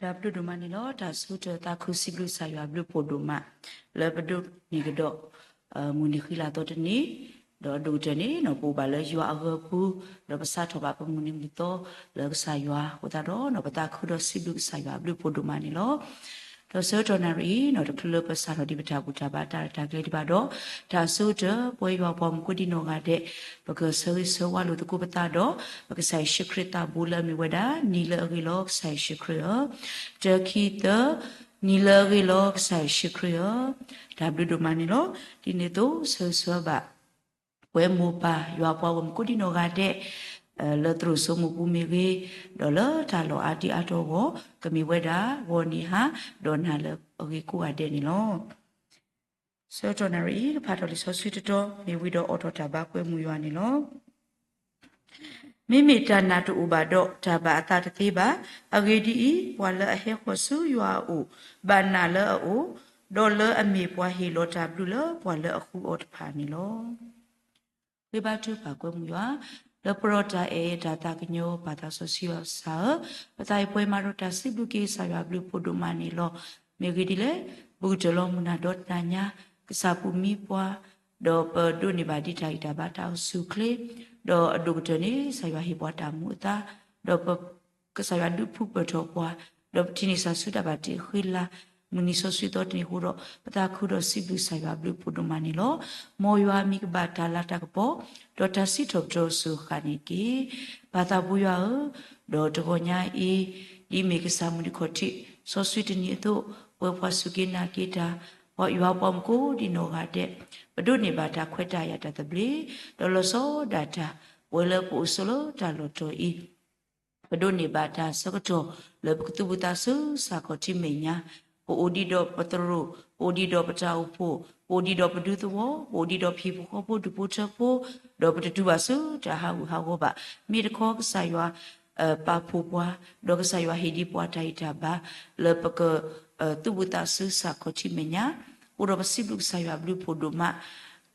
တၢ်ဘျုးဒိၣ်မးန့ၣ်လီၤ. တၢ်ဆိကတၢၢ်သးခုစံးဘျုးကစၢ်ယွၤအဘျုးအဖှိၣ်ဒိၣ်မး လၢပဒိးန့ၢ်ကဒီး မုၢ်နံၤဃံလၤသီတနံၤ, ဒီးအဒိၣ်ကတၢၢ်န့ၣ် ပအိၣ်ဘၣ်လၢယွၤအဂၢၤအပူၤ, ဒီးပစးထီၣ်ဘၣ်ပမုၢ်နံၤမုၢ်သီလၢကစၢ်ယွၤအဃိသတးဒီး ပသးခုဒီးစံးဘျုးကစၢ်ယွၤအဘျုးအဖှိၣ်ဒိၣ်မးန့ၣ်လီၤ. ဒီးဆၢကတီၢ်နၣ်ရံၣ်အံၤ တချုးလၢပစးထီၣ်ဒံးပတၢ်ဘူၣ်တၢ်ဘါတၢ်ရဲၣ်တၢ်ကျဲၤဒံးဘၣ်ဒီး, တၢ်အဆိကတၢၢ် ပဝဲယွၤပှၤမူခိၣ်ဒံးနီၢ်ဂၤဒဲး ပကဆၢဂ့ၤဆၢဝါလိာ်သကိးပသးဒီး ပကစၢ်ယ့ၣ်ၡူးခရံာ်သးဘိလၢအမ့ၢ်ဝဲဒၣ် နံၤလၢအဂ့ၤလီၤကစၢ်ယ့ၣ်ၡူးခရံာ်ဧၢ, တခံသၢ, နံၤလၢအဂ့ၤလီၤကစၢ်ယ့ၣ်ၡူးခရံာ်ဧၢ, တၢ်ဘျုးဒိၣ်မးန့ၣ်လီၤ. ဒ်န့ၣ်အသိး ဆၢဂ့ၤဆၢဝါဘၣ် ပဝဲမိၢ်ပၢ်ယွၤပှၤဂီၢ်မူခိၣ်ဒံးနီၢ်ဂၤဒဲး လၢသရိာ်စိမိၢ်ပူၤမ့ၢ်ဂ့ၤ, ဒီးလၢတၢ်လီၢ်အါဒံအါတီၤအဂီၢ် ကမ့ၢ်ဝဲဒၣ် ဂီၤနံၤဟါ ဒီးနၤလၢအဂ့ၤကိးဂၤဒဲးန့ၣ်လီၤ. ဆၢကတီၢ်နၣ်ရံၣ်အံၤ ကဖးထီၣ်လံာ်စီဆှံတတီၤ မ့ၢ်ဝံၤဒီးအိးထီၣ်တၢ်ဘါကွဲမုာ်ယွၤန့ၣ်လီၤ. မ့မ့ၢ်တၢ်နာ်တအိၣ်ဘၣ်ဒီး တၢ်ဘၣ်အသးတသ့ဘၣ်. အဂ့ၢ်ဒ်အံၤ, ပှၤလၢအဟဲဃီၤဆူယွၤအအိၣ် ဘၣ်နာ်လၢအအိၣ်, ဒီးလၢအမ့ၢ်ပှၤဟ့ၣ်လီၤတၢ်ဘျုးလၢပှၤလၢအဃုအီၤတဖၣ်န့ၣ်လီၤ. ဃ့ဘါထုကဖၣ်ကွဲမုာ်ယွၤ, လၢပှဲၤဒီးတၢ်အဲၣ်တၢ်သးကညီၤ ပၢ်သးစီဆှံယွၤကစၢ်ဧၢ, ပသးအံၤပှဲၤမးဒီးတၢ်စံးဘျုးက့ၤကစၢ်ယွၤအဘျုးအဖှိၣ်ဒိၣ်မးန့ၣ်လီၤ. မ့ၢ်ဂ့ၢ်ဒ်လဲၣ်, ပကတၢၢ်လီၤမုၢ်နၤဒီးတနၤညါ, ကစၢ်ပူၤမံပှၤ, ဒီးပဒိးန့ၢ်ဘၣ်ဒ်တၢ်ဂံၢ်တၢ်ဘါတၢ်အိၣ်ဆူၣ်အိၣ်ချ့, ဒီးအဒိၣ်ကတၢၢ်န့ၣ် ကစၢ်ယွၤဟ့ၣ်ပှၤတၢ်မူအသါ, ဒီးပ ကစၢ်ယွၤဒုးပူၤဖျဲးထီၣ်ပှၤ, ဒီးပထံၣ်န့ၢ်ကစၢ်ဆူတၢ်ဘၣ်တ့အဃံအလၤ, မုၢ်နံၤစီဆှံသီတနံၤအဃိဒီး ပသးခုဒီးစံးဘျုးကစၢ်ယွၤအဘျုးအဖှိၣ်ဒိၣ်မးန့ၣ်လီၤ. မ်ယွၤမံၤကဘၣ်တၢ်လၤတၢ်ကပီၤ, ဒီးတၢ်စံးထီၣ်ပတြၢၤအစိၤအဃၣ်န့ၣ်တက့ၢ်. ပၢ်သးဘိယွၤဧၢ, ဒီးတဂီၤညါအံၤ, ဒ်အမ့ၢ်ကစၢ်မုၢ်နံၤခီၣ်ထံး စီဆှံတနံၤအသိး, ပဝဲပှၤစူၢ်က့ၤနာ်က့ၤတၢ်, ပယွၤပှၤမူခိၣ်ဒံးနီၢ်ဂၤဒဲး, ပဒိးန့ၢ်ဘၣ်တၢ်ခွဲးတၢ်ယာ်တၢ်သဘျ့, ဒီးလီၤဆီဒၣ်တၢ်, ပဝဲလၢပအိၣ်ဆိးလၢတၢ်လီၢ်တီၤအံၤ ပဒိးန့ၢ်ဘၣ်တၢ်ဆၢကတီၢ်လၢပကသူၣ်ဖှံသးညီဆူစ့ၢ်ကီးထံမဲာ်ညါ, ပအိၣ်ဒံးဒီးပသရိာ်, ပအိၣ်ဒံးဒီးပတၢ်အိၣ်ဖှိၣ်, ပအိၣ်ဒံးဒီးပဒူသဝီ, ပအိၣ်ဒံးဒီးပဟံၣ်ဖိဃီဖိဒူၣ်ဖိထၢဖိ, ဒီးပတတုၤဘၣ်ဆူတၢ်ဟးဂူာ်ဟးဂီၤဘၣ်. မ့ၢ်တခီကစၢ်ယွၤ ပာ်ဖှိၣ်ပှၤ, ဒီးကစၢ်ယွၤဟ့ၣ်ဒံးပှၤတၢ်ဂံၢ်တၢ်ဘါ, လၢပက သူၣ်ဖှံသးညီဆူစ့ၢ်ကီးထံမဲာ်ညါ, အိၣ်ဒီးပစံးဘျုးကစၢ်ယွၤအဘျုးအဖှိၣ်ဒိၣ်မး,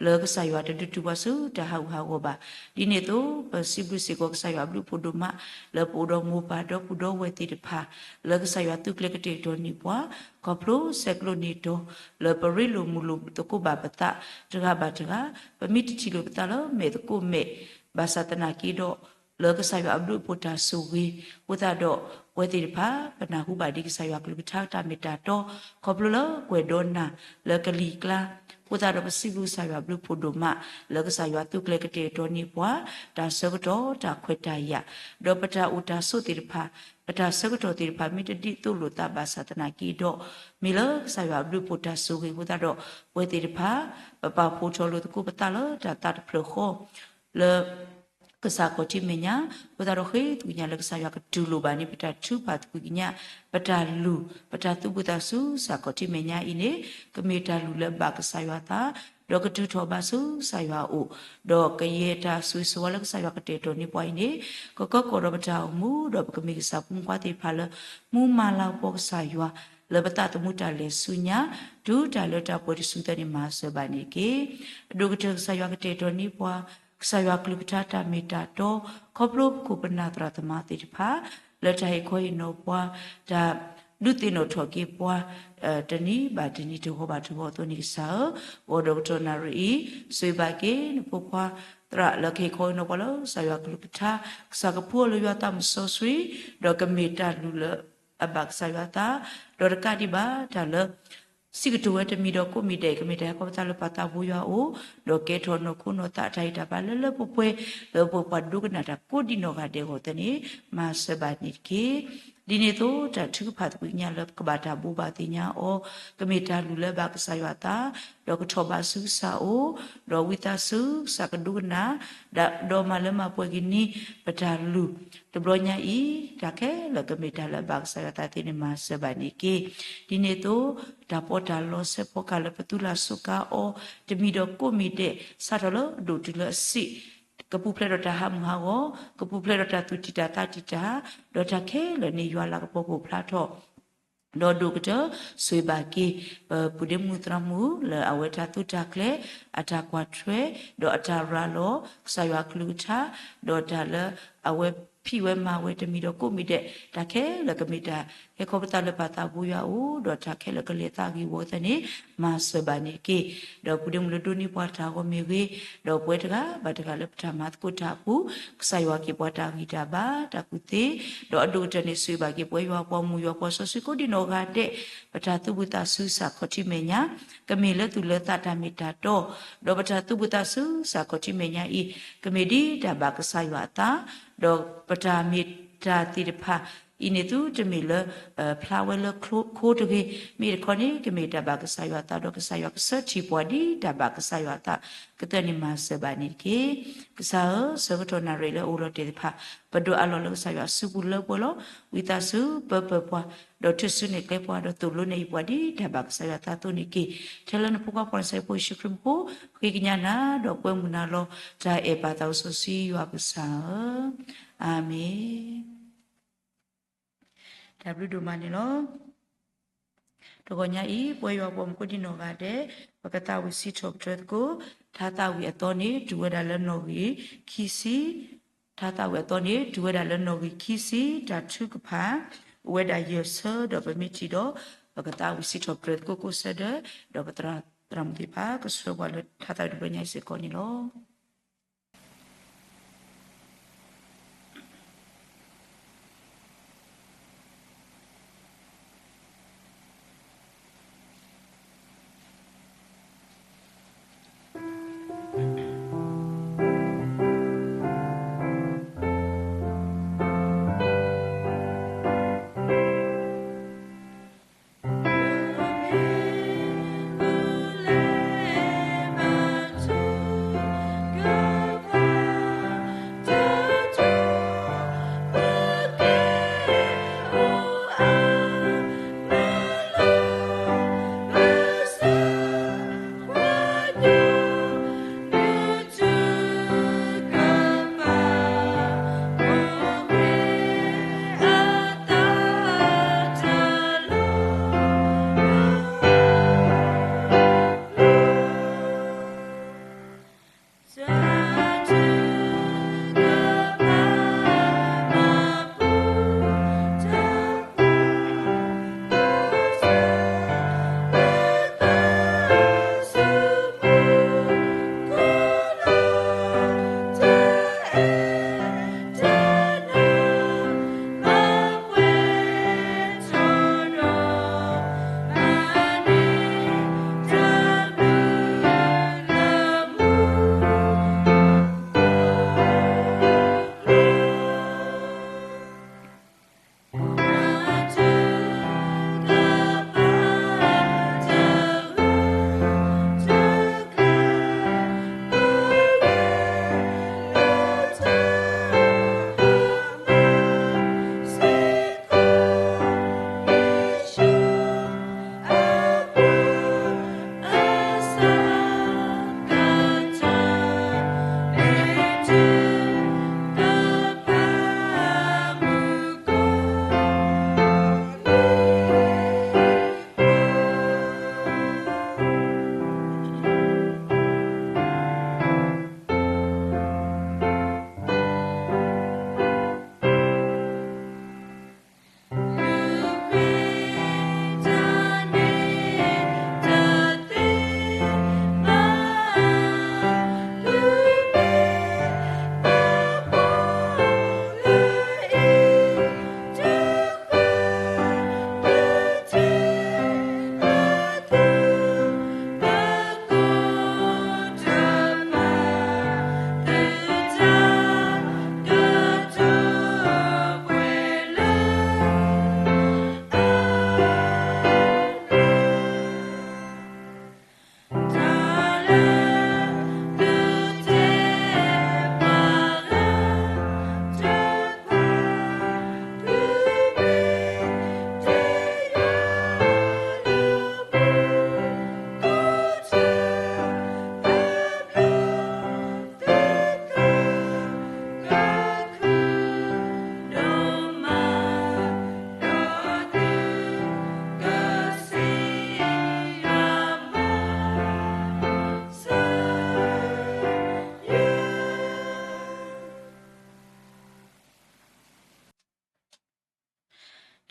လၢကစၢ်ယွၤတဒုးတုၤပှၤဆူတၢ်ဟးဂူာ်ဟးဂီၤဘၣ်. ဒ်န့ၣ်အသိး ပစံးဘျုးစ့ၢ်ကီးကစၢ်ယွၤအဘျုးအဖှိၣ်ဒိၣ်မး, လၢပအိၣ်ဒီးမိၢ်ပၢ်ဒီပုၢ်ဒီဝဲၢ်သ့ၣ်တဖၣ်, လၢကစၢ်ယွၤသူကျဲၤကတဲာ်ကတီၤန့ၢ်ပှၤ, ခီဖျိဆဲးကျိးန့ၢ်တီၤ, လၢပရ့လိာ်မုာ်လိာ်သကိးဘၣ်ပသးတဂၤဘၣ်တဂၤ, ပမ့ၢ်တထံၣ်လိာ်ပသးလၢမဲာ်သကိးမဲာ်, ဘၣ်ဆၣ်သနာ်က့ဒီး လၢကစၢ်ယွၤအဘျုးအဖှိၣ်တၢ်ဆိၣ်ဂ့ၤ, အဃိသတးဒီး ပဝဲသ့ၣ်တဖၣ် ပနၢ်ဟူဘၣ်ဒံးကစၢ်ယွၤကလုၢ်ကထါတၢ်မ့ၢ်တၢ်တီ, ခီဖျိလၢကွဲးဒီးနၤလၢကလံၤကျါ, အဃိသတးဒီးပစံးဘျုးကစၢ်ယွၤအဘျုးအဖှိၣ်ဒိၣ်မး, လၢကစၢ်ယွၤသူကျဲၤကတဲာ်ကတီၤန့ၢ်ပှၤ, တၢ်ဆၢကတီၢ်တၢ်ခွဲးတၢ်ယာ်, ဒီးပတၢ်အိၣ်တၢ်ဆိးသ့ၣ်တဖၣ်, ပတၢ်ဆၢကတီၢ်သ့ၣ်တဖၣ်မ့ၢ်တဒ်သိးလိာ်သးဘၣ်ဆၣ်သနာ်က့ဒီး, မ့ၢ်လၢကစၢ်ယွၤအဘျုးအဖှိၣ်တၢ်ဆိၣ်ဂ့ၤအဃိသတးဒီး, ပဝဲသ့ၣ်တဖၣ် ပပာ်ဖှိၣ်ထီၣ်လိာ်သကိးပသးလၢတၢ်သးတဖျၢၣ်ဃီ လၢ ကစၢ်ခီၣ်ထံးမဲာ်ညါ, အဃိသတးဒီးဃ့သကွံာ်ညါလၢကစၢ်ယွၤကတူၢ်လိာ်ဘၣ်န့ၣ် ပတၢ်ထုကဖၣ်သကွံာ်ကညး, ပတၢ်လူၤ, ပတၢ်သူၣ်ဖှံသးညီဆူစ့ၢ်ကီးထံးမဲာ်ညါအံၤန့ၣ်, ကမ့ၢ်တၢ်လူၤလၢအဘၣ်ကစၢ်ယွၤသး, ဒီးကတုၤထီၣ်ဘၣ်ဆူကစၢ်ယွၤအအိၣ်, ဒီးကယဲၢ်တၢ်ဆိၣ်ဂ့ၤဆိၣ်ဝါလၢကစၢ်ယွၤကတဲာ်ကတီၤန့ၢ်ပှၤအံၤန့ၣ်, ကကီကီၢ်ဒီးပတၢ်အိၣ်မူ, ဒီးပကမ့ၢ်ကစၢ်ဖိမုၣ်ဖိခွါသ့ၣ်တဖၣ်လၢ မူမၤလၤကပီၤကစၢ်ယွၤ, လၢပသးသမူတၢ်လဲၤဆူညါ, တုၤတၢ်လၢတၢ်ပှဲၤတစုသၢန့ၣ်မၤစၢၤဘၣ်န့ၣ်တက့ၢ်. အဒိၣ်ကတၢၢ်ကစၢ်ယွၤကတဲာ်ကတီၤန့ၢ်ပှၤ, ကစၢ်ယွၤကလုၢ်ကထါတၢ်မ့ၢ်တၢ်တီ, ခီဖျိပခိၣ်ပနၢ်သရၣ်သမါသ့ၣ်တဖၣ်, လၢတၢ်ဟ့ၣ်ခီဟ့ၣ်နီၤပှၤ, တၢ်ဒုးသ့ၣ်နီၣ်ထီၣ်က့ၤပှၤ, တနံၤဘၣ်တနံၤတဂီၤဘၣ်တဂီၤအသိးန့ၣ်ကစၢ်ဧၢ, ဂီၤဒီးကတီၢ်နၣ်ရံၣ်အံၤ, ဆိၣ်ဂ့ၤဘၣ်က့ၤနဖိခွါသရၣ်လၢကဟ့ၣ်ခီဟ့ၣ်နီၤပှၤလၢကစၢ်ယွၤကလုၢ်ကထါ, ကစၢ်ကဖှူအီၤလၢယွၤသးစီဆှံ, ဒီးကမ့ၢ်တၢ်လူၤလၢအဘၣ်ကစၢ်ယွၤသး, ဒီးတကးဒံးဘၣ်တၢ်လၢ စံးကတိၤဝဲတမံၤဒီးကိးမံၤဒဲး ကမ့ၢ်တၢ်ဟဲခီပသးလၢပၢ်သးဘိယွၤအအိၣ်, ဒီးကဲထီၣ်နီၢ်ခိနီၢ်သးအတၢ်ဂံၢ်တၢ်ဘါလၢလၢပှဲၤပှဲၤ, လၢပှၤဒိကနၣ်တၢ်ကိးဒံးနီၢ်ဂၤဒဲးအဂီၢ်သ့ၣ်န့ၣ်, မၤစၢၤဘၣ်န့ၣ်တက့ၢ်. ဒ်န့ၣ်အသိး တၢ်ထုကဖၣ်သကွံာ်ကညးလၢပကဘၣ်တၢ်ဘိးဘၣ်သ့ၣ်ညါအီၤ, ကမ့ၢ်တၢ်လူၤလၢဘၣ်ကစၢ်ယွၤသး, ဒီးကထီၣ်ဘးဆူကစၢ်အအိၣ်, ဒီးဝံသးစူၤကစၢ်ကဒိကနၣ်, ဒီးမၤလၢမၤပှဲၤက့ၤန့ၢ်ပတၢ်လူၤ, တဘျီညါအံၤ, တၢ်ခဲလၢာ်ကမ့ၢ်တၢ်လၢအဘၣ်ကစၢ်ယွၤသးသ့ၣ်န့ၣ်မၤစၢၤဘၣ်န့ၣ်တက့ၢ်. ဒ်န့ၣ်အသိး, တၢ်ပီးတၢ်လီဆဲးဖီကဟၣ်လၢပသူလၢ်စူးကါအီၤ, တမံၤဒီးကိးမံၤဒဲး, စးထီၣ်လၢအဒိၣ်တုၤလၢအဆံး, ကပူၤဖျဲးဒီးတၢ်ဟးမုၢ်ဟးဂီၤ, ကပူၤဖျဲးဒီးတၢ်သူၣ်တံၢ်တၢ်သးတံၢ်တၢ်, ဒီးတၢ်ခဲလၢာ်န့ၣ်ယွၤလၤကပီၤကအိၣ်ဖျါထီၣ် ဒီးဒိၣ်ကတၢၢ်ဆိၣ်ဂ့ၤဘၣ်က့ၤ ပပုၢ်ဒ့မုၣ်သရၣ်မုၣ်လၢအဝဲတၢ်သူတၢ်ကျဲၤ, အတၢ်ကွၢ်ထွဲ, ဒီးအတၢ်ရၤလီၤကစၢ်ယွၤကလုၢ်ကထါ, ဒီးတၢ်လၢအဝဲဖံးဝဲမၤဝဲတမံၤဒီးကိးမံၤဒဲး, တၢ်ခဲလၢာ်ကမ့ၢ်တၢ် ဟဲခီဖျိလၢပၢ်သးဘိယွၤအအိၣ်, ဒီးတၢ်ခဲလၢာ်ကလဲၤသးဂ့ၤဝီသတးန့ၣ် မၤစၢၤဘၣ်န့ၣ်တက့ၢ်. ဒီးပူၤဒ့မုၢ်လၢဒိးန့ၢ်ပှၤတၢ်ဂီၤမ့ၢ်ဂ့ၤ, ဒီးပဝဲတဂၤဘၣ်တဂၤလၢပတၢ်မၤသကိးတၢ်အပူၤ, ကစၢ်ယွၤက့ၤပှၤတၢ်ဂံၢ်တၢ်ဘါတၢ်ကူၣ်သ့, ဒီးအဒိၣ်ကတၢၢ်န့ၣ် ဆိၣ်ဂ့ၤဘၣ်က့ၤပဝဲယွၤပှၤမုၣ်ယွၤပှၤစီဆှံကိးဒံနီၢ်ဂၤဒဲး, ပတၢ်သူၣ်ဘံၣ်သးစူၤစးခီၣ်ထံမဲာ်ညါ, ကမ့ၢ်လၢသူၣ်လၢသးတၢ်မ့ၢ်တၢ်တီ, ဒီးပတၢ်သူၣ်ဘံၣ်သးစူၤစးခီၣ်ထံမဲာ်ညါအံၤ, ကမ့ၢ်ဒ်တၢ်ဘၣ်ကစၢ်ယွၤအသး, ဒီးပတၢ်မ့ၢ်တၢ်သ့ၣ်တဖၣ်အံၤန့ၣ် သုတမ့ၢ်လၢ ဖျါဝဲလၢခိတဂ့ၤ, မ့ၢ်တခီန့ၣ် ကမ့ၢ်တၢ်ဘၣ်ကစၢ်ယွၤအသး ဒီးကစၢ်ယွၤကဆၢထံၣ်ပှၤဒ်တၢ်ဘၣ်ကစၢ်ယွၤအသး, ကသ့ၣ်န့ၣ်မၤစၢၤဘၣ်န့ၣ်တက့ၢ်. ကစၢ်ဧၢ, ဆၢကတီၢ်နၣ်ရံၣ်လၢအအိၣ်လီၤတဲာ်တဖၣ်, ပဒိးအးလီၤလၢကစၢ်ယွၤအစုပူၤလၢပှဲၤလီၤ. ဝံသးစူၤပၢပၢၢ်ပှၤ, ဒီးထုးစုနဲၣ်ကျဲပှၤ, ဒီးသိၣ်လိနဲၣ်အံၤပှၤဒ်တၢ်ဘၣ်ကစၢ်ယွၤအသးအသိးန့ၣ်တက့ၢ်. ထဲလၢနဖိခွါကစၢ်ဖိယ့ၣ်ၡူးခရံာ်အမံၤ, ဃ့ကညးနၤ, ဒီးကွဲမုာ်နၤလီၤ. တၢ်အဲၣ်ပၢ်သးစီဆှံယွၤပကစၢ်ဧၢ, အၤမ့ၣ်. တၢ်ဘျုးဒိၣ်မးန့ၣ်လီၤ. တဂီၤညါအံၤ ပဝဲယွၤပှၤမုၣ်ကိးဒံနီၢ်ဂၤဒဲး, ပကသးဝံၣ်စံးထီၣ်ပတြၢၤသကိး, ထါသးဝံၣ်အသီန့ၣ် တုၤဝဲဒၣ်လၢနီၣ်ဂံၢ်ခံဆံ, ထါသးဝံၣ်အသီန့ၣ် တုၤဝဲဒၣ်လၢနီၣ်ဂံၢ်ခံဆံ, တၢ်ထုကဖၣ် အိၣ်ဝဲဒၣ်ယဲၢ်ဆၢ, ဒီးပမ့ၢ်ထံၣ်ဒီး ပကသးဝံၣ်စံးထီၣ်ပတြၢၤသကိးကိးဆၢဒဲး, ဒီးပသရၣ်သရၣ်မုၣ်သ့ၣ်တဖၣ် ကဆှၢပှၤလၢထါသးဝံၣ်တဘျီညါအံၤစ့ၢ်ကီးန့ၣ်လီၤ.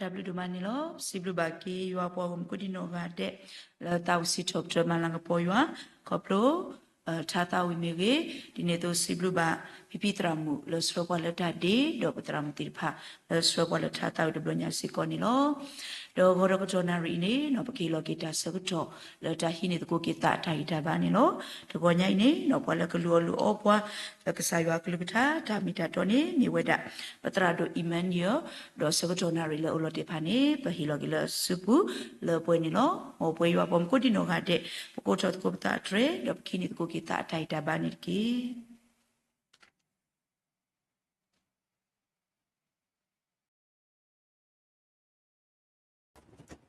တၢ်ဘျုးဒိၣ်မးန့ၣ်လီၤ. စံးဘျုးဘၣ်က့ၤယွၤပှၤဂီၢ်မုၢ်ကိးဒံနီၢ်ဂၤဒဲး လၢသးဝံၣ်စံးထီၣ်ပတြၢၤမၤလၤကပီၤယွၤ ခီဖျိ ထါသးဝံၣ်မ့ၢ်ဂ့ၤ, ဒ်န့ၣ်အသိးစံးဘျုးဘၣ် ဖံဖံသရၣ်မုၣ်လၢဆှၢပှၤလၢတၢ်ဒ့, ဒီးပသရၣ်မုၣ်သ့ၣ်တဖၣ် လၢဆှၢပှၤလၢထါသးဝံၣ်တဘျီညါစ့ၢ်ကီးန့ၣ်လီၤ. ဒီးဂီၤဒီးကတီၢ်နၣ်ရံၣ်အံၤန့ၣ် ပကဟ့ၣ်လီၤက့ၤတၢ်ဆၢကတီၢ် လၢတၢ်ဟံးန့ၢ်သကိးက့ၤသးအတၢ်ဂံၢ်တၢ်ဘါန့ၣ်လီၤ. တဂီၤညါအံၤန့ၣ် ပှၤလၢကလူၤအီၣ်လူၤအီပှၤ လၢကစၢ်ယွၤကလုၢ်ကထါ တၢ်မ့ၢ်တၢ်တီန့ၣ် မ့ၢ်ဝဲဒၣ် ပသရၣ်ဒိၣ် Emmanuel, ဒီးဆၢကတီၢ်နၣ်ရံၣ်လၢအအိၣ်လီၤသ့ၣ်တဖၣ်န့ၣ် ပဟ့ၣ်လီၤက့ၤလၢအစုပူၤလၢပှဲၤန့ၣ်လီၤ. မ်ပဝဲယွၤပှၤမုၢ်ကိးဒံနီၢ်ဂၤဒဲး ပကိးထီၣ်သကိးပသးအတြဲၤ ဒီးပကဟံးန့ၢ်သကိးက့ၤသးအတၢ်ဂံၢ်တၢ်ဘါန့ၣ်တက့ၢ်.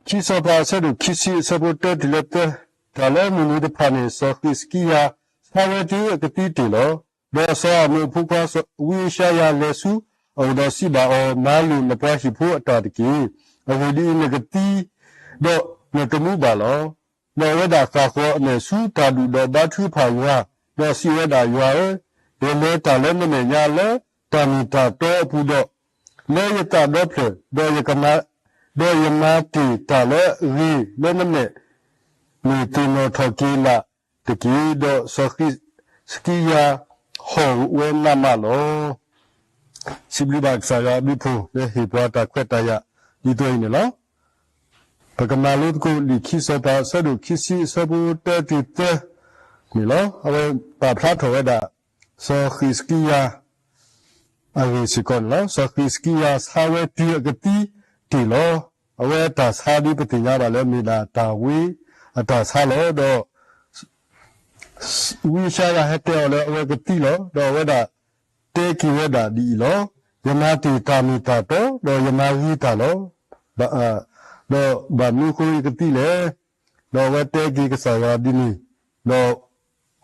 ခံစီၤပၤအဆၢဒိၣ်ခံဆံအဆၢဖိတၢတုၤလၢသၢ, တၢ်လၢမုၢ်နံၤတဖၣ်န့ၣ် စီၤဃံးစကံယၤ ဆါဝဲတုၤအကသံတ့ၢ်လီၤ. ဒီးစီၤအၤမိၣ်အဖိခွါဝံယၡါယၤလဲၤဆူအအိၣ်ဒီးစံးဘၣ်အီၤ, မၤလိာ်နပှၤဟံၣ်ဖိအတၢ်တက့ၢ်. အဂ့ၢ်ဒ်အံၤ, နကသံဒီးနတမူဘၣ်လီၤ. ဒီးအဝဲဒၣ်ဃၣ်ဃီၤအမဲာ်ဆူတၢ်ဒူၣ်ဒီးဘါထုကဖၣ်ယွၤ, ဒီးစံးဝဲဒၣ်, ယွၤဧၢ, ယလဲၤတၢ်လၢနမဲာ်ညါလၢတၢ်မ့ၢ်တၢ်တီအပူၤဒီး လၢယသးဒီဖျၢၣ်, ဒီးယကမၤ, ဒီးယမၤတ့ၢ်တၢ်လၢအဂ့ၤလၢနမဲာ် မ့ၢ်သ့ၣ်နီၣ်ထီၣ်က့ၤလၢ်တက့ၢ်. ဒီးစီၤဃံးစကံယၤဟီၣ်ဝဲနးမးလီၤ. စံးဘျုးဘၣ်ကစၢ်ယွၤအဘျုးအဖှိၣ်လၢဟ့ၣ်ပှၤတၢ်ခွဲးတၢ်ယာ်ဒ်သိးအံၤန့ၣ်လီၤ. ပကမၤလိသကိးလံာ်ခံစီၤပၤအဆၢဒိၣ်ခံဆံအဆၢဖိတၢတုၤသၢန့ၣ်လီၤ. အဝဲပာ်ဖျါထီၣ်ဝဲဒၣ် စီၤဃံးစကံယၤ အဂ့ၢ်စ့ၢ်ကီးန့ၣ်လီၤ. စီၤဃံးစကံယၤဆါဝဲတုၤအကသံတ့ၢ်လီၤ. အဝဲအတၢ်ဆါဒ်ပသ့ၣ်ညါဘၣ်လၢမ့ၢ်ဒၣ်တၢ်ဝ့အတၢ်ဆါလီၤ. ဒီး ဝံယၡါယၤဟဲတဲအီၤလၢအဝဲကသံလီၤ. ဒီးအဝဲဒၣ်တဲက့ၤဝဲဒၣ်ဒ်အံၤလီၤ. ယမၤတ့ၢ်တၢ်မ့ၢ်တၢ်တီ, ဒီးယမၤဂ့ၤတၢ်လီၤ. ဒီးဘၣ်မနုၤအဃိယကသံလဲၣ်. ဒီးအဝဲတဲက့ၤကစၢ်ယွၤဒ်န့ၣ်, ဒီး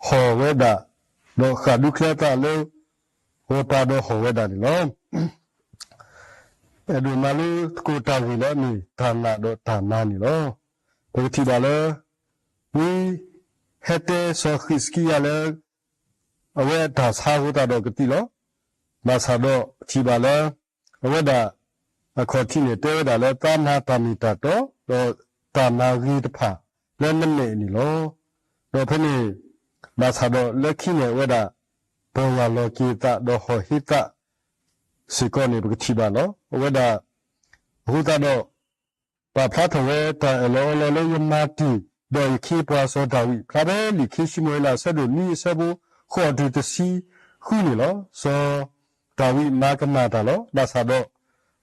ဟီၣ်ဝဲဒၣ်, ဒီးဃၣ်ဒူချၢသးလၢဂီၤပၤဒီးဟီၣ်ဝဲဒၣ်န့ၣ်လီၤ. အဲၣ်ဒိးမၤလိသကိးတၢ်ဂ့ၢ်လၢအမ့ၢ်တၢ်နာ်ဒီးတၢ်မၤန့ၣ်လီၤ. ပကထံၣ်ဘၣ်လၢ ဝံဟဲတဲစီၤဃံးစကံယၤလၢ အဝဲအတၢ်ဆါအဃိသတးဒီးကသံလီၤ. ဘၣ်ဆၣ်ဒီးပထံၣ်ဘၣ်လၢ အဝဲဒၣ်အခီၣ်ထံးန့ၣ် တဲဝဲဒၣ်လၢသးမၤတၢ်မ့ၢ်တၢ်တီ, ဒီးတၢ်မၤဂ့ၤတဖၣ်လၢနမဲာ်န့ၣ်လီၤ. ဒီးဖဲန့ၣ် ဘၣ်ဆၣ်ဒီးလၢခံန့ၣ် အဝဲဒၣ် ပီၢ်ယၢ်လီၤက့ၤသးဒီးဟီၣ်ဟ့သးစ့ၢ်ကီးန့ၣ် ပကထံၣ်ဘၣ်လီၤ. အဝဲဒၣ် အဃိသတးဒီး ပာ်ဖျါထီၣ်ဝဲတၢ်အၢၣ်လီၤအီလီၤလၢယမၤတ့ၢ် ဒီးယခ့ပှၤစီၤဒၤဝံး ဖျါဖဲလံာ်ခံၡမူၤအ့လး အဆၢဒိၣ်နွံ အဆၢဖိဃိးတုၤတဆံဃုန့ၣ်လီၤ. စီၤဒၤဝံးမၤကမၣ်တၢ်လီၤ. ဘၣ်ဆၣ်ဒီး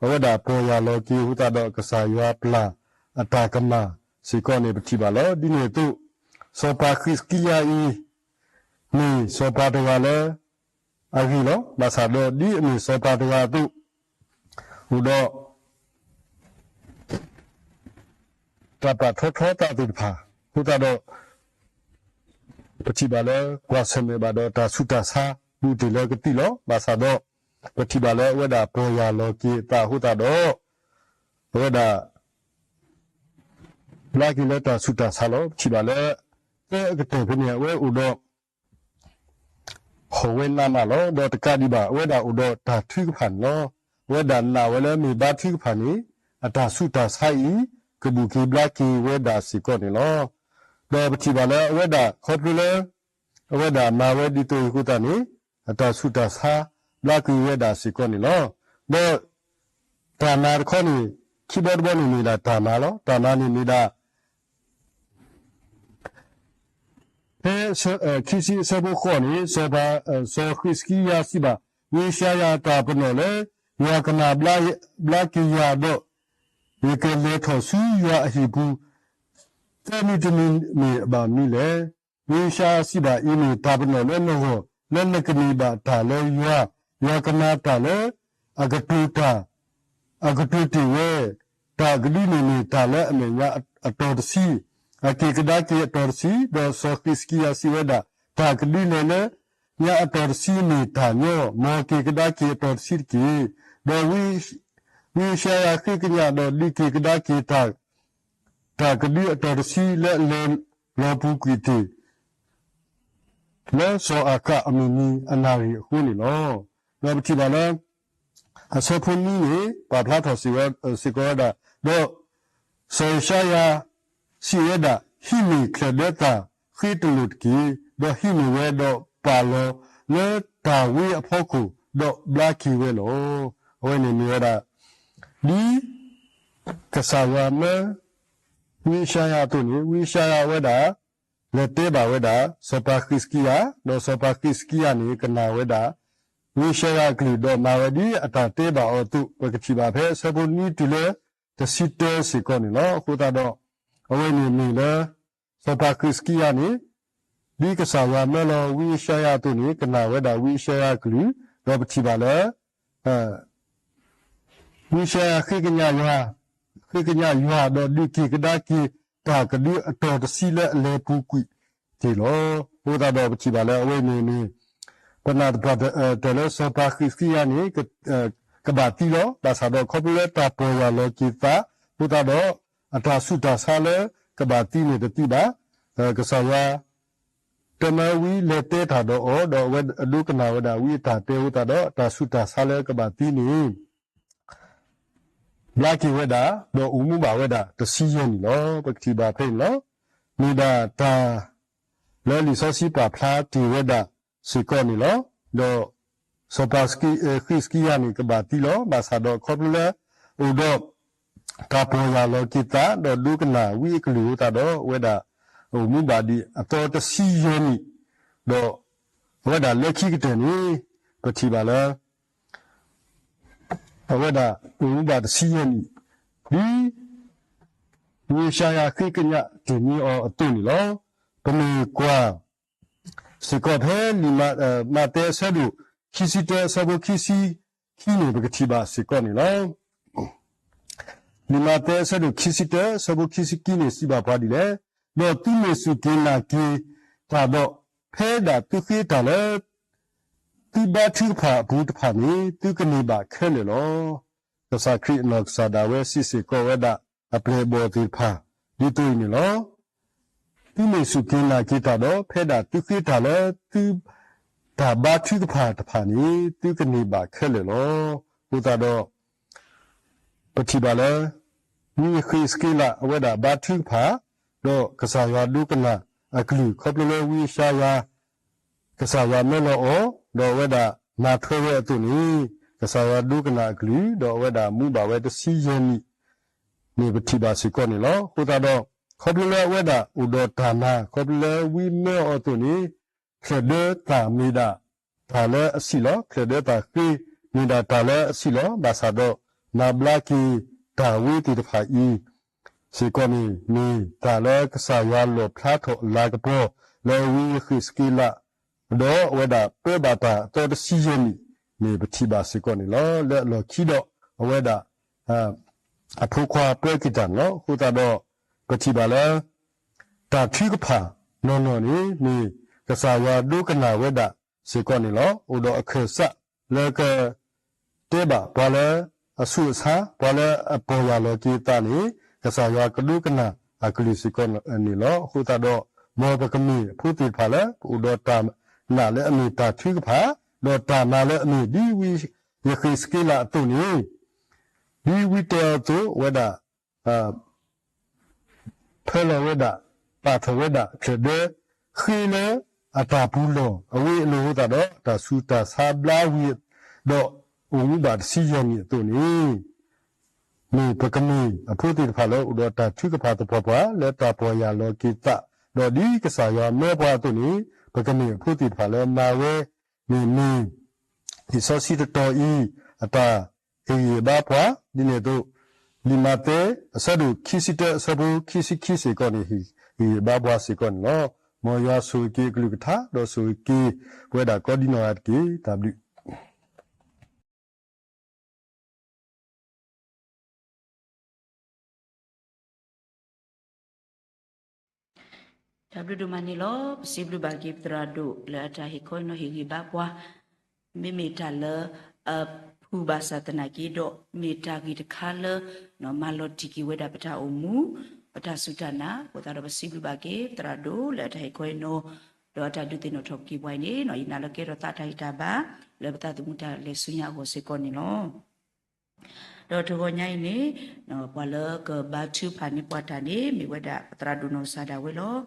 အဝဲဒၣ်ပီၢ်ယၢ်လီၤက့ၤအဃိသတးဒီး ကစၢ်ယွၤပျၢ်အတၢ်ကမၣ်စ့ၢ်ကီးန့ၣ် ပထံၣ်ဘၣ်လီၤ. ဒ်န့ၣ်အသိး စီၤပၤဃံးစကံယၤအံၤ မ့ၢ်စီၤပၤတဂၤလၢ အဂ့ၤလီၤ. ဘၣ်ဆၣ်ဒီးဒ်အမ့ၢ်စီၤပၤတဂၤအသိး အိၣ်ဒီး တၢ်ပာ်ထီထီသးသ့ၣ်တဖၣ်အဃိသတးဒီး ပထံၣ်ဘၣ်လၢကွၢ်ဆၢၣ်မဲာ်ဘၣ်ဒီးတၢ်ဆူးတၢ်ဆါ ဘူးတ့ၢ်လၢကသံၣ်လီၤ. ဘၣ်ဆၣ်ဒီး ပထံၣ်ဘၣ်လၢအဝဲဒၣ်ပီၢ်ယၢ်လီၤက့ၤအသးအဃိသတးဒီး အဝဲဒၣ် ဘျါက့ၤလၢတၢ်ဆူးတၢ်ဆါလီၤ. ပထံၣ်ဘၣ်လၢ သၢအကတၢၢ်ဖဲန့ၣ် အဝဲအိၣ်ဒီး ဟီၣ်ဝဲနးမးလီၤ. ဒီးတကးဒံးဘၣ် အဝဲဒၣ်အိၣ်ဒီးတၢ်ထုကဖၣ်န့ၣ်လီၤ. အဝဲဒၣ်နာ်ဝဲလၢမ့ၢ်ဘါထုကဖၣ်န့ၣ် အတၢ်ဆူးတၢ်ဆါအံၤ ကဘူးက့ၤဘျါက့ၤဝဲဒၣ်စ့ၢ်ကီးန့ၣ်လီၤ. ဒီးပထံၣ်ဘၣ်လၢအဝဲဒၣ်ခီဖျိလၢ အဝဲဒၣ်မၤဝဲဒ်သိးအံၤအဃိသတးန့ၣ် အတၢ်ဆူးတၢ်ဆါဘျါက့ၤဝဲဒၣ်စ့ၢ်ကီးန့ၣ်လီၤ. ဒီးတၢ်မၤတခီန့ၣ် ခံဘီတဘီန့ၣ်မ့ၢ်ဒၣ်တၢ်မၤလီၤ. တၢ်မၤန့ၣ်မ့ၢ်ဒၣ် ဖဲ ခံဆံအဆၢဖိဃိးန့ၣ် စီၤပၤ စီၤဃံးစကံယၤစံးဘၣ်, ဝံယၡါယၤတၢ်ပနီၣ်လၢ ယွၤကမၤဘျါက့ၤယၤဒီး ယကလဲၤထီၣ်ဆူယွၤအဟံၣ်ပူၤ သၢနံၤတနံၤမ့ၢ်အဘၣ်မနုၤလဲၣ်. ဝံယၡါယၤစံးဘၣ်, အံၤမ့ၢ်တၢ်ပနီၣ်လၢနဂီၢ် လၢနကန့ၢ်ဘၣ်တၢ်လၢယွၤ, ယွၤကမၤတၢ်လၢ အကတိၤတၢ် အကတိၤတ့ၢ်ဝဲ တၢ်ကဒုန့ၣ်မ့ၢ်တၢ်လၢအမဲာ်ညါအတီၤတဆံ, အက့ၢ်ကဒါက့ၤအတီၤတဆံ, ဒီးစီၤဃံးစကံယၤစံးဝဲဒၣ်, တၢ်ကဒုလဲၤလၢညါအတီၤတဆံမ့ၢ်တၢ်ညီ, မ်က့ၢ်ကဒါက့ၤအတီၤတဆံတက့ၢ်. ဒီးဝံယၡါယၤဃ့ကညးဒီးဒုးက့ၢ်ကဒါက့ၤ တၢ်ကဒုအတီၤတဆံလၢအလဲၤလီၤပူၤကွံာ်တ့ၢ် လၢစီၤအၤဃးအမုၢ်နံၤအနၣ်ရံၣ်အဃိန့ၣ်လီၤ. ဒီးပထံၣ်ဘၣ်လၢ အဆၢဖိနွံန့ၣ် ပာ်ဖျါထီၣ်စ့ၢ်ကီးဝဲဒၣ်, ဒီး စီၤယၡါယၤစံးဝဲဒၣ်, ဟံးန့ၢ်ချၢၣ်ဒၢသၣ်ဃ့တလိာ်တက့ၢ်, ဒီးဟံးန့ၢ်ဝဲဒီးပာ်လီၤလၢတၢ်ဝ့အဖီခိၣ်, ဒီးဘျါက့ၤဝဲလီၤ. အဝဲန့ၣ်မ့ၢ်ဝဲဒၣ် ဒ်ကစၢ်ယွၤမၢ ဝံယၡါယၤအသိးန့ၣ်, ဝံယၡါယၤဝဲဒၣ် လဲၤတဲဘၣ်ဝဲဒၣ် စီၤပၤဃံးစကံယၤ, ဒီးစီၤပၤဃံးစကံယၤန့ၣ် ကနၣ်ဝဲဒၣ် ဝံယၡါယၤအကလုၢ်, ဒီးမၤဝဲဒ်အတၢ်တဲဘၣ်အီၤအသိး, ပကထံၣ်ဘၣ်ဖဲအဆၢဖိနွံတုၤလၢတဆံတၢစ့ၢ်ကီးန့ၣ်လီၤ. အဃိသတးဒီး အဝဲန့ၣ်မ့ၢ်လၢ စီၤပၤဃံးစကံယၤန့ၣ် ဒ်ကစၢ်ယွၤမၢလီၤဝံယၡါယၤအသိးန့ၣ် ကနၣ်ဝဲဒၣ်ဝံယၡါယၤအကလုၢ်, ဒီးပထံၣ်ဘၣ်လၢ ဝံယၡါယၤဃ့ကညးယွၤ, ဃ့ကညးယွၤ ဒီးဒုးက့ၤကဒါက့ၤတၢ်ကဒုအတီၤတဆံလၢအလဲၤပူၤကွံာ်တ့ၢ်လီၤ. အဃိသတးဒီးပထံၣ်ဘၣ်လၢအဝဲန့ၣ်န့ၣ် ပနၢ်တပၣ်တၢၢ်လၢစီၤပၤဃံးစကံယၤန့ၣ် ကဘၣ်သံလီၤ. ဘၣ်ဆၣ်ဒီးခီဖျိလၢတၢ်ပီၢ်ယၢ်လီၤက့ၤသးအဃိသတးဒီး အတၢ်ဆူးတၢ်ဆါလၢကဘၣ်သံန့ၣ်တသံဘၣ်. ကစၢ်ယွၤ တမၢဝံလဲၤတဲတၢ်ဒီးအီၤ, ဒီးအဝဲဒိကနၣ်ဝဲဒၣ်ဝံအတၢ်တဲအဃိသတးဒီး တၢ်ဆူးတၢ်ဆါလၢကဘၣ်သံန့ၣ် ဘျါက့ၤဝဲဒၣ်, ဒီးအိၣ်မူဘၣ်ဝဲဒၣ်တဆံယဲၢ်နံၣ်လီၤ. ပကထံၣ်ဘၣ်ဖဲန့ၣ်လီၤ. မ့ၢ်ဒၣ်တၢ်လၢလံာ်စီဆှံပာ်ဖျါတ့ၢ်ဝဲဒၣ်စ့ၢ်ကီးန့ၣ်လီၤ. ဒီးစီၤပၤဃံးစကံယၤန့ၣ် ကဘၣ်သံလီၤ. ဘၣ်ဆၣ်ဒီးခီဖျိလၢ အိၣ်ဒီး တၢ်ပီၢ်ယၢ်လီၤက့ၤသး ဒီးဒိကနၣ်ဝံအကလုၢ်အဃိသတးဒီး အဝဲဒၣ်အိၣ်မူဘၣ်ဒံးအသီတဆံယဲၢ်နံၣ်, ဒီးအဝဲဒၣ်လၢခံကတၢၢ်န့ၣ် ပထံၣ်ဘၣ်လၢ အဝဲဒၣ်အိၣ်မူဘၣ်တဆံယဲၢ်နံၣ် ဒ်ဝံယၡါယၤဃ့ကညးတ့ၢ်န့ၢ်အီၤအသိးန့ၣ်လီၤ. ပမ့ၢ်ကွၢ် စ့ၢ်ကီးဖဲလံာ်မၤ, မးသဲအဆၢဒိၣ်ခံဆံတၢအဆၢဖိခံဆံခံန့ၣ် ပကထံၣ်ဘၣ်စ့ၢ်ကီးန့ၣ်လီၤ. လံာ်မးသဲအဆၢဒိၣ်ခံဆံတၢအဆၢဖိခံဆံခံန့ၣ် စံးဘၣ်ပှၤဒ်လဲၣ်, ဒီးသုမ့ၢ်စူၢ်က့ၤနာ်က့ၤတၢ်ဒီး, ဖဲဒၣ်သုဃ့တၢ်လၢ သုဘါထုကဖၣ်အပူၤတဖၣ်န့ၣ် သုကန့ၢ်ဘၣ်ခဲလၢာ်လီၤ. ကစၢ်ခရံာ်အနီၢ်ကစၢ်ဒၣ်ဝဲစံးစ့ၢ်ကီးဝဲဒၣ်အပျဲၢ်အဘီၣ်သ့ၣ်တဖၣ် ဒ်သိးအံၤန့ၣ်လီၤ. သုမ့ၢ်စူၢ်က့ၤနာ်က့ၤတၢ်ဒီး ဖဲဒၣ်သုဃ့တၢ်လၢသုတၢ်ဘါထုကဖၣ်တဖၣ်န့ၣ် သုကန့ၢ်ဘၣ်ခဲလၢာ်လီၤ. အဃိသတးဒီး ပထံၣ်ဘၣ်လၢ ဝံယဃ့းစက့လးအဝဲဒၣ်ဘါထုကဖၣ်, ဒီးကစၢ်ယွၤဒိကနၣ်အကလုၢ် ခီဖျိလၢဝံယၡါယၤ ကစၢ်ယွၤမၢလီၤအီၤ, ဒီးအဝဲဒၣ်မၤထွဲဝဲအသိးန့ၣ်, ကစၢ်ယွၤဒိကနၣ်အကလုၢ်, ဒီးအဝဲဒၣ်မူဘၣ်ဝဲတဆံယဲၢ်နံၣ်န့ၣ် ပထံၣ်ဘၣ်စ့ၢ်ကီးန့ၣ်လီၤ. အဃိသတးဒီး ခီဖျိလၢအဝဲဒၣ်အိၣ်ဒီးတၢ်မၤ, ခီဖျိလၢဝံမၢအီၤအသိးန့ၣ်, ချၢၣ်ဒၢသၣ်မ့ၢ်ဒၣ်တၢ်လၢအဆံးလီၤ. ချၢၣ်ဒၢသၣ်ဃ့မ့ၢ်ဒၣ်တၢ်လၢအဆံးလီၤ. ဘၣ်ဆၣ်ဒီး မၤဘျါက့ၤတၢ်ဝ့သ့ၣ်တဖၣ်အံၤ စ့ၢ်ကီးန့ၣ် မ့ၢ်တၢ်လၢကစၢ်ယွၤလီၣ်ဖျါထီၣ်အလၤကပီၤ လၢဝံယဃ့းစက့လး, ဒီးအဝဲဒၣ်ပၢဘၣ်တၢ်အသီတဆံယဲၢ်နံၣ်န့ၣ် ပထံၣ်ဘၣ်စ့ၢ်ကီးန့ၣ်လီၤ. လၢအလီၢ်ခံဒီး အဝဲဒၣ် အဖိခွါပၢက့ၤတၢ်န့ၣ်လီၤ. အဃိသတးဒီး ပထံၣ်ဘၣ်လၢ တၢ်ထုကဖၣ်နီၢ်နီၢ်န့ၣ် မ့ၢ်ကစၢ်ယွၤဒိကနၣ်ဝဲဒၣ်စ့ၢ်ကီးန့ၣ်လီၤ. အိၣ်ဒီးအခၢၣ်စးလၢက တဲဘၣ်ပှၤလၢအဆူးအဆါ, ပှၤလၢအပီၢ်ယၢ်လီၤက့ၤသးန့ၣ် ကစၢ်ယွၤကဒိကနၣ်အကလုၢ်စ့ၢ်ကီးန့ၣ်လီၤ. အဃိသတးဒီး မ်ပကမ့ၢ်အဖိသ့ၣ်တဖၣ်လၢ ပအိၣ်ဒီးတၢ်နာ်လၢအမ့ၢ်တၢ်ထုကဖၣ်, ဒီးတၢ်မၤလၢအမ့ၢ်ဒ်ဝံယဃ့းစက့လးအသိးန့ၣ်, ဒ်ဝံတဲအီၤအသိး အဝဲဒၣ် ဖၢလီၤဝဲဒၣ်, ပာ်ထီၣ်ဝဲဒၣ်ချၢၣ်ဒၢ ဃ့လၢအတၢ်ပူၤလီၢ်အဝ့ၢ်အလိၤအဃိသတးဒီး တၢ်ဆူးတၢ်ဆါဘျါဝံၤဒီး အိၣ်မူဘၣ်တဆံယဲၢ်နံၣ်အသိးန့ၣ်, မ့ၢ်ပကမ့ၢ်အဖိသ့ၣ်တဖၣ်လၢအိၣ်ဒီးတၢ်ထုကဖၣ်သပှၢ်ပှၢ် လၢတၢ်ပီၢ်ယၢ်လီၤက့ၤသး, ဒီးဒ်ကစၢ်ယွၤမၢပှၤအသိးန့ၣ်, ပကမ့ၢ်အဖိသ့ၣ်တဖၣ်လၢမၤဝဲ မ့ၢ်မ့ၢ် လံာ်စီဆှံတတီၤအံၤ အတၢ်ဟ့ၣ်ဂံၢ်ဟ့ၣ်ဘါပှၤ ဒ်န့ၣ်အသိး, လံာ်မးသဲ အဆၢဒိၣ်ခံဆံတၢ အဆၢဖိခံဆံခံစ့ၢ်ကီးန့ၣ် ဟ့ၣ်ဂံၢ်ဟ့ၣ်ဘါပှၤစ့ၢ်ကီးန့ၣ်လီၤ. မ်ယွၤဆိၣ်ဂ့ၤက့ၤအကလုၢ်ကထါ ဒီးဆိၣ်ဂ့ၤက့ၤပဝဲဒၣ်ကိးဒံနီၢ်ဂၤတက့ၢ်. တၢ်ဘျုး တၢ်ဘျုးဒိၣ်မးန့ၣ်လီၤ. ပစံးဘျုးဘၣ်က့ၤပသရၣ်ဒိၣ်လၢအတၢ်ဟ့ၣ်ခီဟ့ၣ်နီၤဟ့ၣ်ဂံၢ်ဘါပှၤ, မ့မ့ၢ်တၢ်လၢအဖုၣ်ဘၣ်ဆၣ်သနာ်က့ဒီး မ့ၢ်တၢ်ဂ့ၢ်တခါလၢ မၤလီၤတံၢ်က့ၤဝဲဒၣ်ပတၢ်အိၣ်မူ, ပတၢ်စူၢ်တၢ်နာ်, အဃိသတးဒီးပစံးဘျုးဘၣ်က့ၤပသရၣ်ဒိၣ်လၢအတၢ်ဟ့ၣ်ခီဟ့ၣ်နီၤ ဒီးအတၢ်ဒုးသ့ၣ်နီၣ်ထီၣ်က့ၤပှၤအံၤန့ၣ် ယနာ်လၢကဲထီၣ်သးတၢ်ဂံၢ်တၢ်ဘါ လၢပသးသမူတၢ်လဲၤဆူညါအဂီၢ်စ့ၢ်ကီးန့ၣ်လီၤ. ဒီးတဂီၤညါအံၤန့ၣ် ပှၤလၢကဘါထုကဖၣ်န့ၢ်ပှၤတၢ်န့ၣ် မ့ၢ်ဝဲဒၣ်ပသရၣ်ဒိၣ်နီၢ်ကစၢ်ဒၣ်ဝဲလီၤ.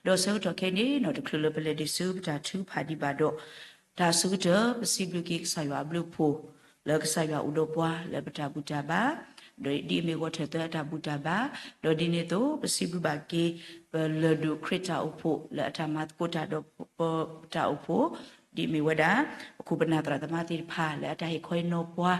ဒီးဆၢကတီၢ်ခဲအံၤန့ၣ် တချုးလၢပလဲၤဒံးဆူပတၢ်ထုကဖၣ်ဒံးဘၣ်ဒီး တၢ်ဆၢကတီၢ် ပစံးဘျုးက့ၤကစၢ်ယွၤအဘျုးအဖှိၣ် လၢကစၢ်ယွၤအိၣ်ဒီးပှၤလၢပတၢ်ဘူၣ်တၢ်ဘါ ဒီးဒ်အမ့ၢ်ဂီၢ်ထၢၣ်သၢအတၢ်ဘူၣ်တၢ်ဘါ, ဒီးဒ်န့ၣ်အသိး ပစံးဘျုးဘၣ်က့ၤ ပလၢၢ်ဒိၣ်ခရံာ်တၢ်အိၣ်ဖှိၣ် လၢအတၢ်မၤသကိးတၢ်ဒီးပတၢ်အိၣ်ဖှိၣ် ဒ်အမ့ၢ်ဝဲဒၣ် ပခိၣ်ပနၢ်သရၣ်သမါသ့ၣ်တဖၣ် လၢအတၢ်ဟ့ၣ်ခီဟ့ၣ်နီၤပှၤ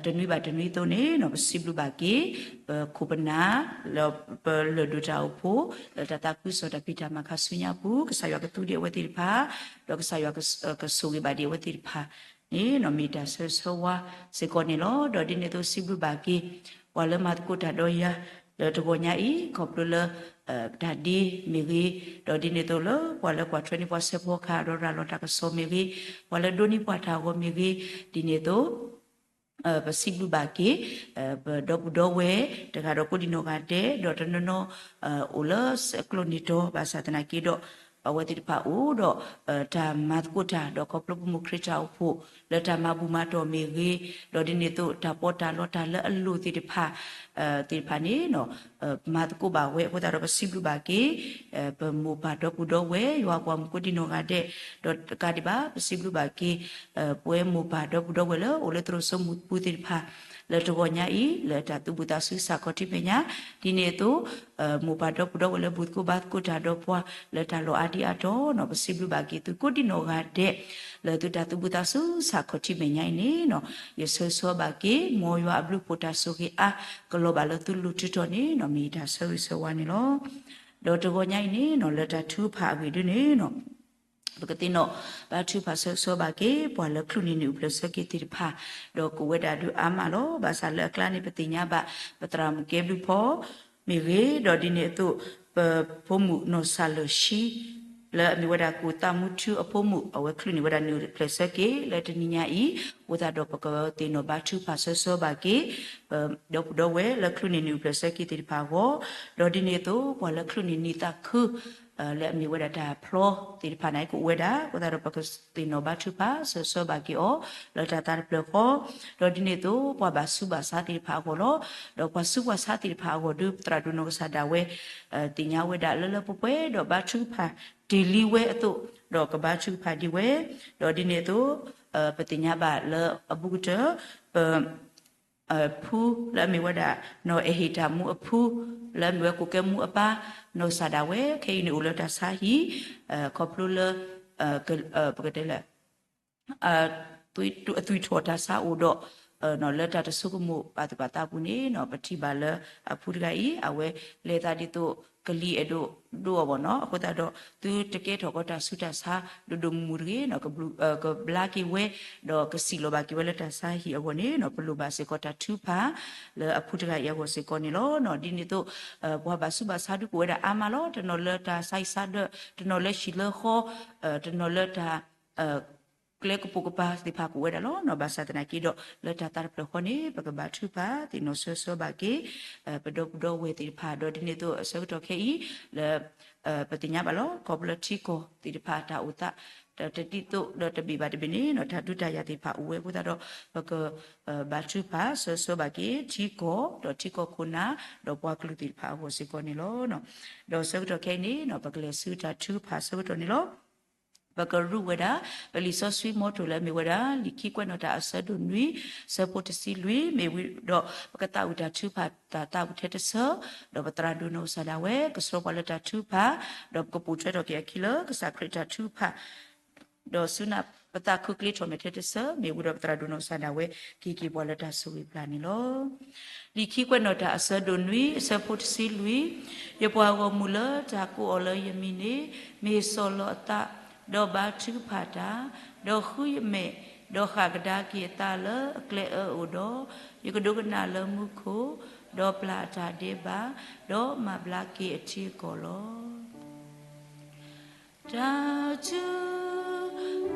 တနွံဘၣ်တနွံအသိးန့ၣ် ပစံးဘျုးဘၣ်က့ၤ ပခိၣ်ပနၢ် လၢပလၢၢ်ဒိၣ်တၢ်အိၣ်ဖှိၣ် လၢတၢ်သးခုကစီၣ်တၢ်ဖံးတၢ်မၤခါဆူညါအပူၤ ကစၢ်ယွၤကသူဒံးအဝဲသ့ၣ်တဖၣ် ဒီးကစၢ်ယွၤကဆိၣ်ဂ့ၤဘၣ်ဒံးအဝဲသ့ၣ်တဖၣ်န့ၣ် မ့ၢ်တၢ်ဆၢဂ့ၤဆၢဝါစ့ၢ်ကီးန့ၣ်လီၤ. ဒီးဒ်န့ၣ်အသိးစံးဘျုးဘၣ်က့ၤ ပှၤလၢမၤသကိးတၢ်ဒီးယၤ လၢတဂီၤညါအံၤ ခီဖျိလၢ တၢ်ဒ့မ့ၢ်ဂ့ၤ, ဒီးဒ်န့ၣ်အသိးလၢပှၤလၢကွၢ်ထွဲန့ၢ်ပှၤစဲးဖီကဟၣ်ဒီးရၤလီၤတၢ်ကစီၣ်မ့ၢ်ဂ့ၤ, ပှၤလၢဒိးန့ၢ်ပှၤတၢ်အဂီၢ်မ့ၢ်ဂ့ၤ, ဒ်န့ၣ်အသိး ပစံးဘျုးဘၣ်က့ၤ ပဒီပုၢ်ဒီဝဲၢ် တဂၤဒီးကိးဒံနီၢ်ဂၤဒဲး ဒီးတနီၤနီၤ အိၣ်လၢကျိၣ်န့ၢ်တီၤ ဘၣ်ဆၣ်သနာ်က့ဒီး အဝဲသ့ၣ်တဖၣ်အိၣ်ဒီး တၢ်မၤသကိးတၢ် ဒီးခီဖျိပမိၢ်ခရံာ်တၢ်အိၣ်ဖှိၣ် လၢတၢ်မၤဘူၣ်မၤတီၢ်မ့ၢ်ဂ့ၤ, ဒီးဒ်န့ၣ်အသိး တၢ်ပီးတၢ်လီတၢ်လၢအလိၣ်သ့ၣ်တဖၣ် သ့ၣ်တဖၣ်န့ၣ် မၤသကိးဘၣ်ဝဲအဃိသတးဒီး ပစံးဘျုးဘၣ်က့ၤ ပမိၢ်ပၢ်ဒီပုၢ်ဒီဝဲၢ် ယွၤအပှၤမုၣ်ကိးဒံနီၢ်ဂၤဒဲး, ဒီးတကးဒံးဘၣ် ပစံးဘျုးဘၣ်က့ၤ ပဝဲမိၢ်ပၢ်ဒီပုၢ်ဒီဝဲၢ်လၢအိၣ်လၢသရိာ်စိမိၢ်ပူၤသ့ၣ်တဖၣ် လၢတဂီၤညါအံၤ လၢတၢ်သူၣ်ဘီၣ်သးစူၤဆၣ်ခီၣ်ထံးမဲာ်ညါ, ဒ်န့ၣ်အသိး မိၢ်ပၢ်ဒီပုၢ်ဒီဝဲၢ်လၢဘူၣ်သကိးဘါသကိးတၢ်ဒီးပှၤ လၢတၢ်လီၢ်အါဒံအါတီၤန့ၣ် ပစံးဘျုးဘၣ်က့ၤသုကိးဒံနီၢ်ဂၤဒဲး လၢသုတၢ်သူၣ်ဘီၣ်သးစူၤဆၣ်ခီၣ်ထံးမဲာ်ညါအံၤန့ၣ် ယဆၢဂ့ၤဆၢဝါဘၣ်က့ၤ မ်ယွၤအဘျုးအဖှိၣ်တၢ်ဆိၣ်ဂ့ၤအါ ကလီၤဘၣ်လၢသုလိၤတုၤထီၣ်န့ၣ် မ့ၢ်ယတၢ်ဆၢဂ့ၤဆၢဝါန့ၣ်လီၤ. ဒီးတဂီၤညါအံၤန့ၣ် လၢတၢ်ထုကဖၣ်အဂ့ၢ်ဒ်န့ၣ် ပကသ့ၣ်နီၣ်ဘါထုကဖၣ်ဆၢဂ့ၤဆၢဝါဘၣ်က့ၤ ပှၤလၢချုးန့ၢ်နံၣ်အိၣ်ဖျဲၣ်ဆၢက့ၤသ့ၣ်တဖၣ်, ဒီးကအိၣ်ဝဲဒၣ်ဒုးအါမးလီၤ. ဘၣ်ဆၣ်လၢအကျါန့ၣ် ပသ့ၣ်ညါဘၣ် ပသရၣ်မုၣ်ကဲဘျုးဖီ မ့ၢ်ဂ့ၤ, ဒီးဒ်န့ၣ်အသိး ပဖိမုၣ်နီၢ်စၢ်လၢၢ်ဆှံ လၢအမ့ၢ်ဝဲဒၣ်ကူၣ်သးမူထူအဖိမုၣ် အဝဲချုးန့ၢ်ဝဲဒၣ်နံၣ်အိၣ်ဖျဲၣ်ဆၢက့ၤလၢတနံၤညါအံၤ, အဃိသတးဒီးပကသ့ၣ်နီၣ်ဘါထုကဖၣ်ဆၢဂ့ၤဆၢဝါဘၣ်က့ၤ ပဒီပုၢ်ဒီဝဲၢ်လၢချုးန့ၢ်နံၣ်အိၣ်ဖျဲၣ်ဆၢက့ၤသ့ၣ်တဖၣ်အဂီၢ်, ဒီးဒ်န့ၣ်အသိး ပှၤလၢချုးန့ၢ်နံၣ်သးခု လၢအမ့ၢ်ဝဲဒၣ်တၢ်ဖျီသ့ၣ်တဖၣ်န့ၣ် ကအိၣ်ဝဲဒၣ်, အဃိသတးဒီးပကသ့ၣ်နီၣ်ဘါထုကဖၣ်ဆၢဂ့ၤဆၢဝါဘၣ်က့ၤအီၤ လၢတၢ်သးတဖျၢၣ်ဃီ, ဒီးဒ်န့ၣ်အသိး ပှၤဘၣ်ဆူးဘၣ်ဆါသ့ၣ်တဖၣ်အဂီၢ်လီၤ. ဒီးပှၤဆူးပှၤဆါသ့ၣ်တဖၣ်အဂီၢ်ဒီး ပသရၣ်ဒိၣ်နီၢ်ကစၢ်ဒၣ်ဝဲ သ့ၣ်ညါဝဲဒၣ်လၢလၢပှဲၤပှဲၤ ဒီးဘါထုကဖၣ်တ့ၢ်လံဝဲအသိး, ဒီးကဘါထုကဖၣ်ဒံးဝဲ, ဒီးဒ်န့ၣ်အသိး ပသ့ၣ်ညါဘၣ်လၢအဘူးကတၢၢ် ပ ဖုလၢအမ့ၢ်ဝဲဒၣ် နီၢ်အဲၣ်ဟ့ၣ်တၢ်မူအဖု လၢအမ့ၢ်ဝဲကူၣ်ကဲမူအပၢ် နီၢ်ကစၢ်ဒၣ်ဝဲ ခဲအံၤန့ၣ်အိၣ်လၢတၢ်ဆါဟံၣ် ခီဖျိလၢ ပကတဲလၢ အသွံၣ်ထီၣ်တၢ်ဆါအိၣ်ဒီး လၢတၢ်တဆိကမိၣ်ပာ်သူၣ်ပာ်သးပူၤန့ၣ် ပထံၣ်ဘၣ်လၢအဖုတဂၤအံၤ အဝဲလဲၤသးဒ်သိး ကလံၤအဲၣ်ဒိးဒိအီၤဘၣ်နီၤ. အဃိသတးဒီး သုတကဲထီၣ်ကီးတၢ်ဆူးတၢ်ဆါ ဒိၣ်ဒိၣ်မုၢ်မုၢ်တဂ့ၤနီၤ ကဘျါက့ၤဝဲ ဒီးကစံၣ်လီၤဘၣ်က့ၤဝဲလၢတၢ်ဆါဟံၣ်အဂီၢ်န့ၣ်နီၤ ပလိၣ်ဘၣ်စ့ၢ်ကီးတၢ်ထုကဖၣ် လၢအဖုတဂၤအံၤအဂီၢ်စ့ၢ်ကီးန့ၣ်လီၤ. ဒ်န့ၣ်အသိး ပှၤဘၣ်ဆူးဘၣ်ဆါဒုးကအိၣ်ဝဲဒၣ်အါမးလီၤ. တနီၤလၢတၢ်ဆါဟံၣ်ဆါဒၢး တနီၤလၢဟံၣ်လၢဃီ တနီၤလၢတၢ် ကျဲကပိာ်ကပၤသ့ၣ်တဖၣ်ကအိၣ်ဝဲဒၣ်လီၤ. ဘၣ်ဆၣ်သနာ်က့ဒီး လၢတၢ်သးတဖျၢၣ်ဃီန့ၣ် ပကဘါထုကဖၣ်သ့ၣ်နီၣ်ဆၢဂ့ၤဆၢဝါဘၣ်က့ၤ ပဒီပုၢ်ဒီဝဲၢ်သ့ၣ်တဖၣ် ဒီးဒ်န့ၣ်အသိးအဆၢကတီၢ်ခဲအံၤ လၢ ပသ့ၣ်ညါဘၣ်လီၤ ခီဖျိလၢထံကီၢ်သ့ၣ်တဖၣ်တၢ်အိၣ်သး တဒ်သိးဒီးတဘ့ၣ်ဘၣ်တဘ့ၣ်န့ၣ် တၢ်ဒုးတၢ်ယၤသ့ၣ်တဖၣ်အိၣ်ဝဲအဃိသတးဒီး ပက ဘါထုကဖၣ်ဆၢဂ့ၤဆၢဝါဘၣ်က့ၤ ထံကီၢ်ဒီးထံကီၢ်ခိၣ်နၢ် ဒီးပှၤကလုာ်သ့ၣ်တဖၣ်အဂီၢ်စ့ၢ်ကီးန့ၣ်လီၤ. ဒီးဆၢကတီၢ်ခဲအံၤန့ၣ် ပကလဲၤဆူတၢ်ထုကဖၣ်ဆၢကတီၢ်န့ၣ်လီၤ. ပကရူၢ်ဝဲဒၣ် ပလံာ်စီဆှံမီထိၣ်လၢအမ့ၢ်ဝဲဒၣ် လံာ်ခံကွဲးနီၣ်တၢ်အဆၢဒိၣ်နွံ ဆၢဖိတဆံလွံၢ် မ့ၢ်ဝံၤဒီး ပကသးဝံၣ်တၢ်ထုကဖၣ်တၢ်သးဝံၣ်ထဲတဆၢ ဒီးပသရၣ်ဒိၣ်နီၢ်ကစၢ်ဒၣ်ဝဲ ကဆှၢပှၤလၢတၢ်ထုကဖၣ် ဒီးပကပိာ်ထွဲထီၣ်က့ၤအခံလၢကစၢ်ခရံာ်တၢ်ထုကဖၣ် ဒီးဆူနၢ်ပသးခုကျ့ထီၣ်မဲာ်ထဲတဆၢ မ့ၢ်ဝံၤဒီးပသရၣ်ဒိၣ်နီၢ်ကစၢ်ဒၣ်ဝဲ က့ၤက့ၤပှၤလၢတၢ်ဆိၣ်ဂ့ၤပျၢ်န့ၣ်လီၤ. လံာ်ခံကွဲးနီၣ်တၢ်အဆၢဒိၣ်နွံ အဆၢဖိတဆံလွံၢ်, ယပှၤဂီၢ်မုၢ်လၢတၢ်ကိးအီၤလၢယမံၤန့ၣ် မ့ၢ်စီၢ်လီၤအသး, ဒီးဘါထုကဖၣ်တၢ်, ဒီးဃုယမဲာ်, ဒီးဃၣ်ကဒါက့ၤအသးလၢအကျဲအၢအိၣ်ဒီး, ယကဒိကနၣ်လၢမူခိၣ်, ဒီးပျၢ်အတၢ်ဒဲးဘး, ဒီးမၤဘျါက့ၤအထံအကီၢ်လီၤ. တၢ်ထ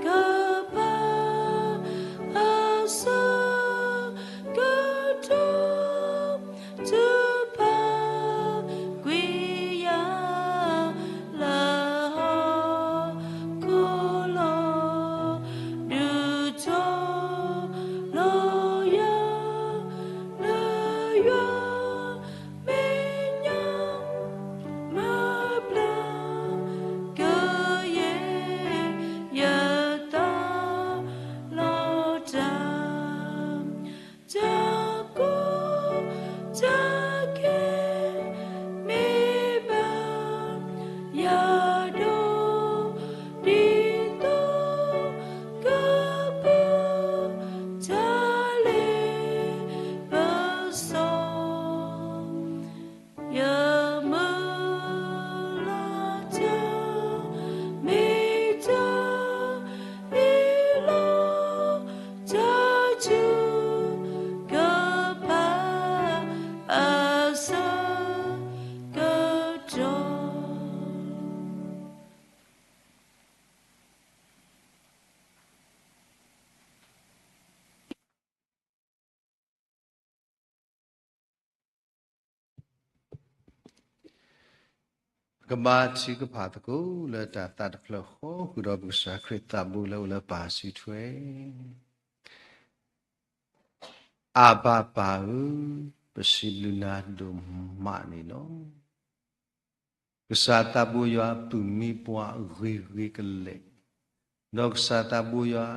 ုကဖၣ်အဆၢကတီၢ် ထုကဖၣ်ကွံာ်ယၤလၢဟီၣ်ခိၣ်လီၤ, ဒုးထီၣ်လီၤယၤ ကဘါထုကဖၣ်သကိးလၢတၢ်သးတဖျၢၣ်ဃီ ဃုာ်ဒီးပကစၢ်ခရံာ်သးဘိလၢအိၣ်လၢပၢ်စုထွဲ. အၤဘၤပၢ်ဧၢ, ပစံးဘျုးနၤဒိၣ်မးန့ၣ်လီၤ. ကစၢ်သးဘိယွၤပုၢ်မံပှၤဂ့ၤဂ့ၤကလဲာ်, ဒီးကစၢ်သးဘိယွၤ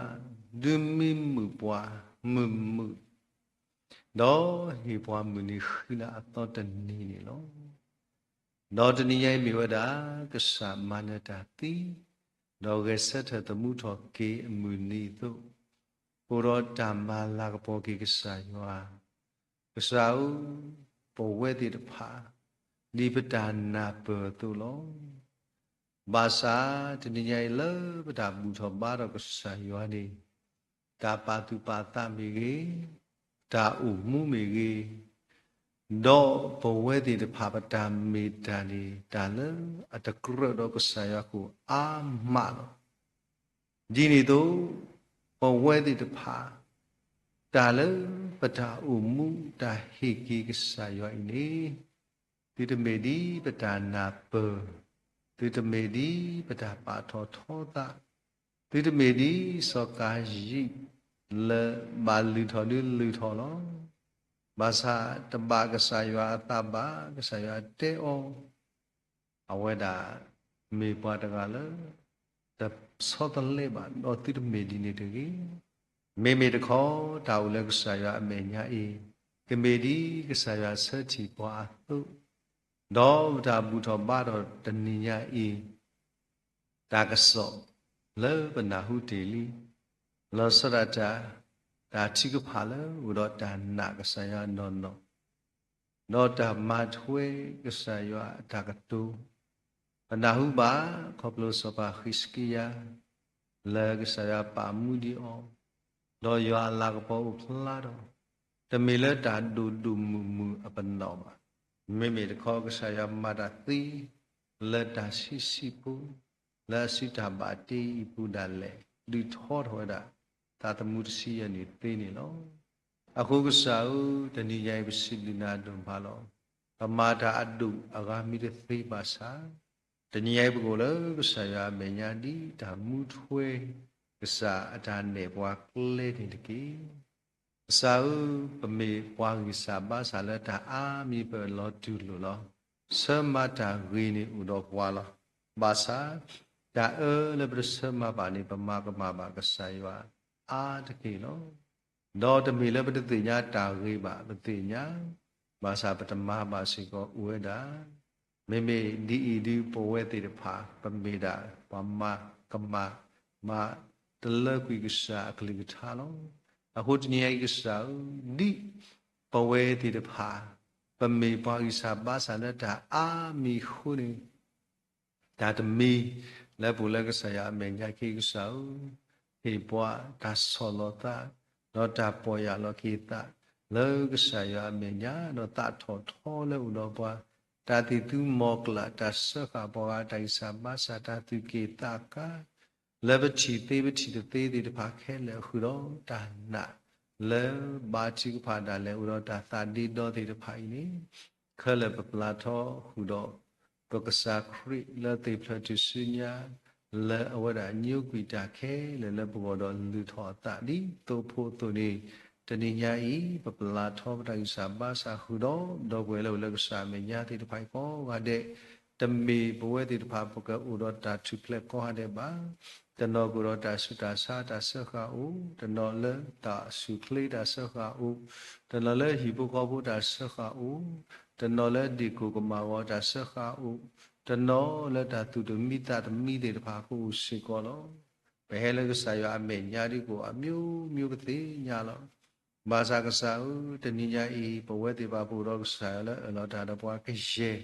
ဒုးမံမုာ်ပှၤမုာ်မုာ်, ဒီးဟ့ၣ်ပှၤမုၢ်နံၤဃံလၤအသီတနံၤန့ၣ်လီၤ. ဒီးတနံၤညါအံၤမ့ၢ်ဝဲဒၣ် ကစၢ်မၤနၢၤတၢ်သံ, ဒီးဂဲၤဆၢထၢၣ်သမူထီၣ်က့ၤအမုၢ်နံၤအသိး, အိၣ်ဒီးတၢ်မၤလၤကပီၤက့ၤကစၢ်ယွၤ, ကစၢ်ဧၢ, ပဝဲသ့ၣ်တဖၣ် ဒ်ပတၢ်နၢ်ပၢၢ်အသိးလီၤ. ဘၣ်ဆၣ်တနံၤညါအံၤလၢပတၢ်ဘူၣ်ထီၣ်ဘါထီၣ်ကစၢ်ယွၤန့ၣ်, တၢ်ပာ်သူၣ်ပာ်သးမ့ၢ်ဂ့ၤ, တၢ်အိၣ်မူမ့ၢ်ဂ့ၤ, ဒီးပဝဲသ့ၣ်တဖၣ်ပတၢ်မ့ၢ်တၢ်န့ၣ် တၢ်လၢအတကြၢးဒီးကစၢ်ယွၤအဃိအါမးလီၤ. ဒ်န့ၣ်အသိး, ပဝဲသ့ၣ်တဖၣ် တၢ်လၢပတၢ်အိၣ်မူတၢ်ဟ့ၣ်က့ၤကစၢ်ယွၤအံၤန့ၣ်, သုတမ့ၢ်ဒ်ပတၢ်နၢ်ပၢၢ်, သုတမ့ၢ်ဒ်ပတၢ်ပာ်ထီၣ်ထီသး, သုတမ့ၢ်ဒ်စီၤကၤယံၣ်လၢဘၣ်လုၢ်ထီၣ်ဒုလုၢ်ထီၣ်လီၤ. ဘၣ်ဆၣ်တဘၣ်ကစၢ်ယွၤအသးဘၣ်, ကစၢ်ယွၤတဲအီၤ အဝဲဒၣ်မ့ၢ်ပှၤတဂၤလၢ တဆီတလဲဘၣ်, ဒီးသုတမ့ၢ်ဒ်န့ၣ်တဂ့ၤ. မ့မ့ၢ်တခီ တၢ်အိၣ်လၢကစၢ်ယွၤအမဲာ်ညါအံၤ, ကမ့ၢ်ဒ်ကစၢ်ယွၤဆၢထံၣ်ပှၤအသိး, ဒီးပတၢ်ဘူၣ်ထီၣ်ဘါထီၣ်တနံၤညါအံၤ, တၢ်ကစီၣ်လၢပနၢ်ဟူတ့ၢ်လံ, လီၤဆီဒၣ်တၢ်, တၢ်ထုကဖၣ်လၢအိၣ်ဒီးတၢ်နာ်ကစၢ်ယွၤနီၢ်နီၢ်, ဒီးတၢ်မၤထွဲကစၢ်ယွၤအတၢ်ကတိၤ, ပနၢ်ဟူဘၣ်ခီဖျိစီၤပၤဃံးစကံယၤ လၢကစၢ်ယွၤပာ်မူဒံးအီၤ, ဒီးယွၤအလၤကပီၤအိၣ်ဖျါဒီး, တမ့ၢ်လၢတၢ်ဒိၣ်ဒိၣ်မုၢ်မုၢ်အပနီၣ်ဘၣ်. မ့မ့ၢ်တခီကစၢ်ယွၤမၤတၢ်သ့ လၢတၢ်ဆံးဆံးဖိ, လၢအစုတၢ်ဘၣ်တ့အံၤအပူၤဒၣ်လဲာ်, ဒုးထီထီၣ်ဝဲဒၣ် သးသမူတဆံယဲၢ်န့ၣ်သ့န့ၣ်လီၤ. အဃိကစၢ်ဧၢ, တနံၤညါအံၤပစံးဘျုးနၤဒိၣ်မးလီၤ. ပမၤတၢ်အဒိၣ်အဂၤမ့ၢ်တသ့ဘၣ်ဆၣ်, တနံၤညါအံၤပကအိၣ်လၢကစၢ်ယွၤအမဲာ်ညါဒ်တၢ်မူထွဲ ကစၢ်အတၢ်နဲၣ်ပှၤကျဲန့ၣ်တက့ၢ်. ကစၢ်ဧၢ, ပမ့ၢ်ပှၤဂံၢ်စၢ်ဘါစၢ်လၢတၢ်အါမံၤပၢၢ်လီၤတူၢ်လိာ်လီၤ. ဆၢမၤတၢ်ဂ့ၤန့ၣ်အိၣ်ဒီးပှၤလီၤ. ဘၣ်ဆၣ်, တၢ်အၢလၢပတဆၢမၤဘၣ်န့ၣ် ပမၤကမၣ်ဘၣ်ကစၢ်ယွၤအါတက့ၢ်လီၤ. ဒီးတမ့ၢ်လၢပတသ့ၣ်ညါတၢ်ဂ့ၤဘၣ်, ပသ့ၣ်ညါ, ဘၣ်ဆၣ်ပတမၤဘၣ်စ့ၢ်ကီးအိၣ်ဝဲဒၣ်. မ့မ့ၢ်ဒ်အံၤဒုးပဝဲသ့ၣ်တဖၣ် ပမ့ၢ်ဒၣ်ပှၤမၤကမၣ်, မၤတလၢကွံာ်ကစၢ်အကလုၢ်ကထါလီၤ. အဃိတနံၤညါအံၤကစၢ်ဧၢ, ဒ်ပဝဲသ့ၣ်တဖၣ် ပမ့ၢ်ပှၤဂံၢ်စၢ်ဘါစၢ်လၢတၢ်အါမံၤအဃိန့ၣ် တၢ်တမံၤလၢပအိၣ်လၢကစၢ်ယွၤအမဲာ်ညါက့ၤကစၢ်ဧၢ, ဟ့ၣ်ပှၤတၢ်ဆီၣ်လီၤသး, ဒီးတၢ်ပီၢ်ယၢ်လီၤက့ၤသး, လၢကစၢ်ယွၤအမဲာ်ညါ, ဒီးသးထီၣ်ထီလၢအိၣ်ဒီးပှၤ, တၢ်သံၣ်သူမီၤကျၢ်, တၢ်စၢဃာ်ပှၤဂၤ, တၢ်ဂံၢ်စၢ်ဘါစၢ်, တၢ်သူၣ်က့ၣ်သးကါ လၢပထံၣ်သ့ပထံၣ်တသ့သ့ၣ်တဖၣ်ခဲလၢာ်ဃုာ်ဒီးတၢ်နာ်, လၢဘါထုကဖၣ်ဒၣ်လဲာ်အိၣ်ဒီးတၢ်သးဒ့ဒီသ့ၣ်တဖၣ်အံၤန့ၣ်, ခဲလၢာ်ပပျၢ်ထီဃုာ်ဒီး ပကစၢ်ခရံာ်လၢသ့ၣ်ဖျၢၣ်ထူၣ်စုညါ, လၢအဝဲဒၣ်ညိကွံာ်တၢ်ခဲလၢာ်လၢပဂီၢ်ဒီးလုၢ်ထီၣ်အသးဒ်သိးဖိအသိးန့ၣ်, တနံၤညါအံၤ ပပျၢ်ထီပတၢ်ဂံၢ်စၢ်ဘါစၢ်ဃုာ်ဒီး ဒီပုၢ်ဝဲၢ်လၢအိၣ်လၢကစၢ်အမဲာ်ညါသ့ၣ်တဖၣ်အံၤကိးဂၤဒဲး, တမ့ၢ်ပဝဲသ့ၣ်တဖၣ်ပကအိၣ်ဒီးတၢ်ထူၣ်ဖျဲးကိးဂၤဒဲးဘၣ်. တနီၤကအိၣ်ဒီးတၢ်ဆူးတၢ်ဆါတၢ်စၢဃာ်အိၣ်, တနီၤလၢတၢ်ဆူၣ်ချ့တၢ်စၢဃာ်အိၣ်, တနီၤလၢဟံၣ်ဖိဃီဖိတၢ်စၢဃာ်အိၣ်, တနီၤလၢဒ့ၣ်ကိၢ်ကမၣ်ဂီၤတၢ်စၢဃာ်အိၣ်, တနီၤလၢတၢ်သူၣ်တမံသးတမံသ့ၣ်တဖၣ်ကအိၣ်စ့ၢ်ကီးလီၤ. ပဟဲလၢကစၢ်ယွၤအမဲာ်ညါဒ်ကိးအမျိုးမျိုးပသ့ၣ်ညါလီၤ. ဘၣ်ဆၣ်ကစၢ်ဧၢ, တနံၤညါအံၤ ပဝဲသ့ၣ်တဖၣ်ပအိၣ်ဒီးကစၢ်ယွၤလၢအၢၣ်လီၤတၢ်ဒီးပှၤကယဲၢ်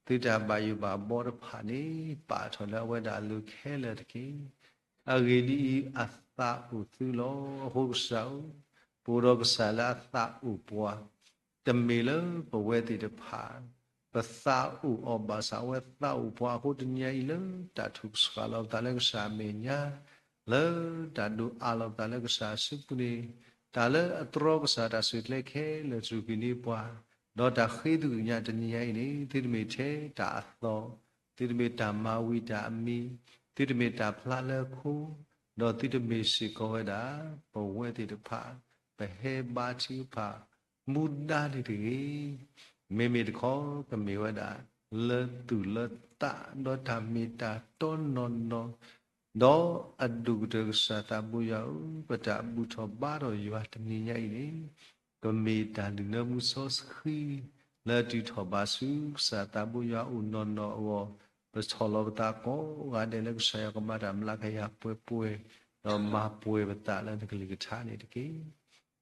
သုတၢ်ဘၣ်ယိၣ်ဘၣ်ဘီတဖၣ်န့ၣ် ပာ်ထီၣ်လၢအဝဲဒၣ်အလိၤခဲလၢာ်တက့ၢ်. အဂ့ၢ်ဒ်အံၤ, အသးအိၣ်သုလီၤ. အဃိကစၢ်ဧၢ, ပအိၣ်ဒီးကစၢ်လၢအသးအိၣ်ပှၤ, တမ့ၢ်လၢပဝဲသ့ၣ်တဖၣ် ပသးအိၣ်အီၤဘၣ်ဆၣ် အဝဲသးအိၣ်ပှၤအဃိ တနံၤညါအံၤလၢတၢ်ထုကဖၣ်လီၤပသးလၢကစၢ်အမဲာ်ညါ, လၢတၢ်ဒိးအးလီၤပသးလၢကစၢ်အစုပူၤန့ၣ်, တၢ်လၢအတြီကစၢ်တၢ်ဆူၣ်ချ့ခဲလၢာ်စူၢ်က့ၤန့ၢ်ပှၤ, ဒီးတၢ်ဃ့သုကညးတနံၤညါအံၤန့ၣ် သုတမ့ၢ်ထဲတၢ်အသီ သုတမ့ၢ်တၢ်မၤဝံၤတၢ်အမံၤ, သုတမ့ၢ်တၢ်ဖျါလၢခိ, ဒီးသုတမ့ၢ်စ့ၢ်ကီးဝဲဒၣ် ပဝဲသ့ၣ်တဖၣ် ပဟဲဘါထုကဖၣ် မူဒါန့ၣ်တဂ့ၤ. မ့မ့ၢ်တခီ ကမ့ၢ်ဝဲဒၣ် လၢသူၣ်လၢသး ဒီးတၢ်မ့ၢ်တၢ်တီနီၢ်နီၢ်, ဒီးအဒိၣ်ကတၢၢ်ကစၢ်သးဘိယွၤဧၢ, ပတၢ်ဘူၣ်ထီၣ်ဘါထီၣ်ယွၤတနံၤညါအံၤန့ၣ် ကမ့ၢ်တၢ်လုၢ်နၢမူစီဆှံ လၢအတုၤထီၣ်ဘၣ်ဆူကစၢ်သးဘိယွၤအအိၣ်နီၢ်နီၢ်အဂီၢ်, ပဆီၣ်လီၤပသးကိးဂၤဒဲးလၢကစၢ်ယွၤကမၤတၢ်မျးကယၤပှဲၤပှဲၤ, ဒီးမၤပှဲၤပသးလၢနကလုၢ်ကထါန့ၣ်တက့ၢ်.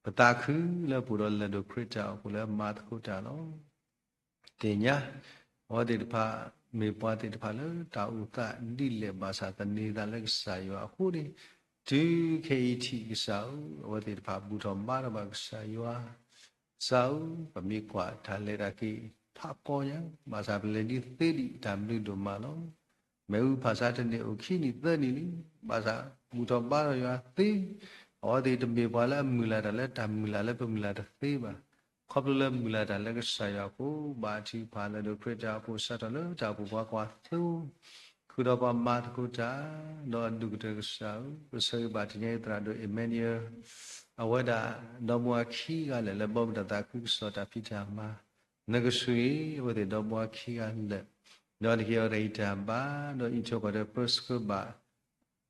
ပသးခုလၢပအိၣ်ဒီးလဲၤဒိးခရံာ်တၢ်အိၣ်ဖှိၣ်လၢမၤသကိးတၢ်လီၤ. သ့ၣ်ညါ အဝဲသ့ၣ်တဖၣ် မ့ၢ်ပှၤသ့ၣ်တဖၣ်လၢတၢ်အိၣ်သးဒ်လဲၣ်ဘၣ်ဆၣ် သန့ၤသးလၢကစၢ်ယွၤအဃိန့ၣ်, တုၤခဲအံၤထံၣ်ကစၢ်ဧၢ, အဝဲသ့ၣ်တဖၣ်ဘူၣ်ထီၣ်ဘါထီၣ်ဘၣ်ကစၢ်ယွၤ, ကစၢ်ဧၢ, ပမ့ၢ်ကွၢ်တၢ်လဲၤတၢ်က့ၤဖးကီညါ, ဘၣ်ဆၣ်ပလဲၤဒ်သ့ဒံးတၢ်ဘျုးဒိၣ်မးလီၤ. မ့ၣ်အူဖၣ်ဆါတန့ၢ်အိၣ်ခံနံၣ်သၢနံၣ်လံ, ဘၣ်ဆၣ်ဘူၣ်ထီၣ်ဘါထီၣ်ယွၤသ့, အဝဲသ့ၣ်တမ့ၢ်ပှၤလၢအမုၢ်လၢ်တၢ်လၢတၢ်မုၢ်လၢ်လၢပမုၢ်လၢ်တသ့ဘၣ်. ခီဖျိလၢမုၢ်လၢ်တၢ်လၢကစၢ်ယွၤအဃိ, ဘါထုကဖၣ်လဲၤဒိးခရံာ်တၢ်အိၣ်ဖှိၣ်စးထီၣ်လၢတၢ်အိၣ်ဖှိၣ်ပှၤကွၢ်သိ, ဃုာ်ဒီးပှၤမၤသကိးတၢ်, ဒီးအဒိၣ်ကတၢၢ်ကစၢ်ဧၢ, ပဆၢဂ့ၤဘၣ်တနံၤအံၤသရၣ်ဒိၣ် Emmanuel အဝဲဒၣ် ဒီမါဝၤခံဂၤလၢာ်လၢဘီမုၢ်တၢ်သးခုကစီၣ်တၢ်ဖံးတၢ်မၤ, နကဆိၣ်ဂ့ၤအဝဲသ့ၣ်ဒီမါဝၤခံဂၤလၢာ်, ဒီးနကဟ့ၣ်အီၤတၢ်ဂံၢ်တၢ်ဘါ, ဒီးအံးထွဲကွၢ်ထွဲပၢဆှၢဘၣ်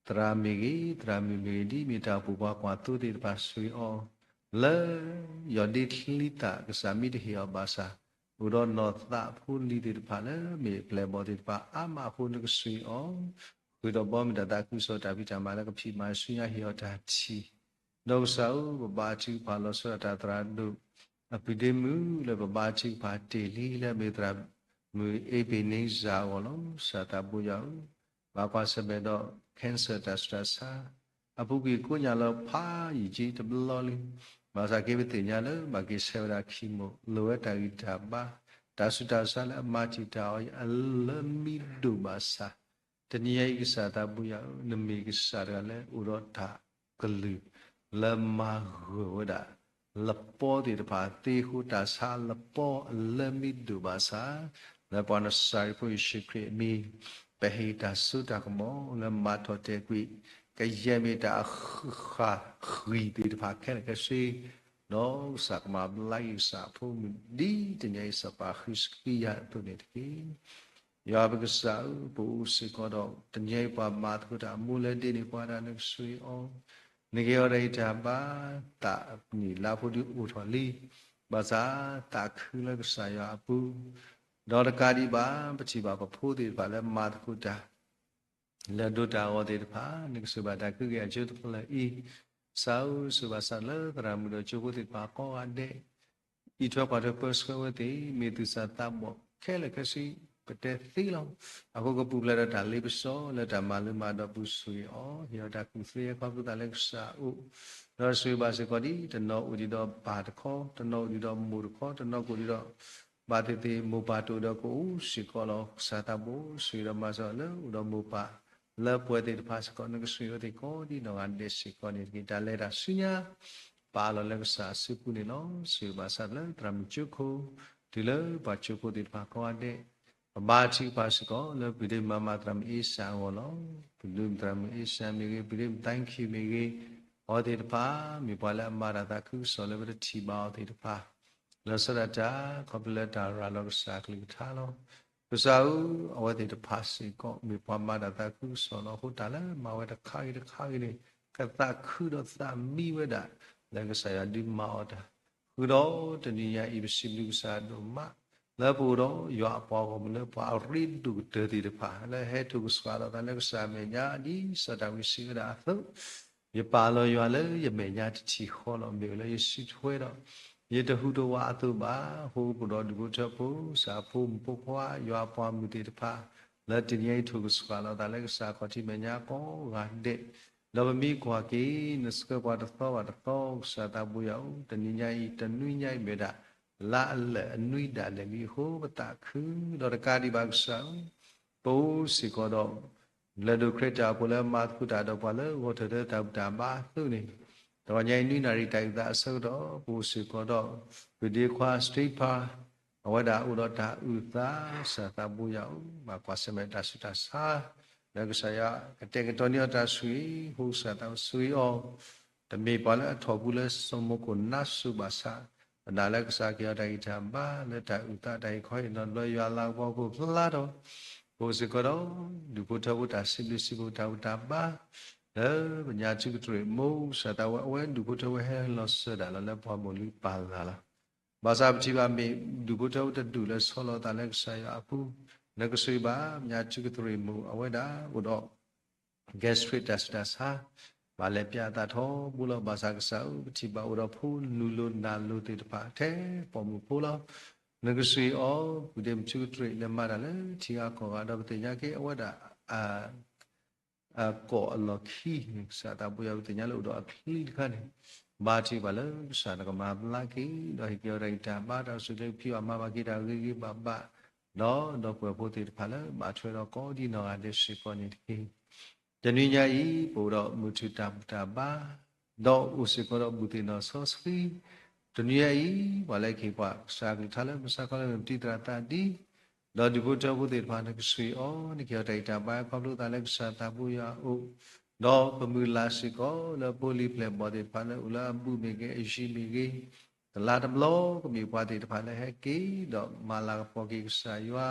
သရၣ်မ့ၢ်ဂ့ၤ, သရၣ်မုၣ်မ့ၢ်ဂ့ၤ, ဒ်မ့ၢ်တၢ်အိၣ်ဖှိၣ်ပှၤကွၢ်သိသ့ၣ်တဖၣ်ဆိၣ်ဂ့ၤအီၤ, လၢယီၢ်ဒ့ချံသၣ် ကစၢ်မ့ၢ်တဟ့ၣ်အီၤဘၣ်ဆၣ်, အိၣ်ဒီးနီၢ်သးဖိလံၤသ့ၣ်တဖၣ်လၢမ့ၢ်ပျဲၢ်ဘီၣ်သ့ၣ်တဖၣ်အါမးအဃိ နကဆိၣ်ဂ့ၤအီၤ, ဃုာ်ဒီးဘီမုၢ်တၢ်သးခုကစီၣ်တၢ်ဖံးတၢ်မၤလၢကဖံးမၤဆူညါဟ့ၣ်အီၤတၢ်ထံၣ်, ဒီးကစၢ်ဧၢ, ပဘါထုကဖၣ်လီၤဆီဒၣ်တၢ်သရၣ်ဒိၣ် အပုၢ်ဒ့မုၣ်လၢပဘါထုကဖၣ်တ့ၢ်လံလၢအမ့ၢ်သရၣ်မုၣ် အ့ဘ့းန့စၢ်အဂီၢ်လီၤ. ကစၢ်သးဘိယွၤဧၢ, ဘၣ်ကွၢ်ဆၢၣ်မဲာ်ဒီး cancer တၢ်ဆူးတၢ်ဆါ, အပူၤကွံာ်ကိးညါလၢဖးယံာ်က့တဘျီလံ, ဘၣ်ဆၣ်က့ပသ့ၣ်ညါလၢ ဘၣ်က့ၤဆဲးဝဲဒၣ် chemo လိၣ်ဝဲတၢ်ဂံၢ်တၢ်ဘါ, တၢ်ဆူးတၢ်ဆါလၢအမၤတံာ်တာ်အီၤအံၤ အလၢမံဒိၣ်ဘၣ်ဆၣ်, တနံၤညါအံၤကစၢ်သးဘိယွၤဧၢ, နမ့ၢ်ကစၢ်တဂၤလၢအိၣ်ဒီးတၢ်ကလုၢ် လၢမၤဂၢၢ်ဝဲဒၣ် လပီသ့ၣ်တဖၣ်သ့အဃိ တၢ်ဆါလပီအလၢမံဒိၣ်ဘၣ်ဆၣ်, လၢပှၤနစၤရ့းဖိယ့ၣ်ၡူးခရံာ်အမံၤ, ပဟ့ၣ်တၢ်စိတၢ်ကမီၤလၢမၤထီၣ်တဲာ်ကွံာ် ကယဲၢ်မ့ၢ်တၢ်အဃၢ်ဃံၤသ့ၣ်တဖၣ်ခဲလၢာ်ခဲဆ့, ဒီးကစၢ်ကမၤဘျါက့ၤကစၢ်အဖိမုၣ် ဒ်တနံၤညါအံၤစီၤပၤဃံးစကံယၤအသိးန့ၣ်တက့ၢ်. ယွၤပကစၢ်ဧၢ, ပအိၣ်စ့ၢ်ကီးဒီး တနံၤညါအံၤပှၤမၤသကိးတၢ်အမိၢ်လၢဒ့န့ၣ် ပှၤဒၣ်နကဆိၣ်ဂ့ၤအီၤ, နကဟ့ၣ်အီၤတၢ်ဂံၢ်တၢ်ဘါ, သးနံၣ်လါဖိဒုးအိၣ်ထီၣ်လံ, ဘၣ်ဆၣ်သးခုလၢကစၢ်ယွၤအပူၤ, ဒီးတကးဒံးဘၣ် ပထံၣ်ဘၣ်ပဖိသ့ၣ်တဖၣ်လၢမၤသကိးတၢ် လၢဒိးတၢ်အဂီၢ်သ့ၣ်တဖၣ် နကဆိၣ်ဘၣ်တၢ်ကဟုကယာ်အကၠိတဖျၢၣ်အံၤ, ကစၢ်ဧၢ, ဆိၣ်ဘၣ်စးလၢသရၣ်မုၣ်ဒီးကၠိဖိသ့ၣ်တဖၣ်ကိးဂၤဒဲး, အံးထွဲကွၢ်ထွဲပၢဆှၢဝဲသ့ၣ် မ့ၢ်သူၣ်စၢ်သးဘီၣ်ခဲလၢာ်ခဲဆ့, ပတဲသ့လီၤ. အဃိကပူၤဖျဲးဒီးတၢ်လ့ပစီလၢတၢ်မၤလိမၤဒိးပူၤဆိၣ်ဂ့ၤအီၤ, ဟ့ၣ်အီၤတၢ်ကူၣ်သ့ခီဖျိသးလၢကစၢ်အအိၣ်, ဒီးဆိၣ်ဂ့ၤဘၣ်စ့ၢ်ကီးဒ် တနီၤအိၣ်ဒံးဒီးပၢ်တခီ, တနီၤအိၣ်ဒံးဒီးမိၢ်တခီ, တနီၤကအိၣ်ဒံးဒီး ဘၣ်သ့ၣ်သ့ၣ်မိၢ်ပၢ်တအိၣ်ဒီးကအိၣ်စ့ၢ်ကီးလီၤ. ကစၢ်သးဘိ ဆိၣ်ဂ့ၤဒီးမၤစၢၤလၢအိၣ်ဒီးမိၢ်ပၢ်လၢပှဲၤသ့ၣ်တဖၣ်စ့ၢ်ကီး နကဆိၣ်ဂ့ၤအဝဲသ့ၣ်ကိးဒ်နီၢ်ဂၤဒဲးစ့ၢ်ကီးန့ၣ်တက့ၢ်. တၢ်လဲၤတၢ်ဆူညါ ပာ်လီၤလၢကစၢ်အစုပူၤန့ၣ်လီၤ. ဆိၣ်ဂ့ၤဘၣ်ဆၣ်လၢသရၣ်မုၣ်ကၠိခိၣ်, တုၤလၢပှၤကၠိခိၣ်သ့ၣ်တဖၣ်ကိးဂၤဒဲး, ပဘါထုကဖၣ်စ့ၢ်ကီးလၢပဒ့မၤမၤသရၣ်မုၣ်အ့စၢ်အဂီၢ်လီၤ. ပဒ့မၤသရၣ်မုၣ်အ့စၢ်မ့ၢ်ဂ့ၤ, ပဒ့မၤ thank you မ့ၢ်ဂ့ၤ, အဝဲသ့ၣ်တဖၣ် မ့ၢ်ပှၤလၢအမၤတၢ်သးခုကစီၣ်လၢပတထံၣ်ဘၣ်အီၤသ့ၣ်တဖၣ် လီၤဆီဒၣ်တၢ် ခီဖျိလၢတၢ်ရၤလီၤကစၢ်အကလုၢ်ကထါလီၤ. ကစၢ်ဧၢ, အဝဲသ့ၣ်တဖၣ်စ့ၢ်ကီး မ့ၢ်ပှၤမၤတၢ်သးခုကစီၣ်လီၤ. အဃိတၢ်လၢမၤဝဲတခါဂ့ၤတခါဂ့ၤန့ၣ် ကသးခုဒီးသးမံဝဲဒၣ် လၢကစၢ်ယွၤဒုးမၤအီၤတၢ်, ဃုာ်ဒီးတနံၤညါအံၤ ပစံးဘျုးကစၢ်ဒိၣ်မး လၢပအိၣ်ဒီးယွၤအပှၤဂီၢ်မုၢ်လၢပှၤအရ့ဒိၣ်ကတၢၢ်သ့ၣ်တဖၣ် လၢဟဲထိၣ်ကစှၤလိာ်သးလၢကစၢ်အမဲာ်ညါ ဒ်စီၤဒၤဝံးစံးဝဲဒၣ်အသိး ယပာ်လီၤယွၤလၢယမဲာ်ညါတထံၣ်ဃီလီၤ. မ့ၢ်လၢယစုထွဲဒီး ယတဟူးတဝးအသိးဘၣ်. အဃိပှၤဒီးဒူၣ်ဖိထၢဖိ ကစၢ်ဖိမုၣ်ဖိခွါ ယွၤအပှၤမုၣ်သ့ၣ်တဖၣ် လၢတနံၤအံၤထိၣ်ကစှၤလိာ်သးလၢကစၢ်ခီၣ်ထံးမဲာ်ညါကိးဂၤဒဲး, ဒီးပမ့ၢ်ကွၢ်က့ၤ နဆှၢပှၤတသီဘၣ်တသီ ကစၢ်သးဘိယွၤဧၢ, တနံၤညါအံၤ တနွံညါအံၤမ့ၢ်ဒၣ် လါအလၢာ်အနွံဒၣ်လဲာ်လံအဃိ ပသးခု ဒီးတကးဒံးဘၣ်ကစၢ်ဧၢ, ပအိၣ်စ့ၢ်ကီးဒီး လဲၤဒိးခရံာ်တၢ်အိၣ်ဖှိၣ်လၢမၤသကိးတၢ်ဒီးပှၤလၢဂီၤထၢၣ်လၢတၢ်ဘူၣ်တၢ်ဘါအသိးန့ၣ်, တဂီၤညါအံၤနွံနၣ်ရံၣ်တၢ်အုၣ်သးအဆၢကတီၢ် ပအိၣ်စ့ၢ်ကီးဒီး ပဒ့ခွါ Stephen အဝဲဒၣ်အိၣ်ဒီးတၢ်အုၣ်သး ကစၢ်သးဘိယွၤဧၢ, ဘၣ်ကွၢ်ဆၢၣ်မဲာ်တၢ်ဆူးတၢ်ဆါ, လၢကစၢ်ယွၤကတဲာ်ကတီၤန့ၢ်အီၤတၢ်ဆိၣ်ဂ့ၤ, ဃိကစၢ်သးဘိယွၤဆိၣ်ဂ့ၤအီၤ, တမ့ၢ်ပှၤလၢအထီၣ်ပူၤလၢစီၤမိၤကိၣ်နါစိၤဘၣ်ဆၣ်, ပနာ်လၢကစၢ်ကဟ့ၣ်အီၤတၢ်ဂံၢ်တၢ်ဘါ လၢတၢ်အုၣ်သးတၢ်ဟ့ၣ်ခီဟ့ၣ်နီၤတဘျီ ယွၤလၤကပီၤခိၣ်ဖျါထီၣ်, အိၣ်စ့ၢ်ကီးဒီး ဒူၣ်ဖိထၢဖိတၢ်စံးဘျုးစံးဖှိၣ်တၢ်ဘူၣ်တၢ်ဘါ လၢပညါထူကတြ့ၣ်မိၢ်ကစၢ်သးဘိယွၤ အဝဲဒူၣ်ဖိထၢဖိဟဲလီၤစၢၤဒၣ်လီၤလၢပှၢ်မိၢ်လုၢ်ပၢ်လၢ်လီၤ. ဘၣ်ဆၣ်ပထံၣ်ဘၣ်မ့ၢ်ဒူၣ်ဖိထၢဖိတဒူၣ်လၢဆီလီၤသးလၢကစၢ်ယွၤအပူၤ, နကဆိၣ်ဂ့ၤဘၣ် ပညါထူကတြ့ၣ်မိၢ်အဝဲဒၣ်အိၣ်ဒီး gastric တၢ်ဆူးတၢ်ဆါ, ဘၣ်လဲၤပျးအသးထီဘိလီၤ. ဘၣ်ဆၣ်ကစၢ်ဧၢ ပထံၣ်ဘၣ်အိၣ်ဒီးဖိနုာ်လိၤနၢ်လိၤသ့ၣ်တဖၣ်ထဲပိာ်မုၣ်ဖိလီၤ. နကဆိၣ်ဂ့ၤအီၤ ပုၢ်ဒ့မုၣ်ထူကတြ့ၣ် လဲၤမၤတၢ်လၢထံဂၤကီၢ်ဂၤ ဒီးပသ့ၣ်ညါက့ၤအဝဲဒၣ် အကိာ်အလီၢ်ခံန့ၣ် ကစၢ်သးဘိယွၤ ပသ့ၣ်ညါလၢအိၣ်ဒီးအချံတခါန့ၣ်, ဘါထုကဖၣ်လၢကစၢ်နကမၤဘျါက့ၤ ဒီးဟ့ၣ်က့ၤအီၤတၢ်ဂံၢ်တၢ်ဘါ တၢ်အိၣ်ဆူၣ်အိၣ်ချ့ ဖံးဘၣ်မၤဘၣ်က့ၤတၢ်ဂ့ၤဂ့ၤဘၣ်ဘၣ်, ဒီးဒီပုၢ်ဝဲၢ်ဖိသ့ၣ်တဖၣ်လၢဘၣ်ထွဲဒီးကိးဒံနီၢ်ဂၤဒဲးစ့ၢ်ကီးန့ၣ်တက့ၢ်. တနွံညါအံၤ ပအိၣ်ဒီးမုၢ်ထူၣ်တၢ်ဘူၣ်တၢ်ဘါ, ဒီးအိၣ်စ့ၢ်ကီးဒီးဘူးသ့ၣ်နီၣ်စီဆှံ, တနွံညါအံၤ ပှၤလၢကဟ့ၣ်ပှၤကစၢ်အကလုၢ်ကထါလၢမုၢ်ဆါခီလၢမုၢ်တံၢ်သရၣ်သးဒံး, ဒီးဒူၣ်ဖိထၢဖိသ့ၣ်တဖၣ် နကဆိၣ်ဂ့ၤအီၤ နကဟ့ၣ်အီၤတၢ်ဂံၢ်တၢ်ဘါခီဖျိသးလၢကစၢ်သးဘိယွၤအအိၣ်, ဒီးပမုၢ်လၢ်စ့ၢ်ကီးလၢဖိလံၤပျဲၢ်ဘီၣ်သ့ၣ်တဖၣ်လၢအိၣ်လၢအဘူးမ့ၢ်ဂ့ၤ အယံၤမ့ၢ်ဂ့ၤ, တလါတဘျီကမ့ၢ်ပှၤသ့ၣ်တဖၣ်လၢဟဲက့ၤဒီးမၤလၤကပီၤက့ၤကစၢ်ယွၤ,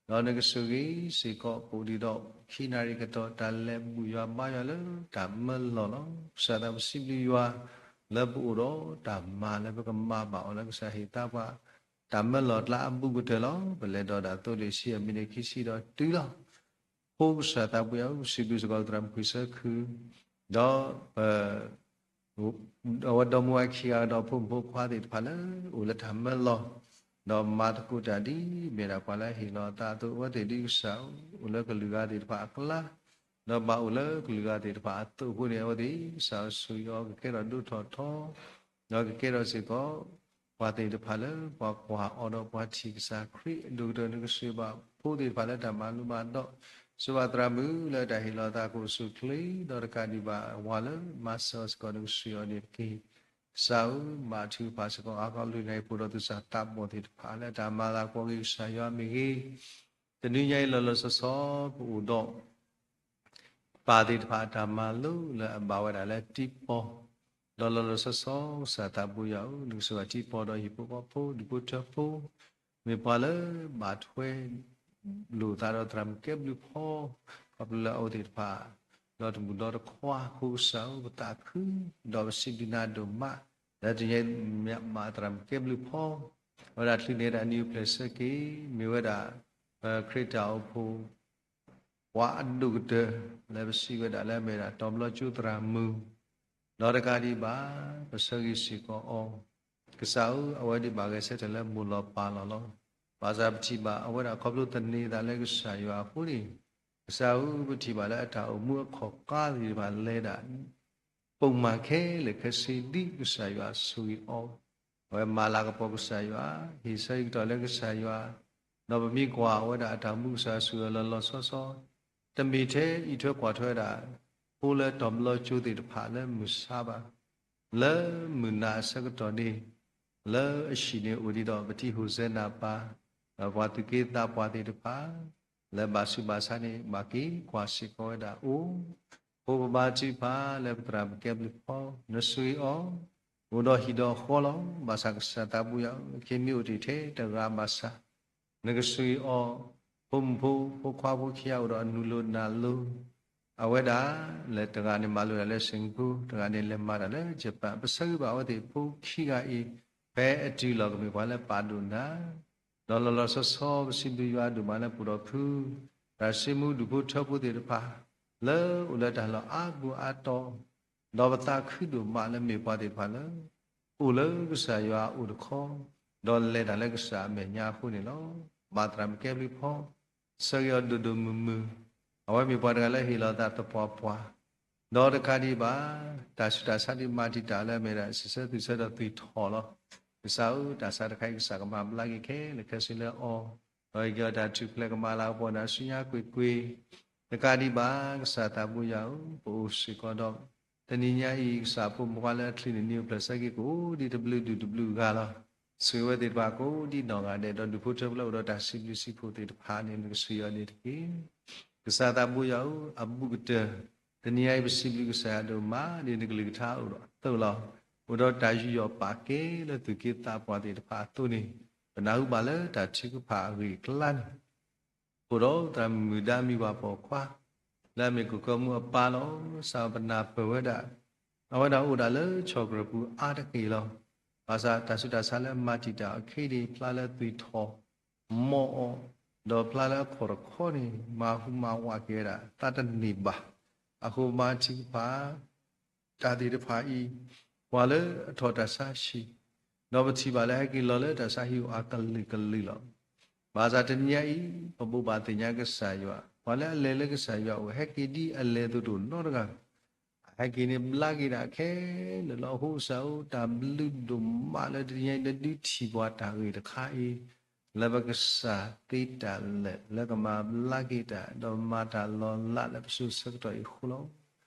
ဒီးနကဆိၣ်ဂ့ၤစ့ၢ်ကီးပအိၣ်ဒံးဒီးခံနၣ်ရံၣ်ကတီၢ် တၢ်လဲၤဘူၣ်ယွၤဘါယွၤလၢတၢ်မၢလီၢ်လီၤ. ကစၢ်သးဘိစံးဘျုးယွၤ လၢပအိၣ်ဒီးတၢ်မၤလၢပကမၤဘၣ်အီၤလၢကစၢ်ဟ့ၣ်သါပှၤ တၢ်မၢလီၢ်ကျါအဘူးကတၢၢ်လီၤ. ပလဲၤဒီးဒၣ်သိလ့ၣ်ဆံအမံးနံးခံဆံဒီးတုၤလီၤ. အဃိကစၢ်သးဘိယွၤဧၢ ပစံးဘျုးစ့ၢ်ကီးပသရၣ်မုၣ်ခွံဆၢခု, ဒီး အဝဲဒီမါဝၤခံဂၤဒီးဖိမုၣ်ဖိခွါသ့ၣ်တဖၣ်လၢအိၣ်လၢတၢ်မၢလီၢ်, ဒီးမၤသကိးတၢ်ဒ်မ့ၢ်ဒၣ်ပှၤလၢအဟ့ၣ်လီၤအသးအသိး အဝဲသ့ၣ်ဒ်ကစၢ်ဧၢ အိၣ်လၢကလုာ်ဂၤသ့ၣ်တဖၣ်အကျါ, ဒီးဘၣ်အိၣ်လၢကလုာ်ဂၤသ့ၣ်တဖၣ်အသိးအဃိန့ၣ် အဝဲသ့ၣ်ကစၢ်ဧၢ ဆိၣ်ဂ့ၤအီၤကကဲထီၣ်ဒိၣ်ထီၣ်ထီ, ဒီးကကဲထီၣ်စ့ၢ်ကီး ပှၤသ့ၣ်တဖၣ်လၢပှၤကွၢ်အီၤဒီးပှၤထံၣ်ကစၢ်ခရံာ်အဒိၣ်ကတၢၢ် နကဆိၣ်ဂ့ၤဘၣ်ဖိသ့ၣ်တဖၣ်လၢတၢ်မၤလိဘၣ်ဒီး ဆိၣ်ဂ့ၤဘၣ်သရၣ်မုၣ်လၢတၢ်ဟ့ၣ်လီၤသးကအိၣ်ဆူၣ်အိၣ်ချ့ ဒီးတကးဒံးဘၣ်ဝၤလၢမၤစၢၤအီၤစ့ၢ်ကီး နကဆိၣ်ဂ့ၤအီၤန့ၣ်တက့ၢ်. ကစၢ်ဧၢ ဘၣ်ထုကဖၣ်စ့ၢ်ကီး အါခီလုၢ်နၢ်ဟ့ၣ်ဖိဒီးသူၣ်စၢ်သးဘီၣ်သ့ၣ်တဖၣ်လၢတၢ်မၤလၤကပီၤက့ၤကစၢ်ယွၤမ့ၢ်ဂ့ၤ, တနွံညါအံၤလီၤလီၤဆီဆီ ပအိၣ်ဒီး ပၢ်သ့ၣ်တဖၣ်အတၢ်မၤလိလၢအဘၣ်ဝဲဒၣ်လၢတံးပီၤ, ဒီးလီၤလီၤဆီဆီ ကစၢ်သးဘိယွၤဧၢ နကဆိၣ်ဂ့ၤတံးပီၤဒီးဟံၣ်ဖိဃီဖိ ဒူၣ်ဖိထၢဖိ, မ့ၢ်ပှၤလၢဘၣ်ထွဲလိာ်သးဒီးသရၣ်မုၣ်ကဲဘျုးဖီ, ခီဖျိလၢအဝဲသ့ၣ်တဖၣ် ဒီးတမုၣ်ဒီတခွါအဃိ ကစၢ်ဧၢ ပသးခု ဒီးပစံးဘျုးနၤဒိၣ်မး, လၢတနံၤညါအံၤ မ့ၢ်မးသရၣ်မုၣ်ကဲဘျုးဖီ, အဝဲဒၣ်ချုးန့ၢ်ဒၣ်နံၣ်အိၣ်ဖျဲၣ်ဆၢက့ၤ မ့ၢ်ဝဲဒၣ် ပခရံာ်တၢ်အိၣ်ဖှိၣ် ပှၤအဒိၣ်ကတၢၢ် လၢပစံးဝဲဒၣ်လၢအမ့ၢ်ဒၣ်တီၤဘျီကၠိသရၣ်မုၣ်, ဒီးတကးဒံးဘၣ် ပဆၢဂ့ၤစ့ၢ်ကီးအီၤ, ကစၢ်ဧၢ အဝဲဒၣ်ဘၣ်ဂဲၤဆၢထၢၣ်လၢမိၢ်လီၤပၢ်လီၤလီၤ. ဘၣ်ဆၣ်ပထံၣ်ဘၣ်အဝဲဒၣ်ခီဖျိသန့ၤသးလၢကစၢ်ယွၤအဃိန့ၣ်, ကစၢ်ဧၢ ပထံၣ်ဘၣ်လၢအတၢ်အိၣ်မူအခီၣ်ကါသ့ၣ်တဖၣ်လဲၤဒၣ် ပိာ်မၢ်ခဲလၢာ်ခဲဆ့ဒ်ကစၢ်ယွၤဆိၣ်ဂ့ၤအီၤ, အဝဲမၤလၤကပီၤကစၢ်ယွၤ, ဟ့ၣ်ဆၢဟ့ၣ်ကတီၢ်လၢကစၢ်ယွၤ, ဒီးပမ့ၢ်ကွၢ်အဝဲဒၣ်အတၢ်အိၣ်မူကစၢ်ဆိၣ်ဂ့ၤအီၤလီၤလီၤဆီဆီ, တမ့ၢ်ထဲအံးထွဲကွၢ်ထွဲဝဲဒၣ် ဖိလၢတီၤဘျီကၠိသ့ၣ်တဖၣ်လၢမုၢ်ဆါဘၣ်, လၢမုၢ်နၤအဆၢကတီၢ်န့ၣ်, လၢအဟံၣ်န့ၣ်အိၣ်ဒံးဒီးပတံၤဟိၣ်စဲနၤပၢ်, ဒီးပှၤသူၣ်က့သးပှၢ်သ့ၣ်တဖၣ် လၢဘၣ်ဆူးဘၣ်ဆါန့ၣ် ဘၣ်က့ၤကွၢ်စ့ၢ်ကီးဝဲဒၣ်အိၣ်, ဖိပဘါထုကဖၣ်လၢပသရၣ်မုၣ်ကဲဘျုးဖီ နဆိၣ်ဂ့ၤအီၤ, အိၣ်ဒီးဟံၣ်ဒီးဃီလီၤ. ဘၣ်ဆၣ်ကစၢ်သးဘိယွၤဧၢ အခ့မ့ၢ်အိၣ်တ့ၢ်ထဲတဂၤဘၣ်ဆၣ်, နကဆိၣ်ဂ့ၤအီၤ, ဖိမုၣ်ဖိ ဖိခွါဖိခံဂၤအိၣ်ဒီးအနုာ်လိၤနၢ်လိၤ, အဝဲဒၣ် လၢတဂၤန့ၣ်မၤလိတၢ်လၢ Singapore, တဂၤန့ၣ်လဲၤမၤတၢ်လၢ Japan, ပဆၢဂ့ၤဘၣ်အဝဲသ့ၣ်ဖိခံဂၤအံၤ, ဖဲအတုၤလီၤကမ့ၢ်ပှၤလၢပာ်ဒိၣ်နၤ ဒီးလီၤလီၤဆီဆီ ပစံးဘျုးယွၤဒိၣ်မးလၢပအိၣ်ဒီးဖု သရၣ်စ့မူဒူၣ်ဖိထၢဖိသ့ၣ်တဖၣ် လၢအိၣ်လၢတၢ်လီၢ်အါပူၤအါတီၤ, ဒီးပသးခုဒိၣ်မးလၢမ့ၢ်ပှၤသ့ၣ်တဖၣ်လၢ အိၣ်လၢကစၢ်ယွၤအအိၣ်တခီ, ဒီးလဲၤတၢ်လၢကစၢ်အမဲာ်ညါအဃိန့ၣ်လီၤ. ဘၣ်သရၣ်မုၣ်ကဲဘျုးဖီ ဆၢဂ့ၤအီၤဒိၣ်ဒိၣ်မုၢ်မုၢ်, အဝဲမ့ၢ်ပှၤတဂၤလၢဟ့ၣ်လီၤသးသပှၢ်ပှၢ်, ဒီးတကးဒံးဘၣ် တၢ်ဆူးတၢ်ဆါဒ်မၤတံာ်တာ်လၢအမ့ၢ်ဒၣ် စံးဆၢသူၣ်ဆၢဒီးသွံၣ်ထီၣ်လီၤ. ကစၢ်ဧၢ တၢ်ဆါတခါအံၤ ကစၢ်ကမၤဘျါက့ၤခဲလၢာ်ခဲဆ့လၢအီၤ, ဒီးဟ့ၣ်က့ၤအီၤတၢ်ထူၣ်ဖျဲး ကမၤလၤကပီၤနၤဆူညါကွ့ၢ်ကွ့ၢ်, တကးဒံးဘၣ် ကစၢ်သးဘိယွၤဧၢ ပအိၣ်စ့ၢ်ကီးဒီး တနံၤညါအံၤ ကစၢ်ဖိမုၣ်ဖိခွါလၢအချုးန့ၢ်နံၣ်အိၣ်ဖျဲၣ်ဆၢက့ၤ ကအိၣ်ဒံးတဘျုးဒူၣ်တဘျုးဂၤလီၤ. ဆိၣ်ဂ့ၤဝဲသ့ၣ်တဖၣ်ကိးဒံနီၢ်ဂၤဒဲး ဒီးဒူၣ်ဖိထၢဖိလၢအိၣ်ဒီးတၢ်စံးဘျုးစံးဖှိၣ်သ့ၣ်တဖၣ်န့ၣ် နကဆိၣ်ဂ့ၤအီၤန့ၣ်တက့ၢ်. ကစၢ်သးဘိယွၤဧၢ, အဘူးကတၢၢ် တနံၤအံၤ ပစံးဘျုးကစၢ်ယွၤဒိၣ်မး ဒ်နကလုၢ်ကထါအိၣ်ဒီးအသိးလီၤ. အိၣ်ဒီးတၢ်ယူးယီၣ်ပာ်ကဲလၢသူၣ်က့သးပှၢ်သ့ၣ်တဖၣ်အသိးန့ၣ် ပနၢ်ဟူဘၣ်လၢတၢ်ထုကဖၣ်အဂ့ၢ်အကျါန့ၣ် အိၣ်ဒီးသရၣ်မုၣ်ဒါမံၤပှၢ်ပိာ်ခွါ လၢအမ့ၢ်ကီၢ်ကီၢ်မုၢ်အပၢ်လီၤ. စးပနၢ်ပၢၢ်ဝဲဒၣ် အဝဲဒၣ်အိၣ်ဒၣ်လၢဆီၣ်ကြၢးပူၤအါတက့ၢ်လီၤ. ဘၣ်ဆၣ်တၢ်ဆူးတၢ်ဆါလၢမၤတံာ်တာ်အီၤခဲအံၤန့ၣ် ဖျါလၢသွံၣ်ထီၣ်မီၢ်အီၤ, ဒီးဖျါလၢအခီၣ်တခီန့ၣ် မၤဟူးမၤဝးက့ၤဝဲဒၣ် သးတန့ၢ်ဘၣ်. အဃိမၤထံကဖၣ် တၢ်သ့ၣ်တဖၣ်အံၤ ပှၤလၢအထီၣ်တၢ်ဆါဟံၣ်, ဒီးပထံၣ်ဘၣ်လၢဟဲက့ၤလီၤလၢတၢ်ဆါဟံၣ်အကလုာ်ကလုာ်လီၤ. ဘၣ်ဆၣ်တနံၤအံၤ ပဘိးဘၣ်သ့ၣ်ညါကစၢ်ယွၤ, ပှၤလၢအလဲၤလၢကစၢ်ယွၤအိၣ် ဟဲက့ၤဒ်အလဲၤသတးဒီးနီတဂၤ အဟဲက့ၤန့ၣ်ဘျါက့ၤဒၣ်ခဲလၢာ်လီၤ. အဃိကစၢ်ဧၢ, တၢ်ဘျုးဒိၣ်မးလၢတနံၤအံၤ နဒုးထံၣ်ပှၤတၢ်ဂ့ၢ်တခါအံၤ, လၢပကစၢ်သ့တၢ်လၢာ် လၢကမၤဘျါက့ၤတၢ် ဒီးမၤတၢ်လီၤလးလၢပစိၤဆၢကတီၢ်အံၤအဃိလီ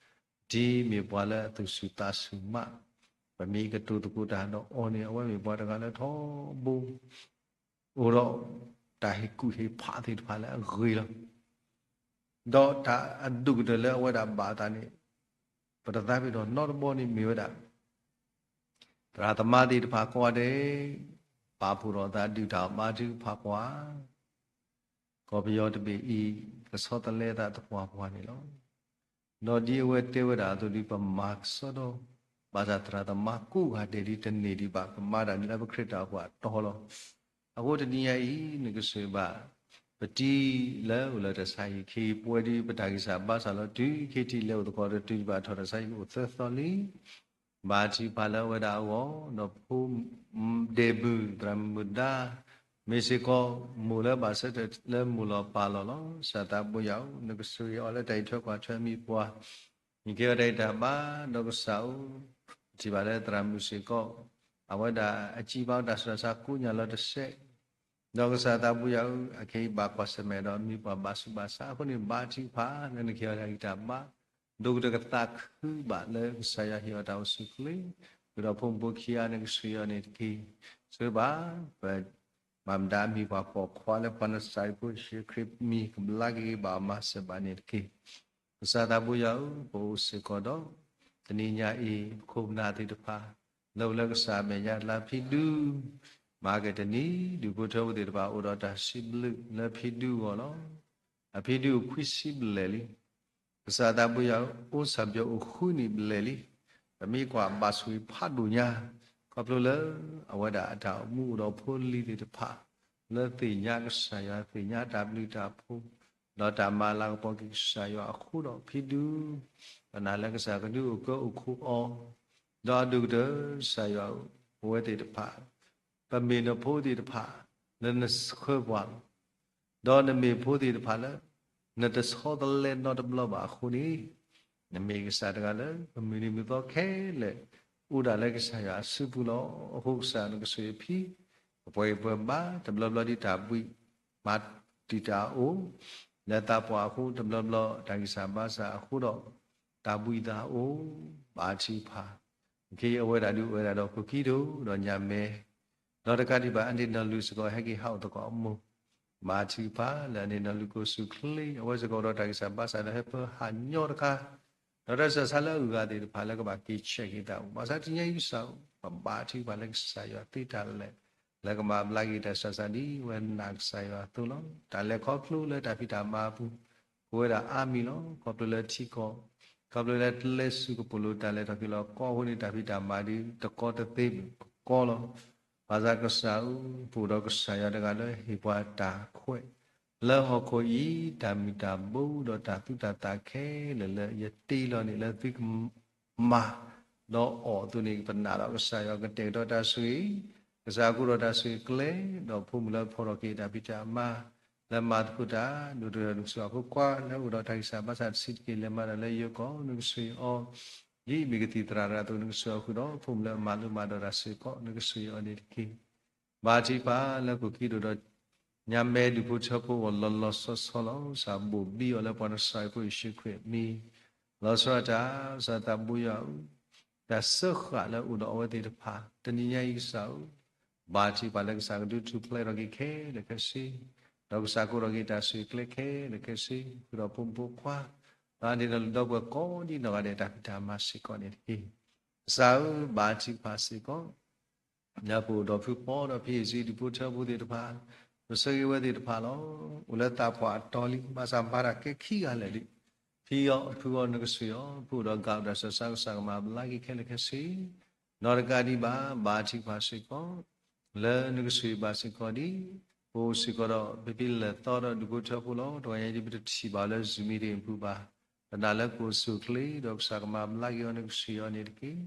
ၤ. ဒ်မ့ၢ်ပှၤလၢအသူၣ်ဆူၣ်သးဆူၣ်မး, ပမ့ၢ်ကတိၤသကိးတၢ်ဒီးအီၤန့ၣ် အဝဲမ့ၢ်ပှၤတဂၤလၢထီဘိ အိၣ်ဒီးတၢ်ဟ့ၣ်ကူၣ်ဟ့ၣ်ဖးသ့ၣ်တဖၣ်လၢအဂ့ၤလီၤ. ဒီးတၢ်အဒိၣ်ကတၢၢ်လၢအဝဲဒၣ်ဘၣ်အသးန့ၣ် ပတသးပ့ၤနီၣ်နီတဘီန့ၣ်မ့ၢ်ဝဲဒၣ် သရၣ်သမါသ့ၣ်တဖၣ်ကိးဂၤဒဲး ပာ်ဖှိၣ်ထီၣ်အသးဒုးတၢ်မၤထုကဖၣ်ပှၤ ကီၢ်ပယီၤတဘ့ၣ်အံၤ ကဆီတလဲသးသပှၢ်ပှၢ်န့ၣ်လီၤ. ဒီးဒ်အဝဲတဲဝဲဒၣ်အသိးဒီး ပမၤကစီဒီ, ဘၣ်ဆၣ်သရၣ်သမါကိးဂၤဒဲးဒ်တန့ၢ်ဒံးဘၣ် ကမၤတၢ်န့ၣ်လၢပခရံာ်တၢ်အိၣ်ဖှိၣ်အတီၤလီၤ. အဃိတနံၤညါအံၤ နကဆိၣ်ဂ့ၤဘၣ် ပတံၤလၢအိၣ်လၢတၢ်ဆါဟံၣ်ခံ ပဝဲဒ်ပတၢ်ဂံၢ်စၢ်ဘါစၢ်လီၤ. တုၤခံထံၣ်လဲၤအိၣ်သကိးဒီးတုၤဒံးဘၣ်ထီၣ်တၢ်ဆါဟံၣ်အိၣ်သၢသီလံ ဘၣ်ထံကဖၣ်လၢအဝဲဒၣ်အဂီၢ် ဒီးဖိဒ့မုၣ် သရၣ်မုၣ်ဒါ မ့ၢ်စ့ၢ်ကီး မိၢ်လၢဘၣ်ဆၢထၢၣ်လၢမိၢ်လီၤပၢ်လီၤလီၤ. ကစၢ်သးဘိယွၤဧၢ, နကဆိၣ်ဂ့ၤအီၤလၢတၢ်အံးထွဲကွၢ်ထွဲမံၤပှၤ မ့ၢ်ကဲဝဲတၢ်အံးတၢ်ဘါ ဒီးကစၢ်ဧၢ, ပထံၣ်ဘၣ်လၢသရၣ်မုၣ်စ့ၢ်ကီး အဝဲဒၣ်အစံးဘၣ်တၢ်ဆူးတၢ်ဆါကိးညါလီၤတစဲး ဒီးကစၢ်သးဘိယွၤဧၢ, အခဲအံၤဘၣ်ကွၢ်ဆၢၣ်မဲာ်ဒီးမံၤပှၢ်ဘၣ်ဆူးဘၣ်ဆါအဃိန့ၣ် ဘါထုကဖၣ်လၢနကဟ့ၣ်အီၤတၢ်ဂံၢ်တၢ်ဘါ ဒိၣ်ကတၢၢ်ကသးခုဘၣ်လၢကစၢ်ယွၤဟ့ၣ်အီၤတၢ်အိၣ်ဆူၣ်အိၣ်ချ့, ဃုာ်ဒီးဖိမုၣ်ဖိခံဂၤ နကဆိၣ်ဂ့ၤအီၤန့ၣ်တက့ၢ်. ဆိၣ်ဂ့ၤဘၣ် ပမၤမတၤအမံၤပှၢ်ပိာ်ခွါလၢပှၤနစၤရ့းဖိယ့ၣ်ၡူးခရံာ်မံၤ ကဘျါက့ၤက့ၤဘၣ်အီၤမၤစၢၤဘၣ်န့ၣ်တက့ၢ်. ကစၢ်သးဘိယွၤဧၢ, ပအိၣ်စ့ၢ်ကီးဒီး တနံၤညါအံၤ ပခိၣ်ပနၢ်သ့ၣ်တဖၣ် လၢအိၣ်လၢကစၢ်အမဲာ်ညါလၢဖံဒူ မၤက့ၤတနံၤ ဒူၣ်ဖိထၢဖိသ့ၣ်တဖၣ် အိၣ်ဒီးတၢ်စံးဘျုးလၢဖံဒူအဂီၢ်လီၤ. အဖံဒူအိၣ်ခွံဆံဘျဲၣ်လံ. ကစၢ်သးဘိယွၤဧၢ, အိၣ်စၢ်ဘျီအိၣ်ဃုနံၣ်ဘျဲၣ်လံ. ပမ့ၢ်ကွၢ်ဘၣ်ဆိၣ်ဂ့ၤဖးဒိၣ်ညါ ခီဖျိလၢအဝဲဒၣ်အတၢ်အိၣ်မူအိၣ်ဒီးဖိလံၤသ့ၣ်တဖၣ် လၢသ့ၣ်ညါကစၢ်ယွၤ သ့ၣ်ညါတၢ်ဘျုးတၢ်ဖှိၣ် ဒီးတၢ်မၤလၤကပီၤက့ၤကစၢ်ယွၤအဃိဒီး ဖံဒူ ပနာ်လၢကစၢ်ကဒုးအိၣ်ကၢအိၣ်ခိးအီၤ, ဒီးအဒိၣ်ကတၢၢ်ကစၢ်ယွၤဧၢ, ပဝဲသ့ၣ်တဖၣ် ပမ့ၢ်နဖိသ့ၣ်တဖၣ် လၢနဆှၢပှၤလီၤ. ဒီးနမ့ၢ်ဖိသ့ၣ်တဖၣ်လၢ နတဆီတလဲနီတဘျီဘၣ်အဃိန့ၣ်, နမ့ၢ်ကစၢ်တဂၤလၢ ပမုၢ်နံၤမုၢ်သီခဲလၢာ် အိၣ်ဒၣ်လၢကစၢ်ယွၤအစုပူၤလီၤ. အဃိကစၢ်နကဆိၣ်ဂ့ၤဖံ ပပှဲၤဂံၢ်ပှဲၤဘါ တဘျီဘျီဒ်တၢ်ဘှံး မၤတံာ်တာ်အိၣ် လၢသးပှၢ်အဃိ တဘျီဘျီတၢ်ဂံၢ်စၢ်ဘါစၢ်အဃိဒီး တၢ်ဘှံးသးအိၣ် ဘါထုကဖၣ် ခဲအံၤအဝဲဒၣ်ဒုးအိၣ်ဝဲဒၣ်ဒီး ကိၣ်ကံဒိၣ်ဒီးညၣ်မဲ ဒီးတကးဒံးဘၣ် အန့ၣ်နီၢ်လုၢ်စ့ၢ်ကီး ဟဲက့ၤဟးအိၣ်သကိးအမိၢ် ဘါထုကဖၣ်လၢအန့ၣ်နီၢ်လုၢ်ကိၢ်ဆူၣ်ချ့ အဝဲစ့ၢ်ကီးဒီးတၢ်ဂံၢ်စၢ်ဘါစၢ်ဒီးဟဲပၢဟးညီတခါ ဒီးတၢ်ဆူးတၢ်ဆါလၢအဂၤသ့ၣ်တဖၣ်လၢကဘၣ်က့ၤဆဲးက့ၤသးအိၣ် ဘၣ်ဆၣ်တနံၤညါအံၤကစၢ်ဧၢ ပဘါထုကဖၣ်လၢကစၢ်ယွၤသ့တၢ်လဲာ် လၢကမၤဘျါက့ၤတၢ်ဆူးတၢ်ဆါဒ်ဝဲနာ်ကစၢ်ယွၤအသိးလီၤ. တၢ်လဲၤခီဖျိလၢတၢ်ဖံးတၢ်မၤအပူၤ ပဝဲဒၣ်အါမံၤလီၤ. ခီဖျိလၢထံကီၢ် ခီဖျိလၢကျဲစူၤကပိာ်လိၤတၢ်လဲၤထီၣ်က့ၤလီၤကီအဃိန့ၣ် တၢ်ဖံးတၢ်မၤဒ်တကီတသ့မ့ၢ်ကီလီၤ. ဘၣ်ဆၣ်ကစၢ်ဧၢ ပအိၣ်ဒီးကစၢ်ယွၤတဂၤလၢဟ့ၣ်ပှၤတၢ်ခွဲး လၢဟီၣ်ခိၣ်အံၤ တၢ်မုၢ်တၢ်ဘိဒီးတၢ်သူတၢ်သၣ်ခဲလၢာ်လၢယတ့လီၤန့ၣ်လၢသုကမၤ ဒီးအီၤအသိးန့ၣ် ပနာ်ဒီးကစၢ်ယွၤကတဲာ်ကတီၤတၢ်ဆိၣ်ဂ့ၤ, ကစၢ်အဃိဒီးတၢ်ဆိၣ်ဂ့ၤကျဲ, ဒီးဖိမုၣ်လၢဖီၣ်ထီၣ်က့ၤတၢ်ဖံးတၢ်မၤ လၢမၤသကိးတၢ် ဒိၣ်တၢ်နကစၢ်အဃိကွၢ် လၢအိၣ်ဒီးတၢ်ဂံၢ်စၢ်ဘါစၢ်တဆံးတက့ၢ် လဲၤမၤတၢ်လၢယိၤကီၢ် နကဆိၣ်ဂ့ၤအီၤ, ဒ်အမ့ၢ်ကသံၣ်သရၣ်တဂၤအသိး နကဆိၣ်ဂ့ၤအီၤဃုာ်ဒီး ဖိမုၣ်လၢအမၤလိမၤဒိးတၢ်စ့ၢ်ကီး နကဆိၣ်ဂ့ၤအီၤန့ၣ်တက့ၢ်. ဘါထုကဖၣ်လၢကိၣ်ကံဒိၣ်ဒီး ညါမဲဒူၣ်ဖိထၢဖိအဂီၢ်လီၤလီၤဆီဆီလီၤ. ကစၢ်ဘိၣ်ဘံအီၤလၢပှၤနစၤရ့းဖိယ့ၣ်ၡူးခရံာ်အမံၤ, လီၤဆီဒၣ်တၢ် ကစၢ်သးဘိယွၤဧၢ, တၢ်စၢဃာ်လၢအိၣ်ဒီးအဝဲသ့ၣ်တဖၣ် တနံၤညါအံၤကစၢ်ဧၢ, ဘါထုကဖၣ်လၢကစၢ်ကဒုးထူၣ်ဖျဲးထီၣ်က့ၤခဲလၢာ်ခဲဆ့, ဒီးကစၢ်ကိးထီၣ်က့ၤတၢ်ဆိၣ်ကျဲခဲလၢာ်ခဲဆ့, ဃုာ်ဒီးဖိမုၣ်ဖိခွါ, ဒီးန့ၣ်ဒီးလၢဒီပုၢ်ဝဲၢ်ကိးဒံနီၢ်ဂၤဒဲးတၢ်ဖံးတၢ်မၤစ့ၢ်ကီးန့ၣ်တက့ၢ်. ကစၢ်ဧၢ, ဘါထုကဖၣ်စ့ၢ်ကီး လၢပအိၣ်ဒီးဖုဖီဒီးဖံအ့ၣ်စ့ဒူၣ်ဖိထၢဖိသ့ၣ်တဖၣ်, ပဆၢဂ့ၤဝဲသ့ၣ်တဖၣ်လီၤ. အိၣ်လၢသးပှၢ်အတီၤလံ ဘၣ်ဆၣ်မၤတၢ်ကဲခံဂၤလၢာ်လံ. ဖံအီၤဖုအီၤနကဆှံအီၤ, ဖုအိၣ်ဒီးကးအီၤတၢ်ဆူးတၢ်ဆါ ကစၢ်ကမၤဘျါက့ၤခဲလၢာ်ခဲဆ့, နီတကးဒံးဘၣ်. ဘါထုကဖၣ်စ့ၢ်ကီး လၢနကဆှံဘၣ်စ့ၢ်ကီးဒံး, ပအိၣ်စ့ၢ်ကီးဒီး ပဖံလၢာ်သီဒီးဒူၣ်ဖိထၢဖိလီၤ. တဂီၤညါအံၤ ပတထံၣ်ဘၣ်အီၤလၢ Zoom meeting အပူၤဘၣ်. ပနာ်လၢကအိၣ်ဆူၣ်အိၣ်ချ့ ဒီးကစၢ်ကမၤဘျါက့ၤအီၤ နကဆှံအီၤန့ၣ်တက့ၢ်.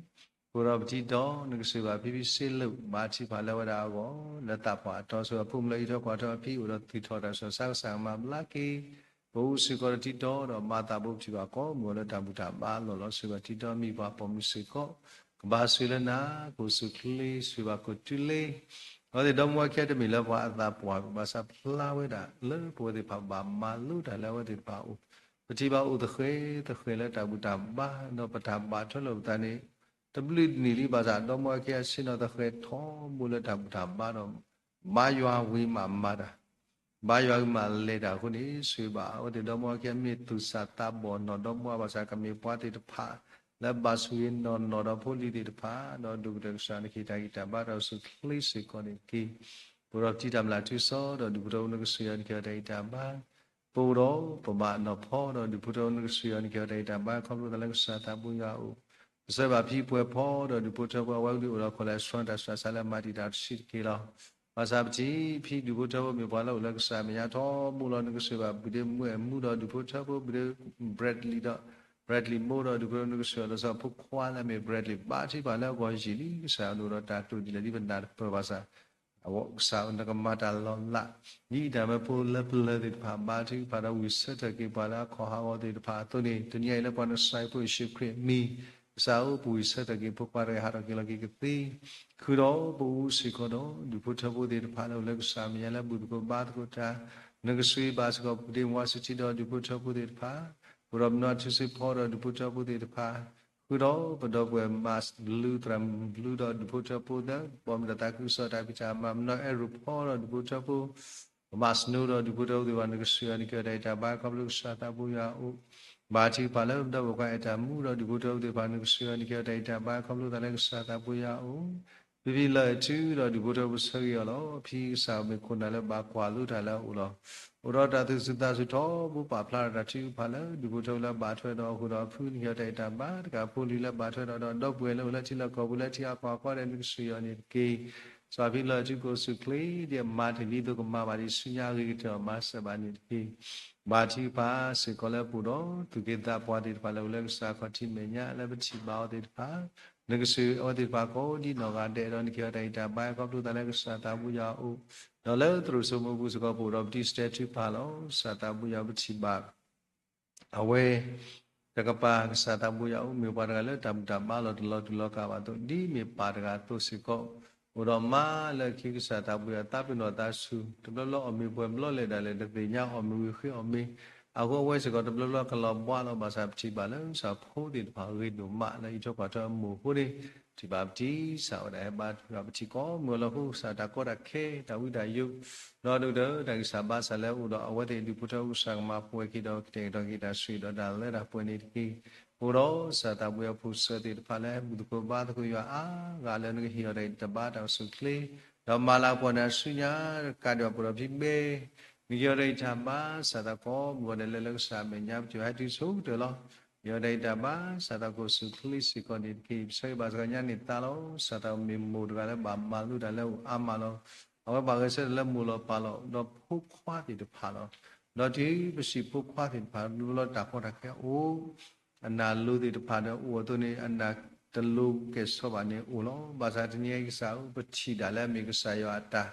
ပအိၣ်ဒီးပထံတီ နကဆှံဘၣ်ဖံဖံစ့လၢာ် ဘါထုကဖၣ်လၢအဝဲဒၣ်အဂီၢ် လၢသးပှၢ်အတီၤဆိ အဖိမုၣ်လၢအအံးထီၣ်ကွၢ်ထီၣ်အဖံ အိၣ်ဒီးသူၣ်ထီၣ်တၢ်ဆူးတၢ်ဆါ ကစၢ်ကမၤဘျါက့ၤ ပအိၣ်စ့ၢ်ကီးဒီးထံတီဒီးမၤသးဘိ ပထံၣ်ဘၣ်ကိးမုၢ်ဂီၤလၢတၢ်ဘူၣ်တၢ်ဘါအလီၢ်လီၤ. ဆှံဘၣ်ထံတီ မံၤပှၢ်ပိာ်မုၣ်စ့ၢ်ကီး ကဘၣ်ဆှံလၢနၤ, ကအိၣ်ဆူၣ်အိၣ်ချ့ ဆှံဘၣ်ခိၣ်တုလ့ အဝဲသ့ၣ်ဒီမါဝၤခံဂၤတမ့ၢ်လၢပှၤအသးပှၢ်ဘၣ်ဆၣ် ဖျါဝဲဒၣ်လၢပဝဲသ့ၣ်တဖၣ်ဘၣ်မၤလိတၢ်လၢအဝဲသ့ၣ်တဖၣ်အအိၣ်, ပထံၣ်ဘၣ်အိၣ်သဃဲၤသဃဲၤလၢတၢ်ဘူၣ်တၢ်ဘါ ဒီးပတၢ်ဘၣ်ထွဲလိာ်ပသးန့ၣ် တဘျုးနံၣ်လံ ဘၣ်ဆၣ်ဒီမါဝၤခံဂၤဆ့ၣ်နီၤသဃဲၤထီဘိလၢတၢ်ဘူၣ်တၢ်ဘါဒီး ဘါယွၤဝံၤမးမၤတၢ် ဘါယွၤဝံၤမးလဲၤတၢ်အဃိန့ၣ် ဆှံဘၣ်အဝဲသ့ၣ်ဒီမါဝၤခံဂၤမ့ၢ်သူၣ်စၢ်သးဘီၣ်နီၢ်ဒီမါဝၤဘၣ်ဆၣ် ကမ့ၢ်ပှၤသ့ၣ်တဖၣ် လၢဘၣ်ဆိၣ်ဂ့ၤနီၢ်နီၢ်ဒီးဖိလံၤသ့ၣ်တဖၣ် ဒီးဒိၣ်ကတၢၢ်ကစၢ်နကဟ့ၣ်တၢ်ဂံၢ်တၢ်ဘါ တၢ်အိၣ်ဆူၣ်အိၣ်ချ့စ့ၢ်ကီးန့ၣ်တက့ၢ်. ပအိၣ်ဒီးပထံတၢ်မျၢ်ထူစီဒီးဒူၣ်ဖိထၢဖိ နကဆှံအီၤ နကဟ့ၣ်အီၤတၢ်ဂံၢ်တၢ်ဘါ ပအိၣ်ဒီးပဘၣ်နီၢ်ဖီဒီးဒူၣ်ဖိထၢဖိ နကဆှံအီၤ နကဟ့ၣ်အီၤတၢ်ဂံၢ်တၢ်ဘါ ခီဖျိသးလၢကစၢ်သးဘိယွၤအအိၣ်, ပဆၢဘၣ်ဖံပှဲၤဖီဒီးဒူၣ်ဖိထၢဖိ အဝဲကဒုးအိၣ်ဒီးခိၣ်လဲၤဆှီတၢ်ဆူးတၢ်ဆါလၢမၤတံာ်တာ်တဆံးတက့ၢ်လီၤ. ဘၣ်ဆၣ်ပထံၣ်ဖံဒူၣ်ဖိထၢဖိမ့ၢ်ပှၤလၢအိၣ်လၢကစၢ်မဲာ်ညါထီဘိလီၤ. နကဆှံဘၣ်ဘုဒ့မုၣ်အဲၣ်မူဒီးဒူၣ်ဖိထၢဖိ ဘုဒ့ Bradley ဒီး Bradley မိၢ်ဒီးဒူၣ်ဖိထၢဖိ နကဆှံအီၤဒီးစီၤဖိခွါလၢအမ့ၢ် Bradley ဘါထုကဖၣ်လၢအဂီၢ်ယံာ်လံ ကစၢ်အဒိၣ်ဒီးတၢ်တိာ်ဒ်လဲၣ်ဒ်ပနၢ်တပၢၢ်ဘၣ်ဆၣ် အဝဲကစၢ်နကမၤတၢ်လီၤလး ဒ်အံၤတၢ်မၢဖိလၢပျၢၤသ့ၣ်တဖၣ် ဘါထုကဖၣ်ဒီးဝံၢ်ဆၢထၢၣ်က့ၤပှၤလၢအခီၣ်ဟးဂီၤသ့ၣ်တဖၣ်အသိးန့ၣ် တနံၤအံၤလၢပှၤနစၢ်ဖိယ့ၣ်ၡူးခရံာ်မံၤ ကစၢ်ဧၢ ပဝံၢ်ဆၢထၢၣ်က့ၤဖိခွါတဂၤဟးထီၣ်က့ၤလီၤက့ၤကသ့ ဃုာ်ဒီးပအိၣ်စ့ၢ်ကီးဒီး ဒူၣ်ဖိထၢဖိသ့ၣ်တဖၣ်လၢအိၣ်လၢကစၢ်မဲာ်ညါလၢဘူၣ်သကိးဘါသကိးတၢ် နကဆှံဘၣ်စ့ၢ်ကီး ပဒ့မွၤစူၤထံဒီးဒူၣ်ဖိထၢဖိသ့ၣ်တဖၣ် ဃုာ်ဒီးပနီၢ်ထူစ့ၢ်ဖီဒီးဒူၣ်ဖိထၢဖိသ့ၣ်တဖၣ် ဃုာ်ဒီးပဒီပုၢ်ဝဲၢ်မၤဘျုးသရၣ်ဘျုးဒီးဒူၣ်ဖိထၢဖိသ့ၣ် ဘီမုၢ်တၢ်သးခုကစီၣ်တၢ်ဖံးတၢ်မၤ ပနီၢ်အဲၣ်ရူၢ်ဖီဒီးဒူၣ်ဖိထၢဖိ ပမၤစနိဒီးဒူၣ်ဖိထၢဖိသ့ၣ်တဖၣ် နကဆှံအီၤ နကဟ့ၣ်အီၤတၢ်ဂံၢ်တၢ်ဘါ ခီဖျိကစၢ်သးဘိယွၤအအိၣ် ဘါထုကဖၣ်လၢပဒီပုၢ်ဝဲၢ်ခွါအဲၣ်တၢ်မူဒီးဒူၣ်ဖိထၢဖိသ့ၣ်တဖၣ် နကဆှံအီၤ နကဟ့ၣ်အီၤတၢ်ဂံၢ်တၢ်ဘါ ခီဖျိသးလၢကစၢ်သးဘိယွၤအအိၣ် ဖံဖံလၢာ်အထူဒီးဒူၣ်ဖိထၢဖိ ပဆၢဂ့ၤအီၤလီၤ. ဖံကစၢ်မ့ၢ်ခိၣ်နၢ်လၢဘၣ်ကွၢ်လိတၢ်လၢအအိၣ်လီၤ. အိၣ်ဒီးတၢ်သူၣ်စူၤသးစူၤထီဘိ ပာ်ဖျါထီၣ်တၢ်ထုကဖၣ်လၢဒူၣ်ဖိထၢဖိလၢဘၣ်ထွဲဒီးအဃိဒီး အဖု နကဟ့ၣ်အီၤတၢ်ဂံၢ်တၢ်ဘါ တကးဖိလံၤလၢဘၣ်ထွဲဒီး ဒီးဒီပုၢ်ဝဲၢ်လၢအိၣ်လၢထံလီၢ်ကီၢ်ပူၤလၢထံအကီၢ်အဂီၢ်ဒီး နကဆှံအီၤန့ၣ်တက့ၢ်. စီၤဖံလၢာ်အထူ ကအိၣ်ဆူၣ်အိၣ်ချ့ ဒ်အမၤတ့ၢ်ဒ်သိးကမၤဘၣ်ဒံးဆူညါ အဂ့ၤကတၢၢ်အီၤမၤစၢၤဘၣ်န့ၣ်တက့ၢ်. ဘါထုကဖၣ်စ့ၢ်ကီးလၢပအိၣ်ဒီးသူၣ်က့သးပှၢ်သ့ၣ်တဖၣ်လၢအိၣ်လၢကစၢ်ခီၣ်ထံးမဲာ်ညါ လၢပထံၣ်ဘၣ်အီၤသ့ၣ်တဖၣ် နကဆှံအဝဲသ့ၣ်တဖၣ်ကိးဒံနီၢ်ဂၤဒဲးဒီး နကဟ့ၣ်အီၤတၢ်ဂံၢ်တၢ်ဘါ ခီဖျိသးလၢကစၢ်သးဘိယွၤအအိၣ် ဒီးလၢသရိာ်စိမိၢ်ပူၤစ့ၢ်ကီး ပအိၣ်ဒီးပတံၤစတဲထူပၢ်လီၤ. ကစၢ်သးဘိယွၤပထံၣ်ဘၣ် အဝဲ တကပၤ ကစၢ်သးဘိယွၤအအိၣ် မ့ၢ်ပှၤတဂၤလၢတၢ်ဘူၣ်တၢ်ဘါလီၤတလီၤတူာ်လီၤကာ်ဘၣ်အသိး ဒ်မ့ၢ်ပၢ်တဂၤအသိးစ့ၢ်ကီး အိၣ်ဒီးမါလၢခံ ကစၢ်သးဘိယွၤသးပ့ၤနီၣ်သးဆူၣ် တဘျီဘျီအီၣ်မ့ၤပှဲၤဘျီလဲၤဒၣ်လဲာ် တသ့ၣ်ညါအီၣ်မ့ၤဝံၤဃ့အီၣ်မ့ၤ အဃိအဝဲစ့ၢ်ကီးတဘျီဘျီကလီၤဘှါလီၤ. ဘၣ်ဆၣ်ပထံၣ်ဘၣ်လၢ ကစၢ်ဖိသ့ၣ်တဖၣ်ဂ့ၤဒိၣ်မးလၢအအံးထီၣ်ကွၢ်ထီၣ်အမိၢ်အဃိန့ၣ် ထံၣ်ဘၣ်ပတံၤစၢ်ဝဲဒၣ်ဟဲဘါထုကဖၣ် ပထံၣ်ကိးမုၢ်လီၤ ဃိကစၢ်တၢ်ကီတၢ်ခဲ တၢ်ဝံတၢ်ယိး ဒီးဒိၣ်ကတၢၢ်တၢ်ဂံၢ်စၢ်ဘါစၢ်လၢအအိၣ်ဒီးအဝဲသ့ၣ် ဒူၣ်ဖိထၢဖိ ကစၢ်ကမၤပှဲၤက့ၤဒီး ကတဲာ်ကတီၤက့ၤတၢ်ဆိၣ်ဂ့ၤဒီးတၢ်လၢတၢ်ပှဲၤန့ၣ်တက့ၢ်. ပအိၣ်ဒီးကစၢ်သးဘိယွၤအဖိဆၢသ့ၣ်တဖၣ်လၢ ဘူၣ်သကိးဘါသကိးယွၤအါဂၤလၢ နကဟ့ၣ်အီၤတၢ်ဂံၢ်တၢ်ဘါ တၢ်အိၣ်ဆူၣ်အိၣ်ချ့ ဒီးမၤလၤကပီၤနၤဆူညါတကးဒံးဘၣ် ပအိၣ်ဒီးဖံဘဲ နကဟ့ၣ်အီၤတၢ်ဂံၢ်တၢ်ဘါ စၢ်သးကိးမုၢ်ဂီၤဒဲးလၢ လၢကစၢ်အမဲာ်ညါ ပထံၣ်ဘၣ်ဟဲတုၤဆိကတၢၢ်လီၤ. ကဟ့ၣ်အီၤတၢ်ဂံၢ်တၢ်ဘါ စၢ်သးကအိၣ်ဆူၣ်အိၣ်ချ့စ့ၢ်ကီးန့ၣ်တက့ၢ်. ပဆၢဂ့ၤဘၣ်စ့ၢ်ကီးညါန့ၣ်သးလီၤ. စၢ်သးမ့ၢ်မိၢ်တဂၤလၢဘၣ်မၤလိတၢ်လၢအအိၣ်အါမးလီၤ. အဝဲဘၣ်ဂဲၤဆၢထၢၣ်လၢမိၢ်လီၤပၢ်လီၤ ဒီးဖိခွါသ့ၣ်တဖၣ်လီၤ. ဒီးတုၤပစံးဖိခွါသ့ၣ်တဖၣ် တဘျီဘျီတၢ်ကီတၢ်ခဲအိၣ် အနၢ်လိၤသ့ၣ်တဖၣ်ဒီးအိၣ်အသိးန့ၣ် အနၢ်တလိၤကဲၣ်ဆိးဘၣ်န့ၣ်အိၣ်လီၤ. ဘၣ်ဆၣ်တနံၤအံၤကစၢ်ဧၢ ပထံၣ်ဒၣ်လၢအမ့ၢ်ကစၢ်ယွၤအတၢ်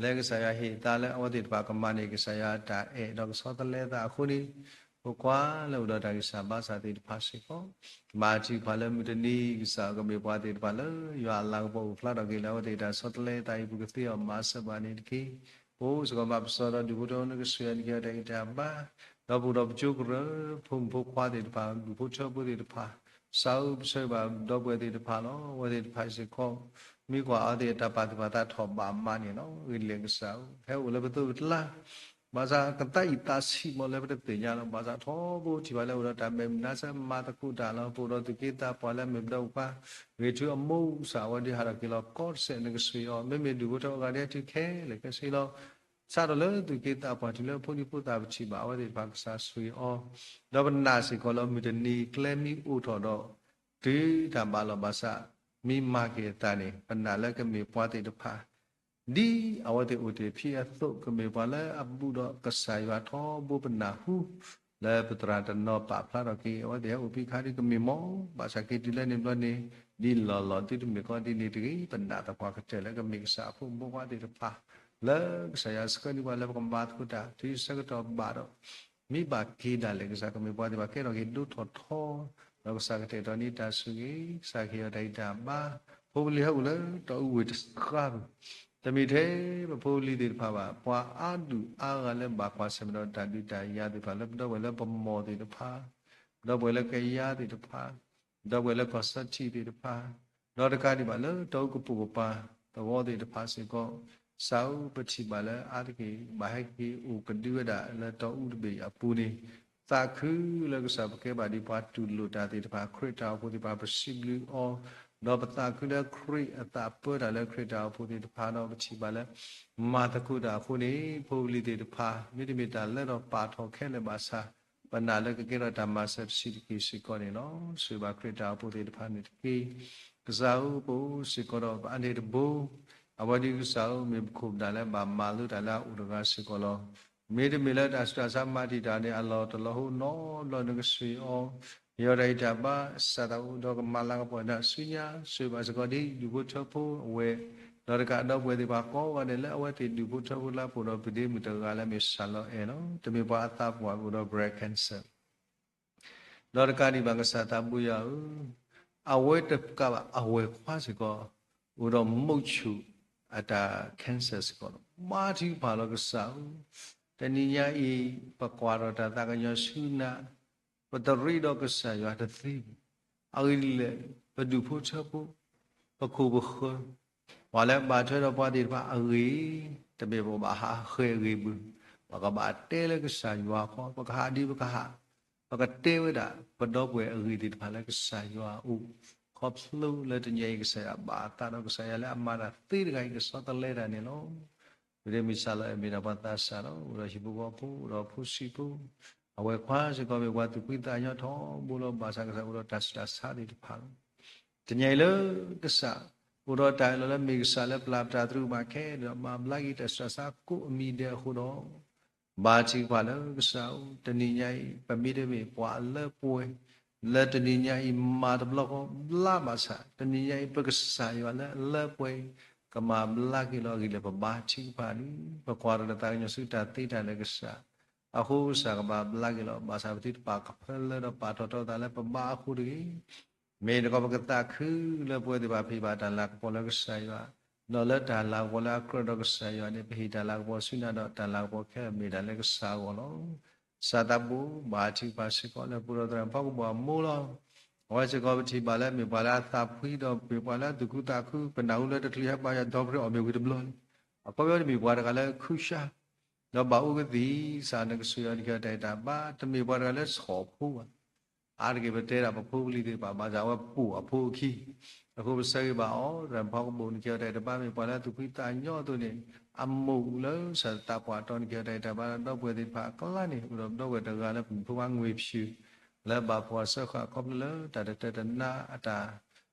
လၢကစၢ်ယွၤဟ့ၣ်သါလၢအဝဲသ့ၣ်တဖၣ်ကမၤန့ၣ် ကစၢ်ယွၤအတၢ်အဲၣ်ဒီးကဆီတလဲသးအဃိန့ၣ် ဖိခွါလၢအိၣ်ဒီးတၢ်ဂံၢ်စၢ်ဘါစၢ်သ့ၣ်တဖၣ်စ့ၢ်ကီး မၤတံၢ်ဖးလၢမုၢ်တနံၤ ကစၢ်ကမ့ၢ်ပှၤသ့ၣ်တဖၣ်လၢ ယွၤအလၤကပီၤအိၣ်ဖျါထီၣ်က့ၤလၢအဝဲသ့ၣ်တၢ်ဆီတလဲသးအံၤ ပကသ့အီၤမၤစၢၤဘၣ်န့ၣ်တက့ၢ်. ပအိၣ်စ့ၢ်ကီးဘၣ်ပစီဒီးဒူၣ်ဖိထၢဖိ နကဆှံအီၤ နကဟ့ၣ်အီၤတၢ်ဂံၢ်တၢ်ဘါ ဒီးပအိၣ်ဒီးပကၠိကရၢ ဖိမုၣ်ဖိခွါသ့ၣ်တဖၣ် ဒူၣ်ဖိထၢဖိသ့ၣ်တဖၣ် ကစၢ်ဧၢ, ပဆၢဂ့ၤဘၣ်ဒီပုၢ်ဝဲၢ်သ့ၣ်တဖၣ်လီၤ. အဝဲသ့ၣ်တဖၣ်စ့ၢ်ကီး မ့ၢ်ကွၢ်အဝဲသ့ၣ်အတၢ်ပာ်သူၣ်ပာ်သးထီၣ်ဘးမးန့ၣ်လီၤ. ဂ့ၤလံကစၢ်ဧၢ, ဟဲအိၣ်လၢပသိးပကျါ, ဘၣ်ဆၣ်ကသးအံၤသးဆံးမးလၢပတသ့ၣ်ညါလီၤ. ဘၣ်ဆၣ်ထီဘိထံၣ်ဘၣ်လၢအိၣ်ဒီးတၢ်မဲာ်မုာ်နါစၢ်မၤသကိးတၢ်လီၤ. ပအိၣ်ဒီးသူၣ်က့သးပှၢ်လၢမ့ၢ်ပဒီပုၢ်ဝဲၢ် ဂ့ၤထူအမိၢ်ကစၢ် အဝဲဒုးဟးထီၣ်က့ၤလီၤ ကီတစဲးနကစၢ်အီၤ, မ့မ့ၢ်ဒူၣ်ဖိထၢဖိဂၤဒဲးတုၤခဲလၢာ်ခဲဆ့လီၤ. စးထီၣ်လၢသူၣ်က့သးပှၢ်တုၤလၢဖိဒံဖိသၣ်ပထံၣ်ဘၣ်အဝဲသ့ၣ်တဖၣ်ကစၢ်ဆိၣ်ဂ့ၤအီၤ, ဒီးပနာ်စ့ၢ်ကီးလၢမုၢ်တနံၤ ကျဲမ့ၢ်အိၣ်ထီၣ်ဒီး တုၤတၢ်ဘၣ်လီၤဘၣ်ဆၣ် မ့ၢ်မၤက့ၤအသးန့ၣ် ပနာ်လၢကမ့ၢ်ပှၤသ့ၣ်တဖၣ် ဒ်အဝဲသ့ၣ်အိၣ်တ့ၢ်ဖံးအသိး ကမ့ၢ်ပှၤလၢအဘူးဒီးကစၢ်ယွၤထီဘိပနၢ်ဟူ လၢပသရၣ်တနီၤပာ်ဖျါထီၣ်က့ၤ အဝဲသ့ၣ်ဟဲအိၣ်ဖဲခါဒ်ကမ့ၢ်မီၢ်, ဘၣ်ဆၣ်က့ၤတုၤလၢန့ၣ်ဘျီန့ၣ် ဒ်လီၢ်လီၢ်သုတမ့ၢ်ကီးဒ်န့ၣ်တဂ့ၤ, ပနာ်သပှၢ်ကတၢၢ်လၢကမ့ၢ်ကစၢ်အဖိမုၣ်ဖိခွါသ့ၣ်တဖၣ် လၢကစၢ်ယွၤဆှၢန့ၢ်ပှၤလၢပကမၤသကိးတၢ် တုၤဆၢကတီၢ်ဘၣ်ဒီး မ့ၢ်ဘၣ်က့ၤဒၣ်လဲာ် ကစၢ်ကမ့ၢ်ပှၤသ့ၣ်တဖၣ်ကဲထီၣ်က့ၤဒိၣ်ထီၣ်ထီ, ဒီးကစၢ်ကတဲာ်ကတီၤန့ၢ်တၢ်ဆိၣ်ဂ့ၤ, ကစၢ်ကဟ့ၣ်အီၤတၢ်ဂံၢ်တၢ်ဘါ, ဖိပလံၤဟဲအိၣ်လၢတီအူဝ့ၢ်တဃၣ်ပူၤ, တမ့ၢ်ထဲပဖိပလံၤသ့ၣ်တဖၣ်ဘၣ်, ပှၤအါဒူၣ်အါဂၤလၢဘၣ်ကွၢ်ဆၢၣ်မဲာ်ဒီးတၢ်ဒုးတၢ်ယၤသ့ၣ်တဖၣ် လၢပဒီပုၢ်ဝဲၢ်လၢပမီၢ်သ့ၣ်တဖၣ်, ဒီပုၢ်ဝဲၢ်လၢကယၤသ့ၣ်တဖၣ်, ဒီပုၢ်ဝဲၢ်လၢကီၢ်စၢထံးသ့ၣ်တဖၣ်, ဒီးတကးဒံးဘၣ်လၢတီအူကပိာ်ကပၤသဝီသ့ၣ်တဖၣ်စ့ၢ်ကီး, ကစၢ်ဧၢ ပထံၣ်ဘၣ်လၢအါတက့ၢ် ဘၣ်ဟဲက့ၤအိၣ်ကဒုဝဲဒၣ်လၢတီအူတဘ့ၣ်အပူၤန့ၣ်, သးခုလၢကစၢ်ပကဲဘၣ်ဒ်ပှၤတူၢ်လိာ်တၢ်သ့ၣ်တဖၣ် ခရံာ်တၢ်အိၣ်ဖှိၣ်သ့ၣ်တဖၣ် ပစံးဘျုးအီၤ, ဒီးပသးခုလၢခရံာ်အသးပၢတၢ်လၢခရံာ်တၢ်အိၣ်ဖှိၣ်သ့ၣ်တဖၣ်ဒီး ပထံၣ်ဘၣ်လၢ မၤသကိးတၢ်အဃိန့ၣ် ဖိပလံၤသ့ၣ်တဖၣ် မ့တမ့ၢ်တၢ်လၢထီၣ်ပာ်ထီၣ်ခဲလၢာ်ဘၣ်ဆၣ်, ပနာ်လၢကကဲထီၣ်တၢ်မၤစၢၤတဆံးတက့ၢ်စ့ၢ်ကီးန့ၣ်လီၤ. ဆိၣ်ဂ့ၤဘၣ်ခရံာ်တၢ်အိၣ်ဖှိၣ်သ့ၣ်တဖၣ်န့ၣ်တက့ၢ်. ကစၢ်ဧၢ ပအိၣ်စ့ၢ်ကီးဒီးပအါန့ၢ်တဘိ အဝဲဒ်ကစၢ်ဧၢ မ့ၢ်ပခိၣ်ပနၢ်လၢဘၣ်မၤလိတၢ်လၢအအိၣ်တဂၤစ့ၢ်ကီးလီၤ. မ့တမ့ၢ်လၢတၢ်ဆူးတၢ်ဆါမၤတံာ်တာ်န့ၣ် အလီၢ်တလီၤဟိနီတဘျီ နကဆိၣ်ဂ့ၤအီၤ, ဟ့ၣ်အီၤတၢ်ဂံၢ်တၢ်ဘါ, စးထီၣ်အိၣ်ဒီးကမၤလၤကပီၤနၤဆူညါ, ဆိၣ်ဂ့ၤဘၣ်စ့ၢ်ကီးဒ်ဒူၣ်ဖိထၢဖိအဝဲ, ဒီးတကးဒီပုၢ်ဝဲၢ်သ့ၣ်တဖၣ်ကိးဂၤဒဲးလၢအဝဲသ့ၣ်ဒူၣ်ဖိထၢဖိလၢအပူၤဒီး ပဒ့မုၣ်တဂၤလၢမ့ၢ်စၢ်လီၤအဲၣ်လီၤ. တမ့ၢ်ပှၤအသးပှၢ်အိၣ်ဒီး breast cancer ဒီးတကးဒံးဘၣ်ကစၢ်သးဘိယွၤဧၢ, အဝဲတကးဘၣ်အဝဲၤခွါစ့ၢ်ကီး အိၣ်ဒီးမုတ်ချိုအတၢ် cancer စ့ၢ်ကီးလီၤ. ဘါထုကဖၣ်လီၤကစၢ်ဧၢ, တနံၤညါအံၤ ပကွၢ်ထီၣ်တၢ်သးကညီၤဆူနၤ, ပတရ့ဒီးကစၢ်ယွၤတသ့ဘၣ်. အဂ့ၢ်ဒ်လဲၣ်, ပဒူၣ်ဖိထၢဖိ, ပခိၣ်ပဃၢၤ, ပှၤလၢဘၣ်ထွဲဒီးပှၤသ့ၣ်တဖၣ်အဂ့ၢ်, တမ့ၢ်ပကဘၣ်ဟးဃဲၤအဂ့ၢ်ဘၣ်, ပကဘၣ်တဲလၢကစၢ်ယွၤခီ, ပကဟးဒ်ပကဟး ပကတဲဝဲဒၣ် ပဒီပုၢ်ဝဲၢ်အဂ့ၢ်သ့ၣ်တဖၣ်လၢကစၢ်ယွၤအအိၣ်, ခီဖျိလၢတနံၤအံၤ ကစၢ်ယွၤဘၣ်အသးဒီးကစၢ်ယွၤလၢအမၤတၢ်သ့တဂၤအံၤ ကဆီတလဲတၢ်န့ၣ်လီၤ. ပဒ့မုၣ်စၢ်လီၤအဲၣ်မ့ၢ်ဒၣ်ပှၤသးစၢ်လီၤ, အိၣ်ဒီးဟံၣ်ဖိဃီဖိ, အိၣ်ဒီးဖိဆံးဖိ, အဝဲၤခွါစ့ၢ်ကီးမ့ၢ်ပှၤသူၣ်ဖှံသးညီထီဘိလီၤ. ဘၣ်ဆၣ်ကစၢ်အိၣ်ဒီးတၢ်ဆူးတၢ်ဆါသ့ၣ်တဖၣ်လီၤ. တနံၤအံၤလၢကစၢ် အိၣ်ဒီးတၢ်အၢၣ်လီၤလၢမ့ၢ်ကစၢ်လၢပျၢ်ပတၢ်သရူးကမၣ်ခဲလၢာ်ဒီး မၤဘျါက့ၤတၢ်ဆူးတၢ်ဆါကိးအမံၤဒဲးအဃိဒီး ဘါထုကဖၣ်လၢကစၢ်ဧၢ, တနံၤညါအံၤ ပမ့တမ့ၢ်ပှၤအလၢပှဲၤ လၢတနံၤညါအံၤမၤတဘျီဃီဘျါဘၣ်ဆၣ်, တနံၤညါအံၤ ပကစၢ်ယွၤလၢအလၢပှဲၤ ကမၤဘျါက့ၤလီၤအဂ့ၢ်လၢပဘါထုကဖၣ်န့ၣ်, ပကွၢ်ထီၣ်တၢ်သးကညီၤဆူတၢ်သ့တၢ်လၢကစၢ်, အဃိကစၢ်ကဘၣ်ဘျါက့ၤလီၤ. ဘၣ်ဆၣ်ပသုတပာ်ကဖၢလၢဒီးပာ်ထီၣ်ထီသးလၢပဘါအဃိတဂ့ၤ မ့ၢ်တခီ ပကသးခုလၢပဝဲသ့ၣ်တဖၣ်ဖံးဘၣ်တၢ်လၤကပီၤလၢကစၢ်ယွၤ, ဒီးလၢတၢ်လၤကပီၤလၢအကြၢးဒီးကစၢ်ယွၤန့ၣ် ပဟ့ၣ်တၢ်လၤကပီၤဆူနၤဒီးတၢ်လၤကပီၤခဲလၢာ်မ့ၢ်တၢ်လၢကစၢ်အဂီၢ်လီၤ. ကစၢ်သးဘိဘါထုကဖၣ်စ့ၢ်ကီးလၢပအိၣ်ဒီးသရၣ်ဖီကဘီအမိၢ်လီၤ. အဝဲစ့ၢ်ကီးပထံၣ်ဘၣ်လၢမ့ၢ်ပှၤလၢအသးဖှံဒီးမ့ၢ်ပှၤလၢအသူၣ်ခုသးခု ပနၢ်ဟူလၢတချုးဟဲဘါယွၤဒီဖျၢၣ်အီၣ်မ့ၤဝံၤတဘျီလံ. အခီပညီတမ့ၢ်ပှၤတဂၤလၢခုၣ်ဆါ ဒီးဘၣ်အူကသံၣ် ကစၢ်နကဆိၣ်ဂ့ၤအီၤနကဟ့ၣ်အီၤတၢ်ဂံၢ်တၢ်ဘါ, တမ့ၢ်ပှၤတဂၤလၢဆီၣ်ဖိဘၣ် အါတက့ၢ်ပတဲဒၣ်ပဖိပလံၤသ့ၣ်တဖၣ် ဘၣ်ဆၣ်အဝဲပိာ်အဖိအခံ, အဃိပဆၢဂ့ၤဘၣ်အီၤ သရၣ်ဖီကဘီ နကဟ့ၣ်အီၤတၢ်ဂံၢ်တၢ်ဘါ မ့ၢ်ပှၤလၢအသူၣ်ဖှံသးညီအသိးန့ၣ်, အမိၢ်လၢကစၢ်သးပှၢ်တီ နကဟ့ၣ်အီၤတၢ်ဂံၢ်တၢ်ဘါ ဒီပုၢ်ဝဲၢ်သ့ၣ်တဖၣ်အကျါန့ၣ် အိၣ်ဒီးဒီပုၢ်ဝဲၢ်တဂၤလၢပဖိခွါငွေဖြူ လၢဘၣ်ဖှီၣ်စၢဃာ်ခီဖျိလၢတၢ်တတၢတနါအတၢ်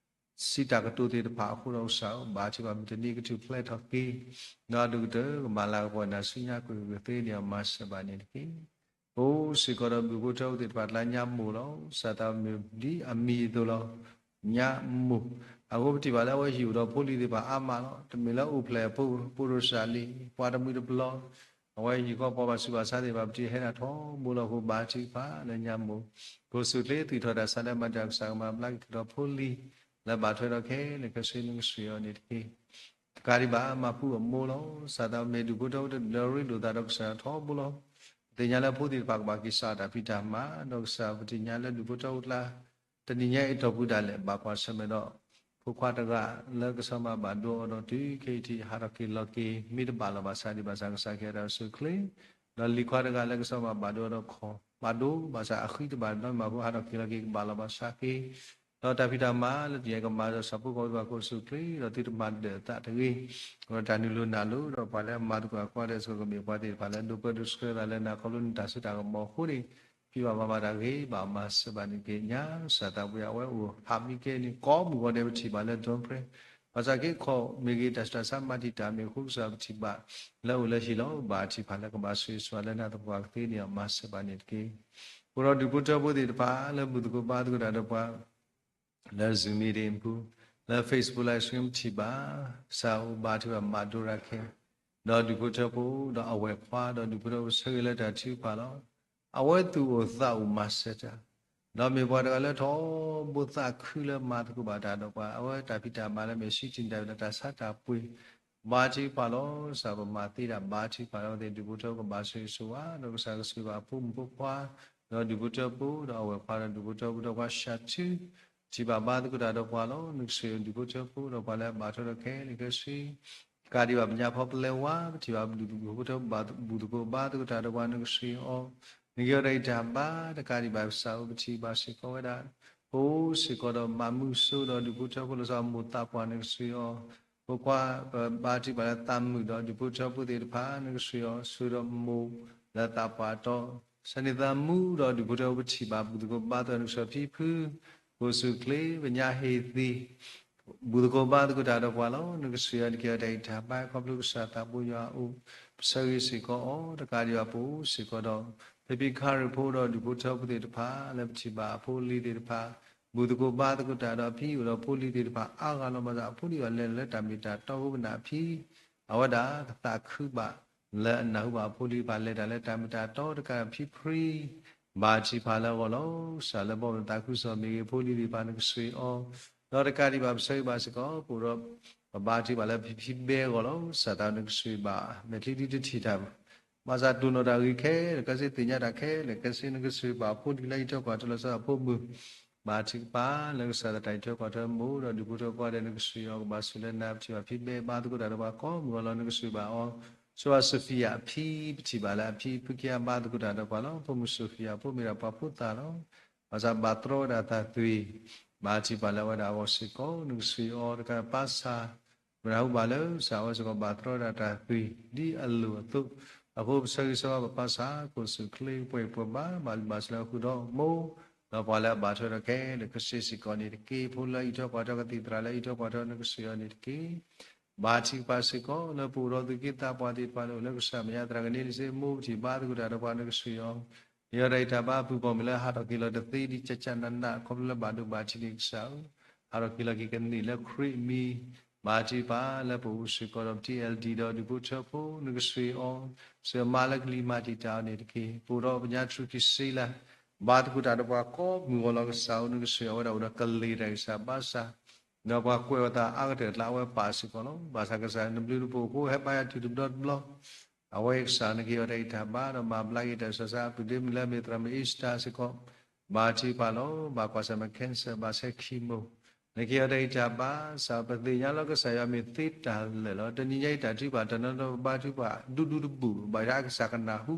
စံးတၢ်ကတိၤသ့ၣ်တဖၣ်အဃိဒီးကစၢ်ဧၢ, ဘါထုကဖၣ်မုၢ်တနံၤကထူၣ်ဖျဲးထီၣ်က့ၤ, ဒီးအဒိၣ်ကတၢၢ်ကမၤလၤကပီၤနၤဆူညါကွ့ၢ်ကွ့ၢ်သ့န့ၣ် အမၤစၢၤဘၣ်န့ၣ်တက့ၢ်. အိၣ်စ့ၢ်ကီးဒီးဘုၣ်ဖိထၢဖိသ့ၣ်တဖၣ်ကျါညါမိၢ်လီၤ. ကစၢ်သးမ့ၢ်ဒ်အမံၤအသိးလီၤ. ညါမိၢ်, အဃိပထံၣ်ဘၣ်လၢအဝဲဟံၣ်အိၣ်ဒီးဖိလံၤသ့ၣ်တဖၣ်အါမးလီၤ. တမ့ၢ်လၢအိၣ်ဖျဲၣ်အဖိ ပိၢ်ရိၣ်စၢ်လံၤ ပှၤတမှံၤတပျီၤ အဝဲဟံၣ်ဃီပှၤဘၣ်ဆူးဘၣ်ဆါသ့ၣ်တဖၣ် ပထံၣ်ဟဲနၤထီဘိလီၤ. အဃိဘါထုကဖၣ်လၢညါမိၢ် ကိးဆူၣ်ချ့သွံၣ်ထီၣ်တၢ်ဆါလၢမၤတၢ်ကစၢ်ကမၤဘျါက့ၤဒီးဖိလံၤ လၢဘၣ်ထွဲဒီးခဲလၢာ်ခဲဆ့ နကဆိၣ်ဂ့ၤအီၤန့ၣ်တက့ၢ်. တကးဒံးဘၣ် မၤပူအမိၢ်လီၤ. ကစၢ်သးမ့ၢ်ဒူၣ်ဖိထၢဖိတဒၢရ့လိာ်သးဒီးကစၢ်ယွၤထီဘိလီၤ. ပသ့ၣ်ညါလၢဖိသ့ၣ်တဖၣ်ကဘၣ်က့ၤစးအတၢ်ဖံးတၢ်မၤ ဒီးကစၢ်ပသ့ၣ်ညါလၢဒူၣ်ဖိထၢဖိကျါ တနံၤညါအံၤတီၢ်ပူၤဒၣ်လဲာ် ဘၣ်ကွၢ်ဆၢၣ်မဲာ်ဒီး ဖိခွါတဂၤလၢကစီၤပၤဘၣ်ဒိအီၤဒီးတုၤခဲအံၤထံး ဟးထီၣ်က့ၤလီၤက့ၤ မ့ၢ်တဘၣ်လီၤဘၣ်ဆၣ်ဒံးဘၣ်ဆၣ် ကစၢ်ကဟ့ၣ်အတၢ်အိၣ်ဆူၣ်အိၣ်ချ့, ဒီးလံၤခွါတဂၤလၢကစီၤပၤဘၣ်ဒိအီၤဒီးခီၣ် ဘၣ်ဒိဘၣ်ဆၣ်အဃံတဘၣ်နီတမံၤအဃိ ဟးထီၣ်က့ၤလီၤက့ၤ ကဘၣ်လီၤဘၣ်ဆၣ်က့ၤ ဒီးတၢ်ဖံးတၢ်မၤလၢတယဲၢ်ကမၤဒီး ဆၣ်ဖိကီၢ်ဖိတဖၣ်ကအိၣ်ဆူၣ်အိၣ်ချ့ ဒီးသုတမၤဒၢၣ်သးတဂ့ၤ, ဒီးတၢ်နုာ်လီၤနုာ်လီၤဒီးပှၤလၢအမၤသကိးကွၢ်ဒီးစ့ၢ်ကီး ကမ့ၢ်ပှၤသ့ၣ်တဖၣ်လၢဒိၣ်ပၢဒိၣ်ဆှၢသးလၢနၤခီဖျိနတၢ်စိတၢ်ကမီၤအဃိန့ၣ်, ဖံးဘၣ်မၤဘၣ်တၢ်ဂ့ၤဘၣ်မၤစၢၤဘၣ်န့ၣ်တက့ၢ်. ညါကစၢ်သးပှၢ်အဝဲအိၣ်ဟးမံကဲန့ၣ် ကိးမုၢ်ဂီၤဒဲးပထံၣ်ဘၣ်လၢ ဒိၣ်ပြဲ ဘၣ်ဆၣ်က့ခီၣ်မ့ၢ်ဂ့ၤ တၢ်ဆူးတၢ်ဆါမၤတံာ်တာ်မ့ၢ်အဃိ ကစၢ်ပထံၣ်ဘၣ်လၢအိၣ်လၢဟ့ၣ်လီၤ ဘၣ်ထံၣ်ဖးလၢကဘၣ်ဆိၣ်ဂ့ၤဆိၣ်ဝါလၢနၤသပှၢ်ကသ့န့ၣ် မၤစၢၤဘၣ်န့ၣ်တက့ၢ်. အိၣ်ဒီးဒူၣ်ဖိထၢဖိသ့ၣ်တဖၣ်လၢဘူၣ်သကိးဘါသကိးတၢ်ဒီးပှၤ လၢ Zoom meeting ပူၤ, လၢ Facebook Live Stream ပထံၣ်ဘၣ်, စးအိၣ်ဘါထုကဖၣ်မၤဒိရၤခဲ ဒီးဒူၣ်ဖိထၢဖိ ဒီးအဝဲၢ်ခွါ ဒီးဒူၣ်ဖိထၢဖိဆၢဂ့ၤလၢတၢ်ထုကဖၣ်လီၤ. အဝဲသူၣ်အိၣ်သးအိၣ်မၤစၢၤတၢ်, ဒီးမ့ၢ်ပှၤတဂၤလၢထီဘိသးခုလၢမၤသကိးဘၣ်တၢ်ဒီးပှၤ အဝဲတၢ်ဖံးတၢ်မၤလၢမ့ၢ် ရှံတံၢ်တၢ်ဝံၤဒီးတၢ်ဆါတၢ်ပှ့ၤ ဘါထုကဖၣ်လီၤ. စးပမၤသ့ဒၣ်ဘါထုကဖၣ်လီၤသ့ၣ် ဒူၣ်ဖိထၢဖိကဘၣ်ဆိၣ်ဂ့ၤဆိၣ်ဝါ ဒီးကစၢ်ကဆိၣ်ဂ့ၤဘၣ်အဖိမုၣ်ဖိခွါ ဒီးဒူၣ်ဖိထၢဖိ ဒီးအဝဲၢ်ခွါဒီးဒူၣ်ဖိထၢဖိ ဒီးပှၤဆှၢထု ထံၣ်ဘၣ်ဘါသကိးတၢ်ဒီးပှၤလီၤ. နကဆိၣ်ဂ့ၤဒူၣ်ဖိထၢဖိ ဒီးပှၤလၢအဘၣ်ထွဲဒီးခဲလၢာ်ခဲဆ့ တကးဒံးဘၣ်ပညါဖီပလဲဝါ ပထံၣ်ဘၣ်ဒူၣ်ဖိထၢဖိ ဘူၣ်သကိးဘါသကိးတၢ်ဒီးပှၤ နကဆိၣ်ဂ့ၤအီၤ, နကဟ့ၣ်အီၤတၢ်ဂံၢ်တၢ်ဘါ တကးဒံးဘၣ်စးအိၣ်ပထံၣ်ဘၣ်စ့ၢ်ကီးဝဲဒၣ် ပအိၣ်စ့ၢ်ကီးဒီးမၤမုာ်စိဒီးဒူၣ်ဖိထၢဖိလီၤဆီ မိၢ်သးပှၢ် နကဆိၣ်ဂ့ၤအီၤ, ဖိခွါ ပဘါထုကဖၣ်လၢသးမုာ်ဒီးဒူၣ်ဖိထၢဖိသ့ၣ်တဖၣ် နကဆိၣ်ဂ့ၤအီၤ ဆိၣ်ဂ့ၤဒီးမိၢ်လၢသးပှၢ်တီ ဆၢန့ၣ်သးမုာ်ဒီးဒူၣ်ဖိထၢဖိ ပထံၣ်ဘၣ်ဘူၣ်သကိးဘါသကိး နကဆိၣ်ဂ့ၤဖံဖု ကအိၣ်ဆူၣ်အိၣ်ချ့ ပညါဟ့ၣ်သံ ဘူၣ်သကိးဘါသကိးတၢ်ဒီးပှၤလီၤ. နကဆိၣ်ဂ့ၤအီၤ နကဟ့ၣ်အီၤတၢ်ဂံၢ်တၢ်ဘါ ခီဖျိကစၢ်သးဘိယွၤအအိၣ် ပဆၢဂ့ၤစ့ၢ်ကီးအီၤ တကးဒံးဘၣ်ပအိၣ်စ့ၢ်ကီးဒီး ဖံဖံခါရ့ၣ်ဖိဒီးဒူၣ်ဖိထၢဖိသ့ၣ်တဖၣ် လၢပထံၣ်ဘၣ်အဖိအလံၤသ့ၣ်တဖၣ် ဘူၣ်သကိးဘါသကိးတၢ်ဒီးအဖံ အိၣ်ဒီးဖိလံၤသ့ၣ်တဖၣ်အါဂၤလီၤ. ဘၣ်ဆၣ်အဖိလံၤအီၤလဲၤလၢတၢ်မ့ၢ်တၢ်တီအဃိ ပနာ်အဖံ အဝဲဒၣ်ကသးခုဘၣ် လၢအနၢ်ဟူဘၣ်အဖိလံၤတဖၣ် လဲၤတၢ်လၢတၢ်မ့ၢ်တၢ်တီ တကးဖံဖု ဘါထုကဖၣ်လၢအဂီၢ်လီၤ. ကစၢ်လၢဘီမုၢ်သးခုကစီၣ်မ့ၢ်ဂ့ၤ ဖိလံၤသ့ၣ်တဖၣ် နကဆိၣ်ဂ့ၤအီၤ ဒီးတကးဒံးဘၣ်ပဆၢဂ့ၤဘၣ်စ့ၢ်ကီး ပအိၣ်ဒီး ပဘါထုကဖၣ်လၢဖံဖံဘဲအဂီၢ်လီၤ. ကစၢ်သးနကဆိၣ်ဂ့ၤဘၣ် မဲာ်ချံဒုတထံၣ်တၢ်ဘၣ် ဘၣ်ဆၣ်တိၢ်နီၣ်တၢ်ဂ့ၤခဲလၢာ်ခဲဆ့ သ့ၣ်ညါတၢ်ခဲလၢာ်ခဲဆ့ နကဆိၣ်ဂ့ၤဘၣ်အဖိလံၤလၢအအံးထွဲကွၢ်ထွဲလီၤဆီအဖိမုၣ် ဘါထုကဖၣ်လၢကစၢ်သးတၢ်အံးထွဲကွၢ်ထွဲမိၢ်ဒီးဒူၣ်ဖိထၢဖိကိးဂၤဒဲး နကဆိၣ်ဂ့ၤအီၤ ကဘၣ်ဆိၣ်လၢနၤ ပထံၣ်ဘၣ်ဖံဘဲဘါသကိးတၢ်ဒီးပှၤကိးမုၢ်ဂီၤလီၤ နကဆိၣ်ဂ့ၤဘၣ်အီၤ ဆိၣ်ဂ့ၤဘၣ် Sophia အဖံ ပထံၣ်ဘၣ်လၢအဖံဖုခံဂၤဘါသကိးတၢ်ဒီးပှၤလီၤ. ဖိမုၣ် Sophia ဖိမ့ၢ်ဒၣ်ပှၤဖိသၣ်လီၤ. ဘၣ်ဆၣ်ဘၣ်တြီဝဲဒၣ်သးသွံၣ် ဘါထုကဖၣ်လၢအဝဲဒၣ်အဂီၢ်စ့ၢ်ကီး နကဆိၣ်ဂ့ၤအီၤတကးပၢ်ဆၣ် ပနၢ်ဟူဘၣ်လၢကစၢ်အဝဲစ့ၢ်ကီးဘၣ်တြီဝဲဒၣ်တၢ်သွံၣ် ဒ်အလိၣ်အသိး အဃိပဆၢဂ့ၤဆၢဝါဘၣ်ပၢ်ဆၣ် ကအိၣ်ဆူၣ်အိၣ်ချ့ ပှဲၤပှဲၤဘၣ် ဘၣ်လံဘၣ်ဆဲးလၢဃုာ်ဒီးမိၢ် ဒီးပှၤလၢအဘၣ်ထွဲဒီးခဲလၢာ်ခဲဆ့စ့ၢ်ကီးန့ၣ်တက့ၢ်. ဖိလၢအံးထွဲကွၢ်ထွဲကသံၣ်သရၣ်လၢအံးထွဲကွၢ်ထွဲ နကဆိၣ်ဂ့ၤအီၤန့ၣ်တက့ၢ်. ဘါထုကဖၣ်စ့ၢ်ကီးလၢပအိၣ်ဒီးသူၣ်က့သးပှၢ်သ့ၣ်တဖၣ်လၢအိၣ်လၢကစၢ်မဲာ်ညါသရၣ်ကန့လံစ့ မိၢ် ပထံၣ်ဘါသကိးတၢ်ဒီးပှၤ နကဆိၣ်ဂ့ၤအီၤ ဟ့ၣ်အီၤတၢ်ဂံၢ်တၢ်ဘါ ပုၢ်ပိာ်မုၣ်လၢဟးထီၣ်က့ၤလီၤတသ့ဒံး ကၠၢ်ကၠၢ်နးနး ခီဖျိလၢဘၣ်ဒိဘၣ်ထံးန့ၣ်ကစၢ်ဧၢ, ဟးထီၣ်က့ၤလီၤက့ၤကန့ၢ်လၢခရံာ်အမံၤ ဘါထုကဖၣ်လၢပအိၣ်စ့ၢ်ကီးဒီး ပထံၣ် အဲလ်ဒီ ဒီးဒူၣ်ဖိထၢဖိ နကဆိၣ်ဂ့ၤအီၤ စၢၤမါလၢကလံၤမၤတံာ်တာ်အီၤန့ၣ်တက့ၢ်. ပအိၣ်ဒီးပညါထူၣ်ကံၢ်စ့လၢ ဘါသကိးတၢ်ဒီးပှၤကိးမုၢ်ဂီၤလီၤကစၢ်ဧၢ နကဆိၣ်ဂ့ၤအဝဲဒၣ်အိၣ်ဒီးကလံၤတၢ်ဂံၢ်စၢ်ဘါစၢ် ဒီးပှၤကွဲးအီၤသးအါကတၢၢ်ကျါ အဝဲပာ်စ့ၢ်ကီးလီၤ. ဘၣ်ဆၣ်ကစၢ်နဘျုးနဖှိၣ်အဃိ ဟဲဘါယွၤတုၤတဘျီတဘျီ အဝဲကစၢ်နကဟ့ၣ်အီၤတၢ်ဂံၢ်တၢ်ဘါ ဒီးမၤဘျါက့ၤတၢ်ဆူးတၢ်ဆါ ပုၢ်ဒ့မုၣ်လၢအမ့ၢ်သရၣ်မုၣ်အ့စတၢ်စ့ၢ်ကီး ဘါထုကဖၣ်လီၤ. ဘၣ်ကွၢ်ဆၢၣ်မဲာ် cancer ဘၣ်ဆဲး chemo နကဟ့ၣ်အီၤတၢ်ဂံၢ်တၢ်ဘါ စးပသ့ၣ်ညါလီၤကစၢ်ယွၤမ့ၢ်သ့တၢ်လၢာ်လီၤ. တနံၤညါအံၤတၢ်ထုကဖၣ်တၢ်နီၢ်နီၢ် ပဘါထုကဖၣ်ဒူဒူတဘူၣ် ဘၣ်ဆၣ်ကစၢ်ကနၢ်ဟူ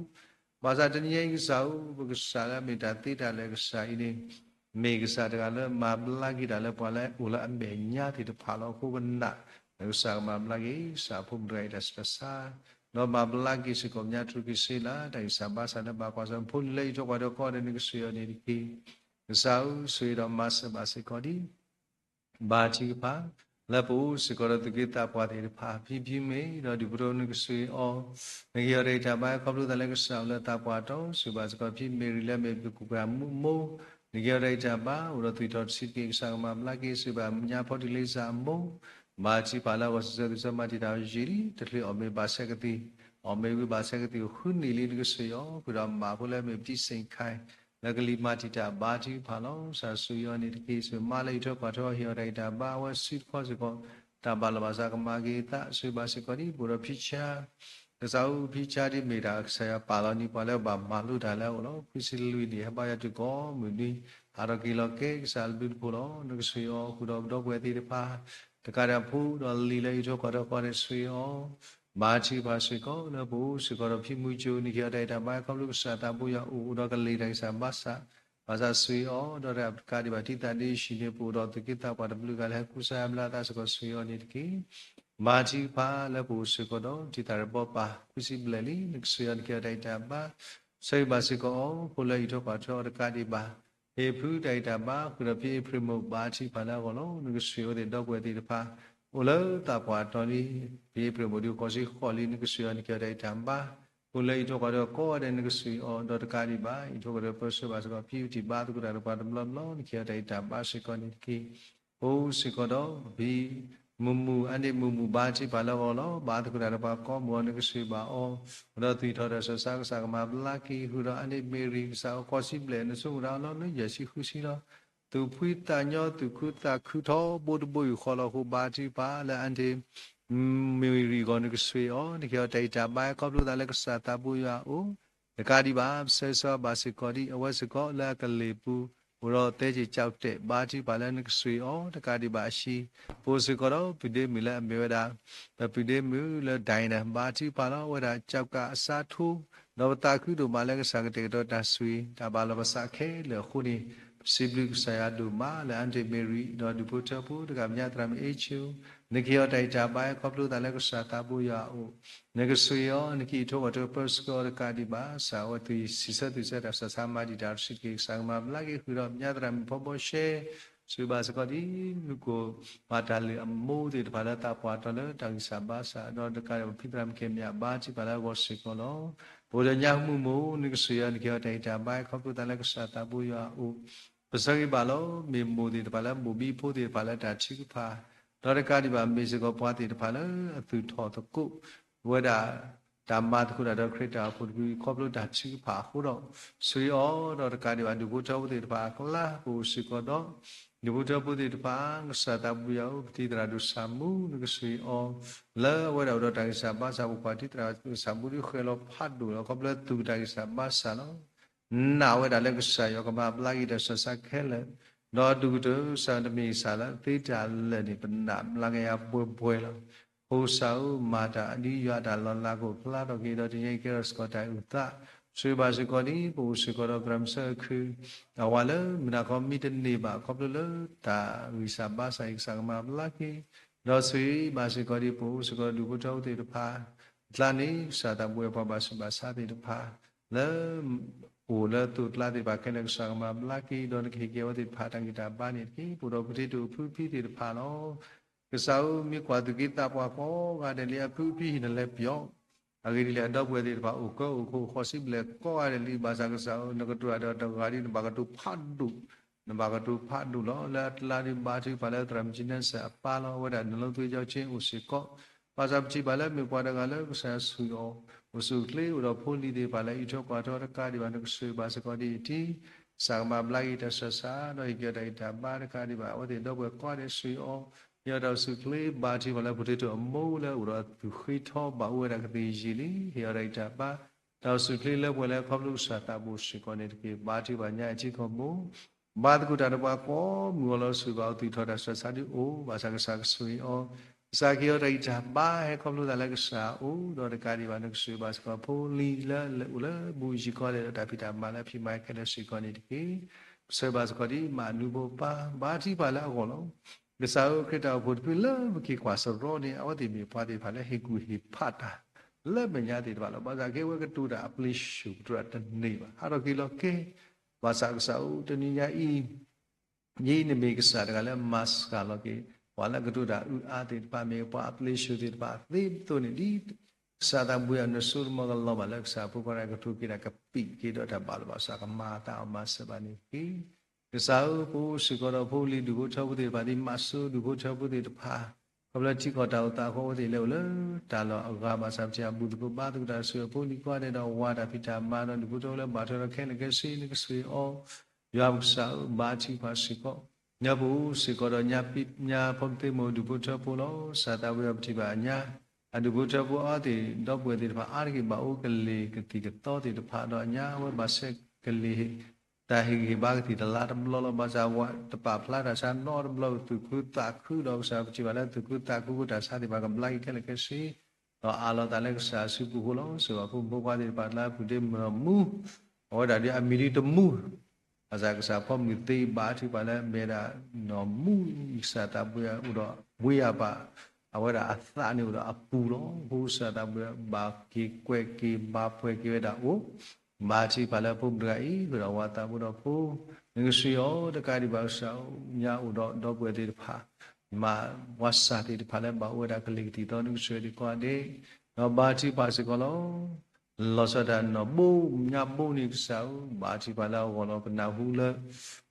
ဘၣ်ဆၣ်တနံၤညါအံၤကစၢ်ဧၢ ပကစၢ်လၢအမ့ၢ်တၢ်သ့တၢ်လၢာ်ကစၢ်အံၤန့ၣ် မ့ၢ်ကစၢ်တဂၤလၢမၤဘျါက့ၤတၢ်လၢပှၤလၢအိၣ်လၢအမဲာ်ညါသ့ၣ်တဖၣ်လီၤ. အဃိပနာ်လၢကစၢ်ကမၤဘျါက့ၤ ကစၢ်အဖိမုၣ်တဂၤအံၤတၢ်ဆူးတၢ်ဆါ ဒီးမၤဘျါက့ၤစ့ၢ်ကီးပညါထူၣ်ကံၢ်စ့လၢ တၢ်ဂံၢ်စၢ်ဘါစၢ်လၢဘၣ်ကွၢ်ဆၢၣ် ဖိလံၤလၢအံးထွဲကွၢ်ထွဲကိးဂၤဒဲး နကဆိၣ်ဂ့ၤအီၤန့ၣ်တက့ၢ်. ကစၢ်ဧၢ ဆိၣ်ဂ့ၤဒီးမၤစၢၤဘၣ်စ့ၢ်ကီးဒံး ဘါထုကဖၣ် လၢပအိၣ်စ့ၢ်ကီးဒီးသူၣ်က့သးပှၢ်သ့ၣ်တဖၣ် ဖံဖံမ့ၢ်ဒီးဒူၣ်ဖိထၢ နကဆိၣ်ဂ့ၤအီၤ နကဟ့ၣ်အီၤတၢ်ဂံၢ်တၢ်ဘါ ခီဖျိသးလၢကစၢ်အိၣ်လၢသးပှၢ်တီ ဆိၣ်ဂ့ၤဘၣ်စ့ၢ်ကီးဖံမ့ၢ်ရံၤလၢအမ့ၢ်ပကကွၢ်မိၢ် နကဟ့ၣ်အီၤတၢ်ဂံၢ်တၢ်ဘါ အိၣ်ဒီးသွံၣ်ထီၣ်တဆံးတက့ၢ် ကစၢ်ကမၤဘျါက့ၤ ဆိၣ်ဂ့ၤဘၣ်ပညါဖီတံၢ်လ့စၢ်အမိၢ် ဘါထုကဖၣ်လၢအဂီၢ်စံးဆၢသုးဆၢမၤတံာ်တာ်အီၤယံာ်လံ တချုးအီၣ်မ့ၤဘၣ်ဆဲးကသံၣ် အီၣ်မ့ၤဝံၤဘၣ်ဆဲးကသံၣ်အိၣ်ဃုနံၣ်လံ နကဆိၣ်ဂ့ၤအီၤ ဃုာ်ဒီးမးဖိလၢအမ့ၢ်ပတံစ့ၣ်ခါ လၢကလံၤမၤတံာ်တာ်ဘါထုကဖၣ်လီၤ. ကစၢ်ဆိၣ်ဂ့ၤအီၤန့ၣ်တက့ၢ် ဆိၣ်ဂ့ၤမါလၢအံးထွဲကွၢ်ထွဲအီၤ ဟ့ၣ်အီၤတၢ်ဂံၢ်တၢ်ဘါ အဝဲစုတခီစ့ၢ်ကီး တၢ်ဘၣ်လီၤဘၣ်စးကမၤက့ၤသး ဆိၣ်ဂ့ၤဘၣ်စ့ၢ်ကီးဒံး ပအိၣ်ဒီးဖံဆါ ကစၢ်ဧၢ ဖံဆါဒ်မ့ၢ်တၢ်ကစၢ်ယွၤပာ်လီၤန့ၢ်ပှၤလၢဘၣ်မၤလိတၢ်လၢအအိၣ်လီၤ. ခွံဆံလွံၢ်နံၣ် ဟဲဘါယွၤတုၤကိးမုၢ်နံၤ ဟးထီၣ်က့ၤလီၤကဲကစၢ်အဘျုးတဖှိၣ်လီၤ. နကဆိၣ်ဂ့ၤအီၤဃုာ်ဒီးပဒီပုၢ်ဝဲၢ်သ့ၣ်တဖၣ်, တကးဒံးဖိဒီးလံၤလၢအံးထွဲကွၢ်ထွဲဃီန့ၣ် ဆိၣ်ဂ့ၤအီၤ ဘါထုကဖၣ်စ့ၢ်ကီး လၢပအိၣ်စ့ၢ်ကီးဒီးဖံမုၢ်ကၠိ နကဟ့ၣ်အီၤတၢ်အံးတၢ်ဘါ ခီဖျိကစၢ်သးဘိယွၤအိၣ် အိၣ်ဒီးကလ့ၤတၢ်ဂံၢ်စၢ်ဘါစၢ်, ဘၣ်ဆၣ်ဆိၣ်ဂ့ၤအီၤ ဒီးတကးဒံးဘၣ်တံၤသးဒ့ယဲၢ်ဆံန့ၣ် ပအိၣ်ဒီးသူၣ်က့သးပှၢ်တဘျုးဂၤလၢဟဲကူစါဟဲဘျါအသးစ့ၢ်ကီး ဆိၣ်ဂ့ၤအီၤန့ၣ်တက့ၢ်. ဘါထုကဖၣ်လၢပအိၣ်စ့ၢ်ကီးဒီး တံၤသၣ်ရဘီပၢ် ခွံဆံဘျဲၣ်လံ နကဆိၣ်ဂ့ၤအီၤ နကဟ့ၣ်အီၤတၢ်အံးတၢ်ဘါ, ဆၢဂ့ၤဘၣ်စ့ၢ်ကီးအီၤ ဖိလၢအံးထွဲကွၢ်ထွဲအီၤတကးဒံးဘၣ်, ဟ့ၣ်ဖုတၢ်အံးတၢ်ဘါဃုာ်ဒီးဖံအ့ဖြ့ၣ်မိၢ် ဘါထုကဖၣ်လၢအဂီၢ်လီၤ. နကဆိၣ်ဂ့ၤအီၤသ့ၣ်ဒီပုၢ်ဝဲၢ်သ့ၣ်တဖၣ် အိၣ်လၢသးပှၢ်တီၤလံ, ဖံအ့ဖြ့ၣ်မိၢ်ဒုးဃိးဆံဃိးလံ နကဆိၣ်ဂ့ၤအီၤ နကဟ့ၣ်အီၤတၢ်အံးတၢ်ဘါ, ဖိလၢအံးထွဲကွၢ်ထွဲအီၤကိးဂၤဒဲး နကဆိၣ်ဂ့ၤအီၤ ဒီးတကးဒံးဘၣ် အံးထွဲကွၢ်ထွဲပၢဆှၢဘၣ်စ့ၢ်ကီး ဖံအုၣ်တံၢ်ဘါသကိးတၢ်ဒီးပှၤတဘျီဘျီ နကဟ့ၣ်အီၤတၢ်အံးတၢ်ဘါစ့ၢ်ကီးန့ၣ်တက့ၢ်. ပအိၣ်စ့ၢ်ကီးဒီး ဖံမုၢ်မုၢ် အါန့ၢ်မုၢ်မုၢ် ဘါထုကဖၣ်လၢအဂီၢ်လီၤ. ဘါသကိးတၢ်ဒီးပှၤကိးမုၢ်အီၤ နကဆိၣ်ဂ့ၤဘၣ်အီၤ, ဒီးသွံၣ်ထီၣ်တၢ်ဆၢစါ ကစၢ်ကမၤဘျါက့ၤ ဃုာ်ဒီးအါန့ၢ်မ့ၢ်ရံ ကစၢ်အိၣ်ဃိးဆံဘျဲၣ် နဆိကမိၣ်တၢ်အလီၢ်လၢယဲၢ်ဆံဃုဆံလီၤ. သူၣ်ဖှံသးညီ သူၣ်ခုသးခုထီဘိတဘိယူၢ်ဃီလီၤအဃိ ဘါထုကဖၣ်လၢအါန့ၢ် မ့ၢ်ရံအဂီၢ် နကဆိၣ်ဂ့ၤအီၤ နကဟ့ၣ်အီၤတၢ်အံးတၢ်ဘါ ခီဖျိသးလၢကစၢ်သးဘိယွၤအအိၣ်, တကးဒံးဘၣ် ပဆၢဂ့ၤဆၢဝါဘၣ်စ့ၢ်ကီးဒံး အဝဲစ့ၢ်ကီးလၢအကလ့ၤပူၤ အိၣ်ဒီးသဲက့ၤကၠီၣ်တဲာ် ဘါထုကဖၣ်လၢနကဆိၣ်ဂ့ၤအီၤ တကးဒံးဘၣ်အဟံၣ်, ပအိၣ်စ့ၢ်ကီးဒီး ပုၢ်ဒ့မုၣ်လၢအမ့ၢ်ဝဲဒၣ် ပပုၢ်ဒ့မုၣ်လၢ ဒိၣ်နၢ် ဘါထုကဖၣ်လီၤ အဝဲဒၣ်ကၠီၣ်ကးအစါထိ ဒီးပသးခုဒိၣ်မးလၢကစၢ်ကတဲာ်ကတီၤတၢ်ဆိၣ်ဂ့ၤ တၢ်ဘၣ်လီၤပသးခဲလၢာ်အဃိန့ၣ် ပစံးဘျုးကစၢ်ယွၤဒိၣ်မးလၢအါန့ၢ်မ့ၢ်ရံ ဒီးဒူၣ်ဖိထၢဖိ တကးဘၣ် သရၣ်မုၣ်အ့ၣ်ခၠိ နကဟ့ၣ်အီၤတၢ်အံးတၢ်ဘါ ခီဖျိသးလၢကစၢ်သးဘိယွၤအအိၣ်, နကဆိၣ်ဂ့ၤအီၤ နကအံးထွဲကွၢ်ထွဲပၢဆှၢအီၤတကးဒံးဘၣ် ကစၢ်အဝဲသ့ၣ်စံးဆၢသူၣ်ဆၢတၢ်ဆၢဆါမၤတံာ်တာ်တစုတက့ၢ် ကစၢ်ကမၤဘျါက့ၤဃုာ်ဒီး ပသရၣ်မုၣ်ဖီဘီရှဲ ဆိၣ်ဂ့ၤဘၣ်စ့ၢ်ကီးဒ် မုၢ်ကိၣ်မၤတၢ်လုၢ်အမိၢ်သ့ၣ်တဖၣ်လၢသးပှၢ်တီၤလၢတၢ်ဂံၢ်စၢ်ဘါစၢ် ဒီးတကးဒံးဘၣ်ဖံသရၣ်မုၣ်ကဲမၠး ဘါထုကဖၣ်လၢအဂီၢ်စ့ၢ်ကီးလီၤ. ပအိၣ်ဒီးညါမုၢ်မိၢ် နကဆိၣ်ဂ့ၤအီၤ နကဟ့ၣ်အီၤတၢ်အံးတၢ်ဘါ ခီဖျိသးလၢကစၢ်သးဘိယွၤအအိၣ်, ပဆၢဂ့ၤဘၣ်လီၤ မ့ၢ်မိၢ်သ့ၣ်တဖၣ်လၢမိၢ်ဘံဖိသ့ၣ်တဖၣ်လၢတၢ်ထုကဖၣ်, ဒီးတကးဒံးဘၣ်မ့ၢ်စ့ၢ်ကီးပှၤသ့ၣ်တဖၣ်လၢအသူၣ်ထီၣ်သကိး ဝဲဒၣ် တၢ်မၤသကိးတၢ်ဒီးခရံာ်တၢ်အိၣ်ဖှိၣ်တဖု ခီဖျိတၢ်ထုကဖၣ်အဃိဒီး ဆိၣ်ဂ့ၤအီၤ ဒီးတကးဒံးဘၣ်ဒူၣ်ဖိထၢဖိသ့ၣ်တဖၣ်အကျါ ပအိၣ်စ့ၢ်ကီးဒီး ဒူၣ်ဖိထၢဖိသ့ၣ်တဖၣ် ကစၢ်သးဘိယွၤအအိၣ် ပတံၤသရၣ်ဒိၣ်ဆၣ်မူ နကဆိၣ်ဂ့ၤအီၤ လၢအဝဲဒၣ်အိၣ်ဒီးတၢ်ဂံၢ်စၢ်ဘါစၢ် ပပှၤတံၤသရၣ်ဒိၣ်ဆၣ်မူဒ်ဃဲၤလီၤဖးဒိၣ်လီၤ ခီဖျိသူၣ်က့ၤတၢ်ဂံၢ်စၢ်ဘါစၢ်လီၤ. နာ်ဝဲဒၣ်လၢကစၢ်ယွၤကမၤဘျါက့ၤတၢ်ဆၢဆါခဲလၢာ်, ဒီးဒူၣ်ကတၢၢ်ကစၢ်တမ့ၢ်ကစၢ်လၢသ့တၢ်လၢာ်န့ၣ် ပနာ်ဘျါက့ၤယၤဘှဲဘှဲလီၤ. ဖိကစၢ်ဧၢ မၤတၢ်ဒ်ယွၤအတၢ်လီၤလးကအိၣ်ဖျါထီၣ်က့ၤ ဒီးတနံၤအံၤကဲထီၣ်စ့ၢ်ကီးတၢ်အုၣ်သး, ဆိၣ်ဂ့ၤဘၣ်စ့ၢ်ကီးဒ် ပအိၣ်စ့ၢ်ကီးဒီးသရၣ်မုၣ်ဆၢခု အဝၤလၢမုၢ်နၤခီမံတန့ၢ်ဘၣ် ခီဖျိလၢတၢ်ဂံၢ်စၢ်ဘါစၢ်အံၤ ကစၢ်ကမၤဘျါက့ၤ, ဒီးဆိၣ်ဂ့ၤဘၣ်စ့ၢ်ကီးဒ် ပအိၣ်စ့ၢ်ကီးဒူၣ်ဖိထၢဖိသ့ၣ်တဖၣ် အကျါန့ၣ် ကစၢ်သးဘိယွၤပှၤဘၣ်ဆူးဘၣ်ဆါသ့ၣ်တဖၣ် လၢ အိၣ်လၢသိးကျါသ့ၣ်တဖၣ်ခဲလၢာ် ကစၢ်ကမၤဘျါက့ၤ ဒီးနကဟ့ၣ်က့ၤအဝဲသ့ၣ်တဖၣ်တၢ်ဂံၢ်တၢ်ဘါန့ၣ်တက့ၢ်. ပအိၣ်ဒီးပတံၤသကိးဖုဖံသ့ၣ်တဖၣ်လီၤ. ကစၢ်ဧၢ မ့ၢ်ကွၢ်သူၣ်က့သးပှၢ်ကိးဂၤဒဲးလံ အဖုအဖံဟံၣ်နလဲၤပျီ အဂ့ၢ်ဒ်လဲၣ် အဒီပုၢ်ဝဲၢ်သ့ၣ်တဖၣ် အိၣ်ကၢအိၣ်ခိးဃိးဆံဘျဲၣ်ကိးဂၤဒဲးလံ ဘၣ်ဆၣ်ကစၢ်ဧၢ နကတိၤတၢ်ဒီးတဂၤဒ် နဘၣ်ကတိၤဖးဒိၣ်, နဘၣ်ကတိၤဖးဒိၣ်လီၤ. လၢအကျါဒ်ဘါထုကဖၣ်လၢသရၣ်မုၣ်ကၠံနစၢၣ်အပၢ်လီၤ အဝဲဒၣ်နလီသုကၠီဆ့အိၣ်စ့ၢ်ကီး, ဘၣ်ဆၣ်ပထံၣ်ဘၣ်လၢမ့ၢ်ပှၤတဂၤလၢကစၢ်ယွၤဆိၣ်ဂ့ၤအီၤ, အိၣ်ဆူၣ်အိၣ်ချ့အိၣ်ဒီးဖိလံၤသ့ၣ်တဖၣ်လၢအံးထွဲကွၢ်ထွဲတကးဒံးဘၣ် နကဆိၣ်ဂ့ၤဘၣ်စ့ၢ်ကီးဒ်အံၤတက့ၢ်. ကစၢ်ကမၤဘျါက့ၤတၢ်ဆၢဆါ ဒီးဟ့ၣ်က့ၤအီၤတၢ်ဂံၢ်တၢ်ဘါတကးဒံးဘၣ် အဝဲသ့ၣ်ဒီပုၢ်ဝဲၢ်ကိးဂၤဒဲးဆိၣ်ဂ့ၤအီၤ, ဟ့ၣ်အီၤတၢ်အိၣ်ဆူၣ်အိၣ်ချ့ ဘါထုကဖၣ်လၢဖိထံတၢ်အမိၢ်လၢအိၣ်ဒီးသူၣ်ဃ့ထီဘၣ်အိၣ်ဝဲဒၣ်ကသ့ၣ်ယံာ်လံ ဟ့ၣ်အီၤတၢ်ဂံၢ်တၢ်ဘါ တၢ်အိၣ်ဆူၣ်အိၣ်ချ့လၢပှဲၤလၢခီဖျိကစၢ်သးဘိစ့ၢ်ကီးန့ၣ်တက့ၢ်. ဘါထုကဖၣ်ညါအထံကီၢ်ပူၤ ဘါသကိးတၢ်ဒီးပှၤကိးမုၢ်အီၤလီၤ ဆိၣ်ဂ့ၤအီၤ သူၣ်ထီၣ်တၢ်ဆၢဆါဒ်အိၣ် ဘၣ်ဆၣ်ကစၢ်ကဆိၣ်ဂ့ၤအီၤ, ကစၢ်ကဟ့ၣ်အီၤတၢ်ဂံၢ်တၢ်ဘါဟဲခီဖျိသးလၢကစၢ်အအိၣ် ဒီးတကးဒံးဘၣ် နကဆိၣ်ဂ့ၤဘၣ်စ့ၢ်ကီးဖိလံၤလၢအိၣ်လၢဘူၣ်ယံၤကီၢ်ဒဲးဒီးတၢ်ဖံးတၢ်မၤလၢအဖံးမၤခဲလၢာ်စ့ၢ်ကီးန့ၣ်တက့ၢ်. ပဆၢဂ့ၤဘၣ်စ့ၢ်ကီးဒ်မၤနူဖိပၢ် ဘါထုကဖၣ်လၢအဂီၢ်လီၤ. ကစၢ်ဧၢ ခရံာ်တၢ်အိၣ်ဖှိၣ်တဖုလၢပက့ၤကွၢ်စရီန့ၣ် အဝဲသ့ၣ်မ့ၢ်ပှၤသ့ၣ်တဖၣ်လၢဟ့ၣ်ကူၣ်ဟ့ၣ်ဖးတၢ် လၢမဲာ်ညါသ့ၣ်တဖၣ်လီၤ. ဘၣ်ဆၣ်ခဲအံၤဝဲကတိၤတၢ်အပျ့ၤဆူၣ် ကတိၤတၢ်တန့ၢ်ဘၣ် ဟးထီၣ်က့ၤလီၤက့ၤ, ဘၣ်ဆၣ်ကစၢ်ဧၢ တနံၤညါအံၤ ယဲအံၤနမ့ၢ်ကစၢ်တဂၤလၢမၤစှၤလီၤက့ၤ ပှၤလၢအကတိၤတၢ်အုၣ်အါသ့ၣ်တဖၣ် မ့ၢ်ပှၤအပျ့ၤဆူၣ်သ့ၣ်တဖၣ်သ့အသိးန့ၣ် ဒ်ကစၢ်သးဘိယွၤနဆိကမိၣ်ကလီၤဘၣ်လၢကစၢ်ဖိခွါတဂၤကတိၤက့ၤတၢ်ကပံာ်က့ၤဒီးတၢ်ဘၣ်လီၤဘၣ်စးကမၤအသးအီၤမၤစၢၤဘၣ်န့ၣ်တက့ၢ်. ကစၢ်ဧၢ ပအိၣ်စ့ၢ်ကီးဒီးဖိလံၤဒူၣ်ဖိထၢဖိသ့ၣ်တဖၣ် ဒ်မၤစိဒူၣ်ဖိထၢဖိသ့ၣ်တဖၣ် ခီဖျိထံကီၢ်တၢ်အိၣ်သးအဃိ အဝဲသ့ၣ်လဲၤအိၣ်လၢတၢ်လီၢ်အဂၤ ဘၣ်ဆၣ်ပထံၣ်အဘူၣ်သကိးဘါသကိးတၢ် ဆိၣ်ဂ့ၤအဖိလံၤကိးဂၤဒဲးဒီးဝၤတၢ်ဖံးတၢ်မၤဒီးဒူၣ်ဖိထၢဖိလၢဘၣ်ထွဲဒီးခဲလၢာ်ခဲဆ့ နကဆိၣ်ဂ့ၤအီၤ ယွၤပကစၢ်ဧၢ ဘါထုကဖၣ်စ့ၢ်ကီး ညါပအိၣ်စ့ၢ်ကီးဒီးညါပံညါဖိမုၣ်သ့ၣ်မုၣ်ဒူၣ်ဖိထၢဖိလီၤ. ကစၢ်သးဘိယွၤပထံၣ်ဘၣ်အညါ အဒူၣ်ဖိထၢဖိအါတက့ၢ်ဘၣ်အိၣ်ကလ့ၤကသံၣ်ကသီသ့ၣ်တဖၣ်ဒီးအညါအဝဲဘၣ်ဆဲးကလ့ၤ တၢ်ဟ့ၣ်ဂံၢ်ဟ့ၣ်ဘါကသံၣ်တလါတဘျီလီၤ. ဘၣ်ဆၣ်ဝဲတပာ်ဖျါတၢ်ဆါနီတဘျီ သူၣ်ခုသးခုဒီးကစၢ် ပထံၣ်ဘၣ်လၢသူၣ်ခုသးခုဖိတၢ်ဆါသ့ၣ်တဖၣ်ကဘျါက့ၤခဲလၢာ်ခဲဆ့ ဒီးအးလီၤသးလၢကစၢ်အစုပူၤအဃိလီၤ. စ့ၢ်ကီးဖိမုၣ်ဖိခွါသ့ၣ်တဖၣ်လၢအပူၤဒ့မုၢ်နီၢ်မူ အဝဲဒၣ်ဒ်အမံၤဒ်တမူ ဘၣ်ဆၣ်ကစၢ်ဖီမုၢ်သ့ဘၣ်ထံၣ်ပှၤလၢအမ့ၢ်ဝဲဒၣ်နီၢ်မူ ကစၢ်သးဘိယွၤအိၣ်ဒီးဘှ့ယၤဘၣ် အဝဲဒၣ်အသးန့ၣ်အိၣ်ဒီးအပူၤလီၤ. အဃိကစၢ်သးဘိယွၤဘၣ်က့ၤကွဲးက့ၤဘၣ်ပှဲၤက့ၤဝဲဒၣ်အိၣ် ဘၣ်ထံၣ်ပှၤလၢဖိမုၣ်တဂၤအံၤ ဃုာ်ဒီးဝၤသးဖိဒီးဖိ နကစၢ်အီၤတကးဒံးဘၣ်ကစၢ်ညါအိၣ်ဒီးဒီပုၢ်ဝဲၢ်သ့ၣ်တဖၣ် မၤဝၤစၢ်သ့ၣ်တဖၣ်လၢဘၣ်အိၣ်ဝဲဒၣ်ကလံၤကသံၣ်သီ နကစၢ်အီၤဒံးကိးဂၤဒဲး ဒီးဘၣ်ထံၣ်ပှၤစ့ၢ်ကီးလီၤ. လီၤဆီဒၣ်တၢ်နီၢ်ဘိညါဘိန့ၣ်ကစၢ်ဧၢ ဘၣ်ထံၣ်ပှၤလၢအဂီၢ်လီၤ ပနၢ်ဟူလၢ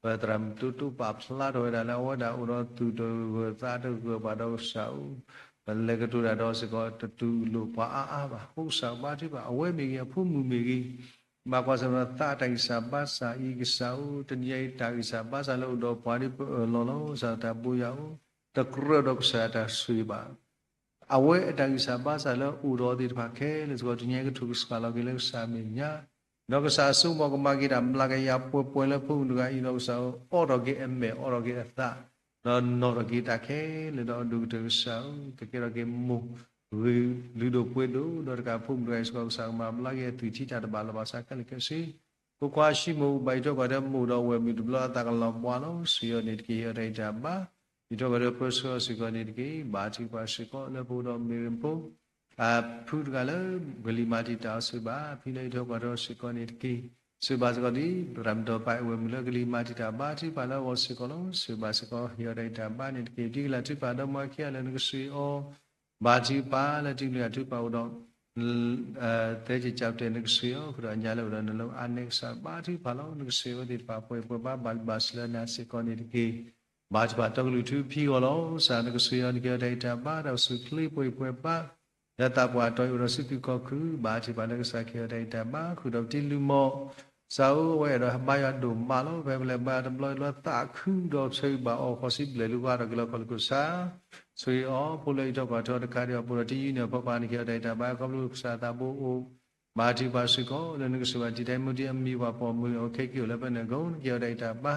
ပသရၣ်မုၣ်တိတိပာ်ဖျါထီၣ်ဝဲဒၣ်လၢအဝဲဒၣ်အိၣ်ဒီးသူၣ်တဂၢၢ်သးတဂၢၢ်ဘၣ်ဒီးကစၢ်ဧၢ ပလဲၤကတိၤတၢ်ဒီးစ့ၢ်ကီးတတူၢ်လိာ်ပှၤအါအါဘၣ်. အဃိကစၢ်ဘၣ်ထံၣ်ပှၤ အဝဲမ့ၢ်ဂ့ၤ အဖိမုၣ်မ့ၢ်ဂ့ၤ ဘၣ်ကွၢ်ဆၢၣ်မဲာ်သးအတၢ်ဂံၢ်စၢ်ဘါစၢ်အံၤကစၢ်ဧၢ တနံၤအံၤတၢ်ဂံၢ်စၢ်ဘါစၢ်လၢအိၣ်ဒီးပှၤဒ်ပအၢၣ်လီၤလီၤ ကစၢ်သးဘိယွၤဧၢ တကြၢးဒီးကစၢ်တၢ်ဆိၣ်ဂ့ၤဘၣ် အဝဲအတၢ်ဂံၢ်စၢ်ဘါစၢ်လၢအိၣ်ဒီးအီၤသ့ၣ်တဖၣ်ခဲလၢာ်စ့ၢ်ကီး တနံၤအံၤကထုးကဆှၣ်လီၤက့ၤလၢကစၢ်အမဲာ်ညါ ဒီးကစၢ်အစိကမီၤကမၤက့ၤတၢ်ဘျါကယၤပှဲၤပှဲၤလၢဖိမုၣ်တဂၤအံၤဒီးကစၢ်ဧၢ အိးထီၣ်က့ၤအမဲာ် အိးထီၣ်က့ၤအသး ဒီးနီၣ်ထီၣ်က့ၤတၢ်ခဲလၢာ်ဒီးအဒိၣ်ကတၢၢ်ကစၢ်ဧၢ ကကဲထီၣ်က့ၤမိၢ်ဂ့ၤလုၢ်ဒိၣ်ပှ့ၤဒိၣ် ဒီးတကးဖိမုၣ်တဂၤအံၤစ့ၢ်ကီး ကစၢ်ကမၤဘျါက့ၤအသွံၣ်ထံတၢ်တဘၣ်လီၤဘၣ်ဆၣ်ခဲလၢာ်ခဲဆ့ ဖိခွါအၡံမိၣ် ဘၣ်အံးထွဲကွၢ်ထွဲမိၢ်ဒီးဝဲၢ်မုၣ်တဘျီအသးကလီၤဘှါလီၤ စံးအီၤန့ၣ်တက့ၢ် ဟ့ၣ်အီၤတၢ်ဂံၢ်တၢ်ဘါ အံးထွဲကွၢ်ထွဲပၢဆှၢအီၤစ့ၢ်ကီးန့ၣ်တက့ၢ် ဘၣ်ထံၣ်ပှၤစ့ၢ်ကီးလၢပအိၣ်ဒီးမ့ၢ်ဂ့ၤဖိ အဖုတဂၤလၢ ကလံၤမၤတံာ်တာ်အီၤ စံးဘၣ်ဖံလၢအံးထွဲကွၢ်ထွဲစ့ၢ်ကီးန့ၣ်တက့ၢ် စံးဘၣ်စ့ၢ်ကီးဒ် သရၣ်မုၣ်ဒီးပၢ်အဝဲၢ်မုၣ်လၢကလံၤမၤတံာ်တာ်ဘၣ်ထံၣ်ပှၤလၢအဂီၢ်စ့ၢ်ကီးလီၤ စံးဘၣ်စ့ၢ်ကီး ဟ့ၣ်အီၤတၢ်ဂံၢ်တၢ်ဘါန့ၣ်တက့ၢ် ဒ်ကလၢ်ထုကဖၣ်ဒီးမၤခံဂၤလၢနကစၢ်အီၤ ဘၣ်ထံၣ်ပှၤလၢတံၤမုၢ်လၢ်ထုကဖၣ်အိၣ်ဒီး သဲက့ၤကၠးပတဲာ်နကစၢ်အီၤ ဃုာ်ဒီးအညါလၢအိၣ်ဒီးနလၢအါနဲကစၢ် ဘၣ်ထံၣ်ပှၤလီၤ နကစၢ်အဝဲသ့ၣ်တဖၣ်ပှဲၤပှဲၤဘၣ် ဘၣ်လံဘၣ်ဆှၢလၢနၤစ့ၢ်ကီးန့ၣ်တက့ၢ် ဘၣ်ထံၣ်ပှၤတီကလုာ်ထုဖံးဂီၢ်လီၤ ကစၢ်နကစၢ်အီၤ နကဟ့ၣ်အီၤတၢ်ဂံၢ်တၢ်ဘါ တၢ်အိၣ်ဆူၣ်အိၣ်ချ့ပှဲၤပှဲၤဘၣ် လၢသးပှၢ်တီအံၤအိၣ်ဒီးစုဖံးခီၣ်ခုၣ် ဘၣ်ထံၣ်ပှၤလၢကစၢ်ကဟ့ၣ်အီၤတၢ်ဂံၢ်တၢ်ဘါ ဃုာ်ဒီးပတံၤလုၢ်မီၢ် ကစၢ်ဧၢ အဝဲအဲၣ်ဒိးဟဲဘါယွၤဒိၣ်မးလီၤ ဖဲပလဲၤဘါတဘျီလၢသးခုဒီးဆၢဂ့ၤဘၣ်အီၤ ဃီၤစံဘျဲၣ်လူၤဂၤဒီးက့ၤလီၤခီၣ်လိာ်ကစၢ် ဆၢဂ့ၤအီၤ ဖိလၢအံးထွဲကွၢ်ထွဲတကးဒံးဘၣ် ပအိၣ်ဒီးတံၤယံၤန့ၣ် အဖီခိၣ် နကဟ့ၣ်အီၤတၢ်ဂံၢ်တၢ်ဘါ ခီဖျိကစၢ်သးဘိအိၣ် ဘၣ်ထံၣ်ပှၤစ့ၢ်ကီး လၢနကစၢ်ဘၣ်တံၤတၢ်မူတံၤအမံၤပှၤပိာ်မုၣ်န့ၣ် အိၣ်ခဲက့ၤအိၣ်လၢဖဲန့ၣ်အဂီၢ် နကဟ့ၣ်အီၤတၢ်ဂံၢ်တၢ်ဘါ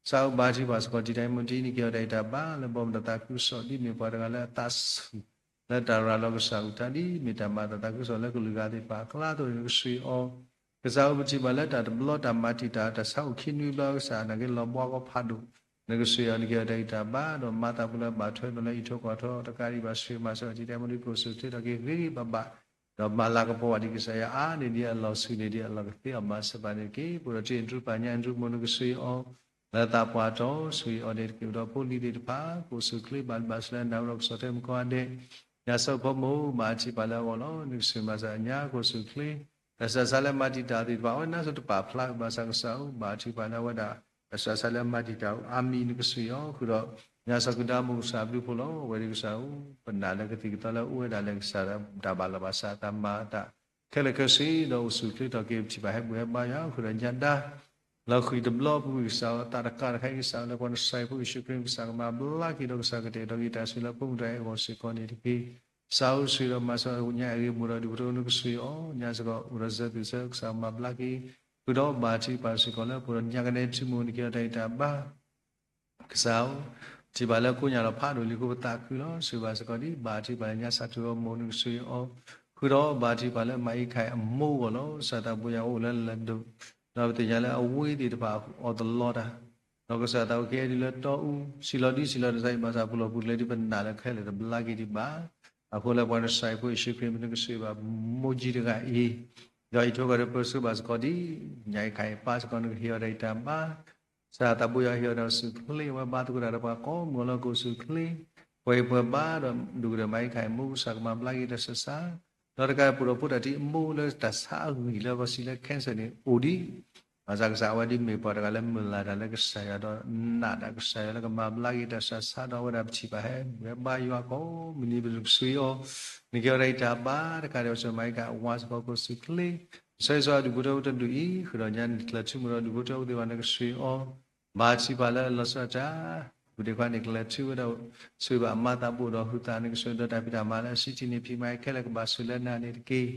ကစၢ်ဧၢ ဘၣ်ထံၣ်ပှၤစ့ၢ်ကီး တံၤတၢ်မူတံၤ နကဟ့ၣ်အီၤတၢ်ဂံၢ်တၢ်ဘါ လၢဘီမုၢ်ဒီးသးခုကစီၣ် ဒ်မ့ၢ်ပှၤတဂၤလၢအသးဆူၣ် လၢတၢ်ရၤလီၤကစၢ်အုၣ်တၢ် ဒ်မ့ၢ်တၢ်မၤသးသးခုကစီၣ်လၢကလုာ်ဂၤသ့ၣ်တဖၣ်အကျါအသိးန့ၣ် နကစၢ်အီၤ ကစၢ်ဧၢ ပထံၣ်ဘၣ်လၢတၢ်တဘျီတၢ်မၤတံာ်တာ် တၢ်ဆါအိၣ်ခံနွံဘျီ ကစၢ်နာ်က့လီၤဘှါကီဖးဒိၣ် နကစၢ်အီၤ နကဟ့ၣ်အီၤတၢ်ဂံၢ်တၢ်ဘါ ဒီးမၤသးပူၤလၢဘၣ်ထွဲဒီးလၢအံးထွဲကွၢ်ထွဲတကးဒံးဘၣ် ဆှၢမၤစၢၤအီၤ တံၤတၢ်မူတံၤ ကိၣ်ဆူၣ်ချ့ထီၣ်က့ၤဂ့ၤဂ့ၤဘၣ်ဘၣ် ဒီးမၤလၤကပီၤဘၣ်ဒံးကစၢ်ယွၤအါန့ၢ်ဒံးအလီၢ်ဆူၣ်န့ၢ်ဒံးအလီၢ်ကသ့အီၤမၤစၢၤဘၣ်န့ၣ်တက့ၢ်. ပအိၣ်ဒီးတံၤအဒြူပာ်ညါအဒြူမိၢ် နကစၢ်အီၤ လၢသးပှၢ်တီ ဆှၢအီၤန့ၣ်တက့ၢ်. အိၣ်ဒီးဖိလံၤသ့ၣ်တဖၣ် ကိၣ်ဆူၣ်ချ့ဘၣ်လံဘၣ်ဆှၢလၢနၤအိၣ်ဒီးကစီၣ်ထဲမုၣ်ကိးဂၤဒဲး ညါစၢၤဖိမုၣ် ဘၣ်ထံၣ်ပှၤလၢအဂီၢ်လီၤ. နကစၢ်မၤစၢၤအညါ ကိၣ်ဆူၣ်ချ့ တၢ်ဆူးတၢ်ဆါလၢမၤတံာ်တာ်သ့ၣ်တဖၣ် အဝဲနါစိၤတပာ်ဖျါဘၣ်ဆၣ်ကစၢ်ဧၢ ဘၣ်ထံၣ်ပှၤလၢအဝဲဒၣ် တၢ်ဆူးတၢ်ဆါလၢမၤတံာ်တာ်အမံၤ နကစၢ်အီၤ ဃုာ်ဒီး ညါစၢၤကဒါမုၢ်ကစၢ်ဘျုးဖှိၣ်လီၤ. အဝဲဒၣ်ကစၢ်ဧၢ ပနာ်လၢကသံၣ်ကသီလၢအိၣ်ဝဲဒၣ်လၢကစၢ်တၢ်ဘၣ်လီၤဘၣ်ဆၣ် တၢ်မၤအသး ခဲလၢာ်ခဲဆ့ ဒီးအိၣ်ဆူၣ်ချ့ထီၣ်က့ၤ ပထံၣ်ဘၣ်ဟဲဘူၣ်ဟဲဘါယွၤ ဃုာ်ဒီးညါဒါ လီၤဃံၤတဘျီ ပဝံၢ်ကစၢ်အသးတကးတခါအံၤ ကစၢ်လၢပှၤနစဲးဖိယ့ၣ်ၡူးခရံာ် ကစၢ်ကမၤဘျါက့ၤဒီး ကစၢ်ကတဲာ်ကတီၤက့ၤတၢ်ဆိၣ်ဂ့ၤလၢဖိမုၣ်တဂၤအံၤအဂီၢ်စ့ၢ်ကီးန့ၣ်တက့ၢ်. ကစၢ်ဧၢ ဆိၣ်ဂ့ၤဒီးမၤစၢၤညါအဂ့ၢ်မိၢ်ဒီးဒူၣ်ဖိထၢဖိ နကစၢ်အီၤ ညါစ့ၢ်ကီး အိၣ်ဒီးစၢၤသွံၣ်စၢၤ ကစၢ်ကမၤဘျါက့ၤ ဃုာ်ဒီးဘၣ်ထံၣ်ပှၤစ့ၢ်ကီးလၢ ပအိၣ်ဒီးညါကနဲထံမိၢ် နကဟ့ၣ်အီၤတၢ်ဂံၢ်တၢ်ဘါ ကစၢ်ဧၢ, ထံၣ်ဘၣ်လၢကိးညါလီၤဖးဒိၣ်လံအဃိ ပသးခုလီၤ. ဆိၣ်ဂ့ၤဘၣ်စ့ၢ်ကီးဒ် ဘၣ်ထံၣ်ပှၤလၢညါစးထီၣ်ဂီၤမူ နကစၢ်အီၤ, ဃုာ်ဒီးဘၣ်ထံၣ်ပှၤလၢမၤအံးခါအံၤအမိၢ်အဂီၢ်လီၤ. ကစၢ်သးဘိယွၤအိၣ်လၢလၢၢ်ဒိၣ်, ဒီးပသ့ၣ်ညါလၢအဝဲသ့ၣ်တဖၣ်အီၣ်တလီတၢ်, ဒီးကစၢ်သးအိၣ်က့ၤဒ်လၢတီအူ, စံးလီၤဒ်စံးလီၤတစဲးအံၤ ဘၣ်ဆၣ်ပူၤလီၤပူၤကျဲဒ်ပနာ်လၢခဲလၢာ်တဘျါက့ၤဒံးဘၣ်. အဃိလၢပှၤနစဲးဖိယ့ၣ်ၡူးခရံာ် နကစၢ်ဘၣ်မိၢ်ကၠံတဂၤအံၤ, ဒီးအံးထွဲကွၢ်ထွဲပၢဆှၢဘၣ်စ့ၢ်ကီးဒ် ညါအံၤခါအံၤပၢ်စ့ၢ်ကီး နကဟ့ၣ်အီၤတၢ်ဂံၢ်တၢ်ဘါ ကစၢ်သးဘိယွၤဟ့ၣ်အီၤဒီးဆူၣ်ချ့ အဝဲဘါသကိးတၢ်ဒီးပှၤကိးမုၢ်အလီၢ် ကိးဆူၣ်ချ့, ပှဲၤပှဲၤဘါဒီးဒူၣ်ကဒီးမၤအံးခါအံၤမိၢ် ကစၢ်ကမၤဘျါက့ၤတၢ်ဆူးတၢ်ဆါ, ဒီးတကးပူၤဒီးဖိတၢ်ထံၣ်အမိၢ်လၢတၢ်ဆါအဂံၢ်လၢပှၤစံးလၢ cancer န့ၣ် အိၣ်ဒံး, ဘၣ်ဆၣ်ကစၢ်အဝဲဒ်မ့ၢ်ပှၤတဂၤလၢမုၢ်လၢ်တၢ်လၢကစၢ်ယွၤဒီးနာ်တၢ်ကစၢ်ယွၤလၢကမၤဘျါက့ၤတၢ်ဆူးတၢ်ဆါဒီးအဝဲဒၣ်ပထံၣ်ဘၣ်ဟဲဘူၣ်ဟဲဘါယွၤကိးမုၢ်နံၤ ပနကစၢ်အီၤ, နကဟ့ၣ်အီၤတၢ်ဂံၢ်တၢ်ဘါ တကးဒံးပှၤစၢၤမၤအံးခါအံၤဝါစ့ၢ်ကီး ကိးဆူၣ်ချ့ ဆၢဂ့ၤဆၢဝါဒူၣ်ဖိထၢဖိတဒူၣ်အံၤ ဃုာ်ဒီးညါနကျဲၤထူမိၢ်ဒီးဒူၣ်ဖိထၢဖိသ့ၣ်တဖၣ် နကစၢ်အီၤ, ဘၣ်ထံၣ်ပှၤလၢအလီၤဆီဒၣ်တၢ်, ပူၤဒ့ခွါန့ၣ် ကျဲၤထူဝဲဒၣ် ဆိၣ်ဂ့ၤဘၣ်အမါသးဘိၣ်ဒီးဟုသး နကစၢ်ဒီးတၢ်ဖံးတၢ်မၤလၢအဆံးထံးန့ၣ် ဖံးမၤခဲလၢာ်ကဘၣ်ဆိၣ်လၢနၤန့ၣ်တက့ၢ်.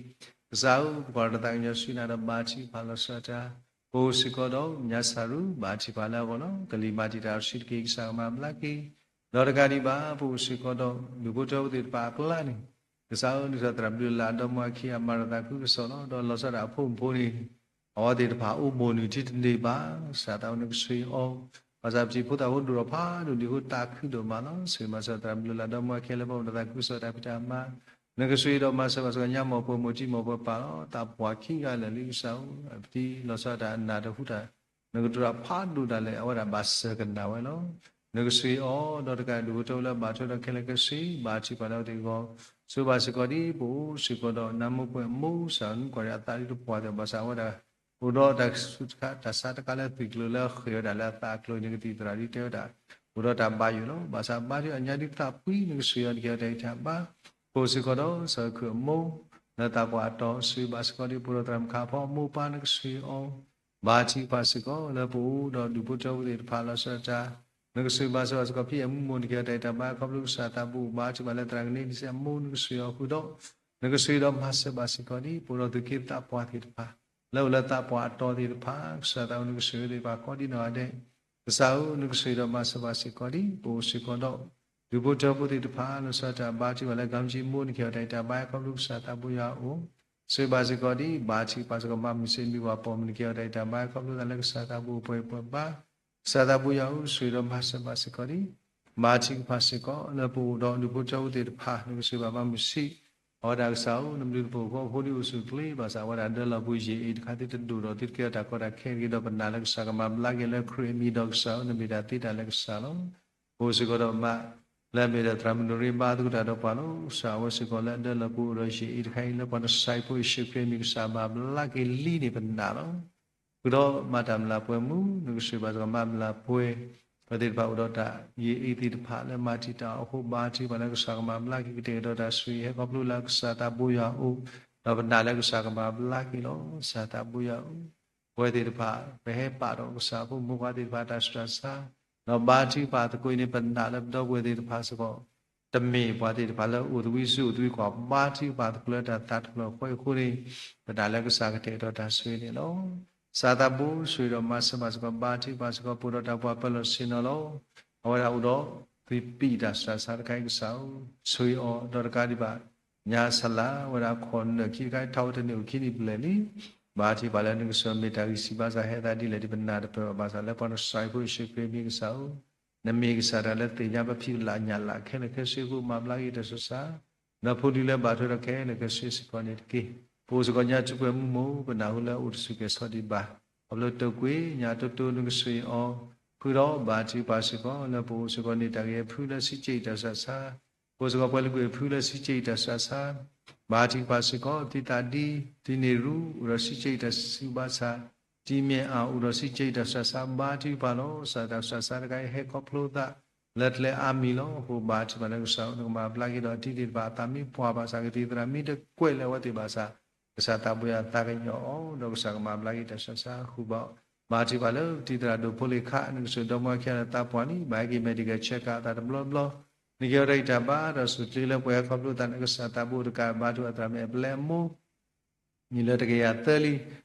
ကစၢ်ဧၢ ပကွၢ်တၢ်သးကညီၤဆူနၤဒီးဘၣ်ထံၣ်ပှၤလီၤဆီဒၣ်တၢ်, ပအိၣ်စ့ၢ်ကီးဒီးညၣ်ဆၣ်ရူ ဘါထုကဖၣ်လၢအဂီၢ်လီၤ. ကလံၤမၤတံာ်တာ်တဆံတက့ၢ် ကစၢ်ကမၤဘျါက့ၤ, ဒီးတကးဒံးဘၣ် ပအိၣ်စ့ၢ်ကီးဒီး ဒူၣ်ဖိထၢဖိသ့ၣ်တဖၣ်အကျါန့ၣ်, ကစၢ်ဧၢ နကစၢ်သရၣ်ဘျုးလၢအဒီမါဝၤခံဂၤမၤတၢ်သးခုကစီၣ်လီၤ. ဒီးလီၤဆီဒၣ်တၢ်အဖိမုၣ်ဖိန့ၣ် အဝဲသ့ၣ်တဖၣ်အိၣ်မိၢ်နုာ်ထံတန့ၢ်ဘၣ်, ကစၢ်သးအိၣ်နကဆှံအီၤ, ဘၣ်ဆၣ်ပထံၣ်ဖိသၣ်ဖိဒိၣ်ထီၣ်ဖးဒိၣ်ဒံးအဃိသးခုဒိၣ်မးလီၤ. ဆိၣ်ဂ့ၤဘၣ်စၢ်သရၣ်ဘျုးလၢအဒီမါဝၤခံဂၤလၢပှၤမၤတၢ်သးခုကစီၣ်တၢ်ဖံးတၢ်မၤ, နကဆှံဒီးမၤစၢၤဘၣ်စ့ၢ်ကီးညါ မိၢ်ပှၢ်မိၢ်ထံမိၢ်ပှၢ်ပၢ်လီၤ. သးပှၢ်ခံဂၤလၢာ်လံကစၢ်ဧၢ, ပထံၣ်လီၤဆီဒၣ်တၢ်အနၢ်တဟူတၢ် နကတိၤတၢ်ဖးဒိၣ်ဒၣ်လဲာ် အဝဲဒၣ်ဘၣ်စၢၤကနာ်ဝဲလီၤ. နကဆှံအီၤ ဒီးတကးဒူၣ်ဖိထၢဖိလၢဘါထုဒီးခဲလၢာ်ခဲဆ့ ဘါထုကဖၣ်လၢအဝဲသ့ၣ်အဂီၢ်, ဆိၣ်ဂ့ၤဘၣ်စ့ၢ်ကီးဒ်ပအိၣ်စ့ၢ်ကီးဒီးနါမိၢ်ပှၢ်မိၢ် ကစၢ်ဧၢ နကွၢ်ဒံးအသးဒ်တပှၢ်သ့ၣ် ဘၣ်ဆၣ်အဝဲဒၣ် အိၣ်ဒီးတၢ်ဆူးတၢ်ဆါတခါလၢသွံၣ်ကျိၤလၢအဃ့ၢ်ဝဲဒၣ်လၢအသးအကျိၤန့ၣ် ကသံၣ်သရၣ်ဒ်တဲဝဲဒၣ် အိၣ်ဒီးတၢ်ဘၣ်ယိၣ်လီၤ. ဘၣ်ဆၣ်ဘါထုအညါဒ်သးပှံၤ နကဆှံအီၤ နကဟဲတၢ်အံၤတၢ်ဘါ ပအိၣ်စ့ၢ်ကီးဒီး ကစၢ်ခရံာ်အမိၢ် လၢသးပှၢ်အတီၤ ဆိၣ်ဂ့ၤဘၣ်စ့ၢ်ကီးဒ်ပအိၣ်ဒီးသရၣ်မုၣ်ခါဖီအမိၢ်ပၢ် နကဆှံအီၤ, ဘါထုကဖၣ်စ့ၢ်ကီးလၢပအိၣ်ဒီးဒူၣ်ဖိထၢဖိသ့ၣ်တဖၣ်လီၤဆီဒၣ်တၢ်, နကဆိၣ်ဂ့ၤဘၣ်စ့ၢ်ကီး ဖံအဲၣ်မူမိၢ် နကဟဲတၢ်အံၤတၢ်ဘါ ခီဖျိကစၢ်သးဘိ ဘါထုကဖၣ်လၢသရၣ်ကန့ၢ်ဒံးစ့ၢ်အမိၢ် နကဆှံအီၤဃုာ်ဒီး နကဆိၣ်ဂ့ၤဒီးမၤစၢၤဘၣ်စ့ၢ်ကီးဒ် ပအိၣ်ဒီးသူၣ်က့သးပှၢ်သ့ၣ်တဖၣ် လၢအိၣ်လၢသးပှၢ်အတီၤသ့ၣ်တဖၣ် ကစၢ်သးအိၣ် နကဆိၣ်ဂ့ၤသ့ၣ်တဖၣ်ကိးဒ်နီၢ်ဂၤဒဲး, ကစၢ်ဧၢ နကဆိၣ်ဂ့ၤဒီးမၤစၢၤဘၣ်စ့ၢ်ကီးဒ် ပအိၣ်စ့ၢ်ကီးဒီး ဒူၣ်ဖိထၢဖိသ့ၣ်တဖၣ် လီၤဆီဒၣ်တၢ် ဘါထုကဖၣ်လၢ ကၣ်မကၠံမိၢ် နကဟဲတၢ်အံၤတၢ်ဘါ ခီဖျိကစၢ်သးဘိယွၤအအိၣ်, ဆိၣ်ဂ့ၤဘၣ်စ့ၢ်ကီးဒ် ဘါထုကဖၣ်စ့ၢ်ကီး မၤမုၢ်စ့ၣ်မံၤပှၤပိာ်မုၣ် နကဟဲတၢ်အံၤတၢ်ဘါ ခီဖျိသးလၢကစၢ်သးဘိပှဲၤပှဲၤဘါ ကစၢ်သးဘိယွၤဧၢ ဆိၣ်ဂ့ၤဒီးမၤစၢၤဘၣ်စ့ၢ်ကီးဒ် ဘါထုကဖၣ်စ့ၢ်ကီးလၢပအိၣ်ဒီးဒူၣ်ဖိထၢဖိသ့ၣ်တဖၣ် နကဆိၣ်ဂ့ၤဘၣ်မၤမုၢ်စ့ၣ် အဝဲဒၣ်ကစၢ်ဧၢ နဘျုးနဖှိၣ်အဃိ အဖိဒံးအိၣ်ဆူၣ်အိၣ်ချ့ ဘၣ်ဆၣ်အဝဲဒၣ်ဒၢလီၤပူၤ ယံာ်အ့ၣ်တခါသ့ၣ်တဒိၣ်ဒီးသုတကဲထီၣ်တၢ်ကီတၢ်ခဲတဂ့ၤ ဒီးပနာ်လၢကစၢ်ကမၤဘျါက့ၤလၢခရံာ်အမံၤ ဒီးကစၢ်ဧၢ နမ့ၢ်တၢ်သ့တၢ်လၢကစၢ်လီၤ. ပအိၣ်စ့ၢ်ကီးဒီးမါ လၢအမ့ၢ်ဒၣ်သရၣ်မုၣ်နရ့ဘါသကိးတၢ်ဒီးပှၤလီၤ. ကစၢ်အဝဲစ့ၢ်ကီးလၢအဒၢလီၤပူၤအိၣ်ဒီးယံာ်အ့ၣ်တခါအံၤ လၢပှၤနဆှၢဖိယ့ၣ်ၡူးခရံာ်အမံၤ ကစၢ်မၤဘျါက့ၤလံန့ၣ်ပနာ်လီၤ. ဃုာ်ဒီးမၤတၢ်မျၢ်ပှဲၤမူ နကဆိၣ်ဂ့ၤဘၣ်စ့ၢ်ကီးမၤမျၢ်ပှဲၤ ပှၤသ့ၣ်တဖၣ်အိၣ်ဒီးတၢ် ယံာ်အ့ၣ်သ့ၣ်တဖၣ်လၢမၤတံာ်တာ်အီၤအဃိ ဘါထုကဖၣ်လၢကစၢ်ကမၤဘျါက့ၤကတဲာ်ကတီၤတၢ်ဆိၣ်ဂ့ၤ ဟဲခီဖျိလၢကစၢ်သးဘိယွၤအအိၣ် ဒီးပနာ်လၢကစၢ်ကမၤဘျါက့ၤလီၤ. ကစၢ်သးဘိယွၤဧၢ ပဝဲသ့ၣ်တဖၣ် ပဟဲပာ်ဒီးကစၢ်ဖိမုၣ်ဖိခွါသ့ၣ်တဖၣ်တၢ်ဆူးတၢ်ဆါ ဒီးဘါထုကဖၣ်သကိးအံၤန့ၣ် ပနာ်လၢပဒီပုၢ်ဝဲၢ်သ့ၣ်တဖၣ်စ့ၢ်ကီး တမ့ၢ်ပှၤသ့ၣ်တဖၣ်လၢအိၣ်သဝံစုအိၣ်သဝံကွၢ် ဘါထုကဖၣ်သကိးလၢတၢ်သးတဖျၢၣ်ဃီအံၤအဃိန့ၣ် ပနာ်လၢကစၢ်ကတဲာ်ကတီၤတၢ်ဆိၣ်ဂ့ၤန့ၣ်လီၤ. ကစၢ်သးဘိဆိၣ်ဂ့ၤဒီးမၤစၢၤဘၣ်စ့ၢ်ကီး ဘါထုကဖၣ်စ့ၢ်ကီး ပအိၣ်ဒီးတၢ်ပှၤပၢၤလီၢ်ဆ့ၣ်နီၤလီၤ. အဝဲဒၣ်အိၣ်ဒီးသွံၣ်ပံၣ်တၢ်ဆူးတၢ်ဆါတခါအံၤ ကစၢ်ဧၢ ဆိၣ်ဂ့ၤအီၤ ဒီးတကးဒံးဘၣ် ညၣ်ဆလး အဝဲဒၣ်ခီၣ်နၢၣ်ခံတခါအံၤ ထီၣ်ဝဲတန့ၢ်အိၣ်ခံနံၣ်ဘျဲၣ်လံ. ဘါထုကဖၣ်လၢနကစၢ်မ့ၢ်တၢ်ဂံၢ်စၢ်ဘါစၢ် ဟဲသးဒ်လဲၣ်ဒ်ပနာ်တပၢၢ်ဘၣ် ဘၣ်ဆၣ်လၢပှၤနဆှၢဖိယ့ၣ်ၡူးခရံာ်အမံၤ ကစၢ်ဧၢ နမ့ၢ်ကစၢ်တၢ်လၢသ့ၣ်ညါပဖံးပလၢ်ညၣ်လၢ်ခဲလၢာ်ခဲဆ့အဃိ မၤဘျါက့ၤတၢ်ဆူးတၢ်ဆါ ဒီးဖိဒံးလၢဘါထုကဖၣ်ဒီးခဲလၢာ်ခဲဆ့စ့ၢ်ကီးန့ၣ်တက့ၢ်. ပအိၣ်စ့ၢ်ကီးညါထူးပှဲၤမူမိၢ် ပနၢ်ဟူလၢအိၣ်တဆူၣ်ကဲၤဆီဒံးဘၣ် ခီဖျိတၢ်ကွဲးညါတိတိ နကဆိၣ်ဂ့ၤအီၤ ဃုာ်ဒီးဘါထုကဖၣ်စ့ၢ်ကီး လၢပအိၣ်စ့ၢ်ကီးန့ၣ် တၢ်ဂ့ၢ်အဖုလၢဆံးကဲၤအံၤတၢ်ဆူးတၢ်ဆါ ပအိၣ်စ့ၢ်ကီးပှၤလၢကွဲးအဖုလၢဆံးကဲၤအံၤတၢ်ဆူးတၢ်ဆါ ဘါထုကဖၣ်စ့ၢ်ကီး သုသးဒံ သုန့ၢ်ရူ အိၣ်ဒီးဆံးကဲၤအံၤတၢ်ဆူးဘၣ်ဆါ တံၤမ့ၢ်အၢ် အိၣ်ဒီးဆံးကဲၤအံၤတၢ်ဆူးတၢ်ဆါ ဘါထုကဖၣ်လီၤ. ကစၢ်တၢ်ဆူးတၢ်ဆါတခါအံၤ ဟဲခီဖျိသး လၢကျဲအါမံၤလီၤ. အဃိဘါထုကဖၣ်လၢကစၢ် နကမၤဘျါက့ၤဒီးအတံၤသ့ၣ်တဖၣ် အသးမ့ၢ်ပှၢ်ဘၣ်ဆၣ် ကသံၣ်သရၣ်မ့ၢ်တကွဲးလၢအဝဲသ့ၣ်ဘၣ်ဆၣ် ကစၢ်သးဘိယွၤသးကညီၤအီၤ ဒီးကစၢ်ကမၤဘျါက့ၤတၢ်ဆူးတၢ်ဆါဃုာ်ဘၣ်အီၤ ဘါထုကဖၣ်လၢတံၤသရၣ်ဒိၣ်ဖိလ့ၣ်ခါ နကဆိၣ်ဂ့ၤဒီမါဝၤခံဂၤလၢသးပှၢ်လံ ဘၣ်ဟဲက့ၤ medical check up အသးတဘျီဘျီ နကဟဲတၢ်အံၤတၢ်ဘါ ဒီးဆိၣ်ချ့လၢပှၤဟဲခီဖျိသး နကစၢ်သးဘိတကးဘါထုကဖၣ်သရၣ်မုၣ်အဲၣ်ပလဲအမိၢ် မံၤလၢတကယၤသၢလံ,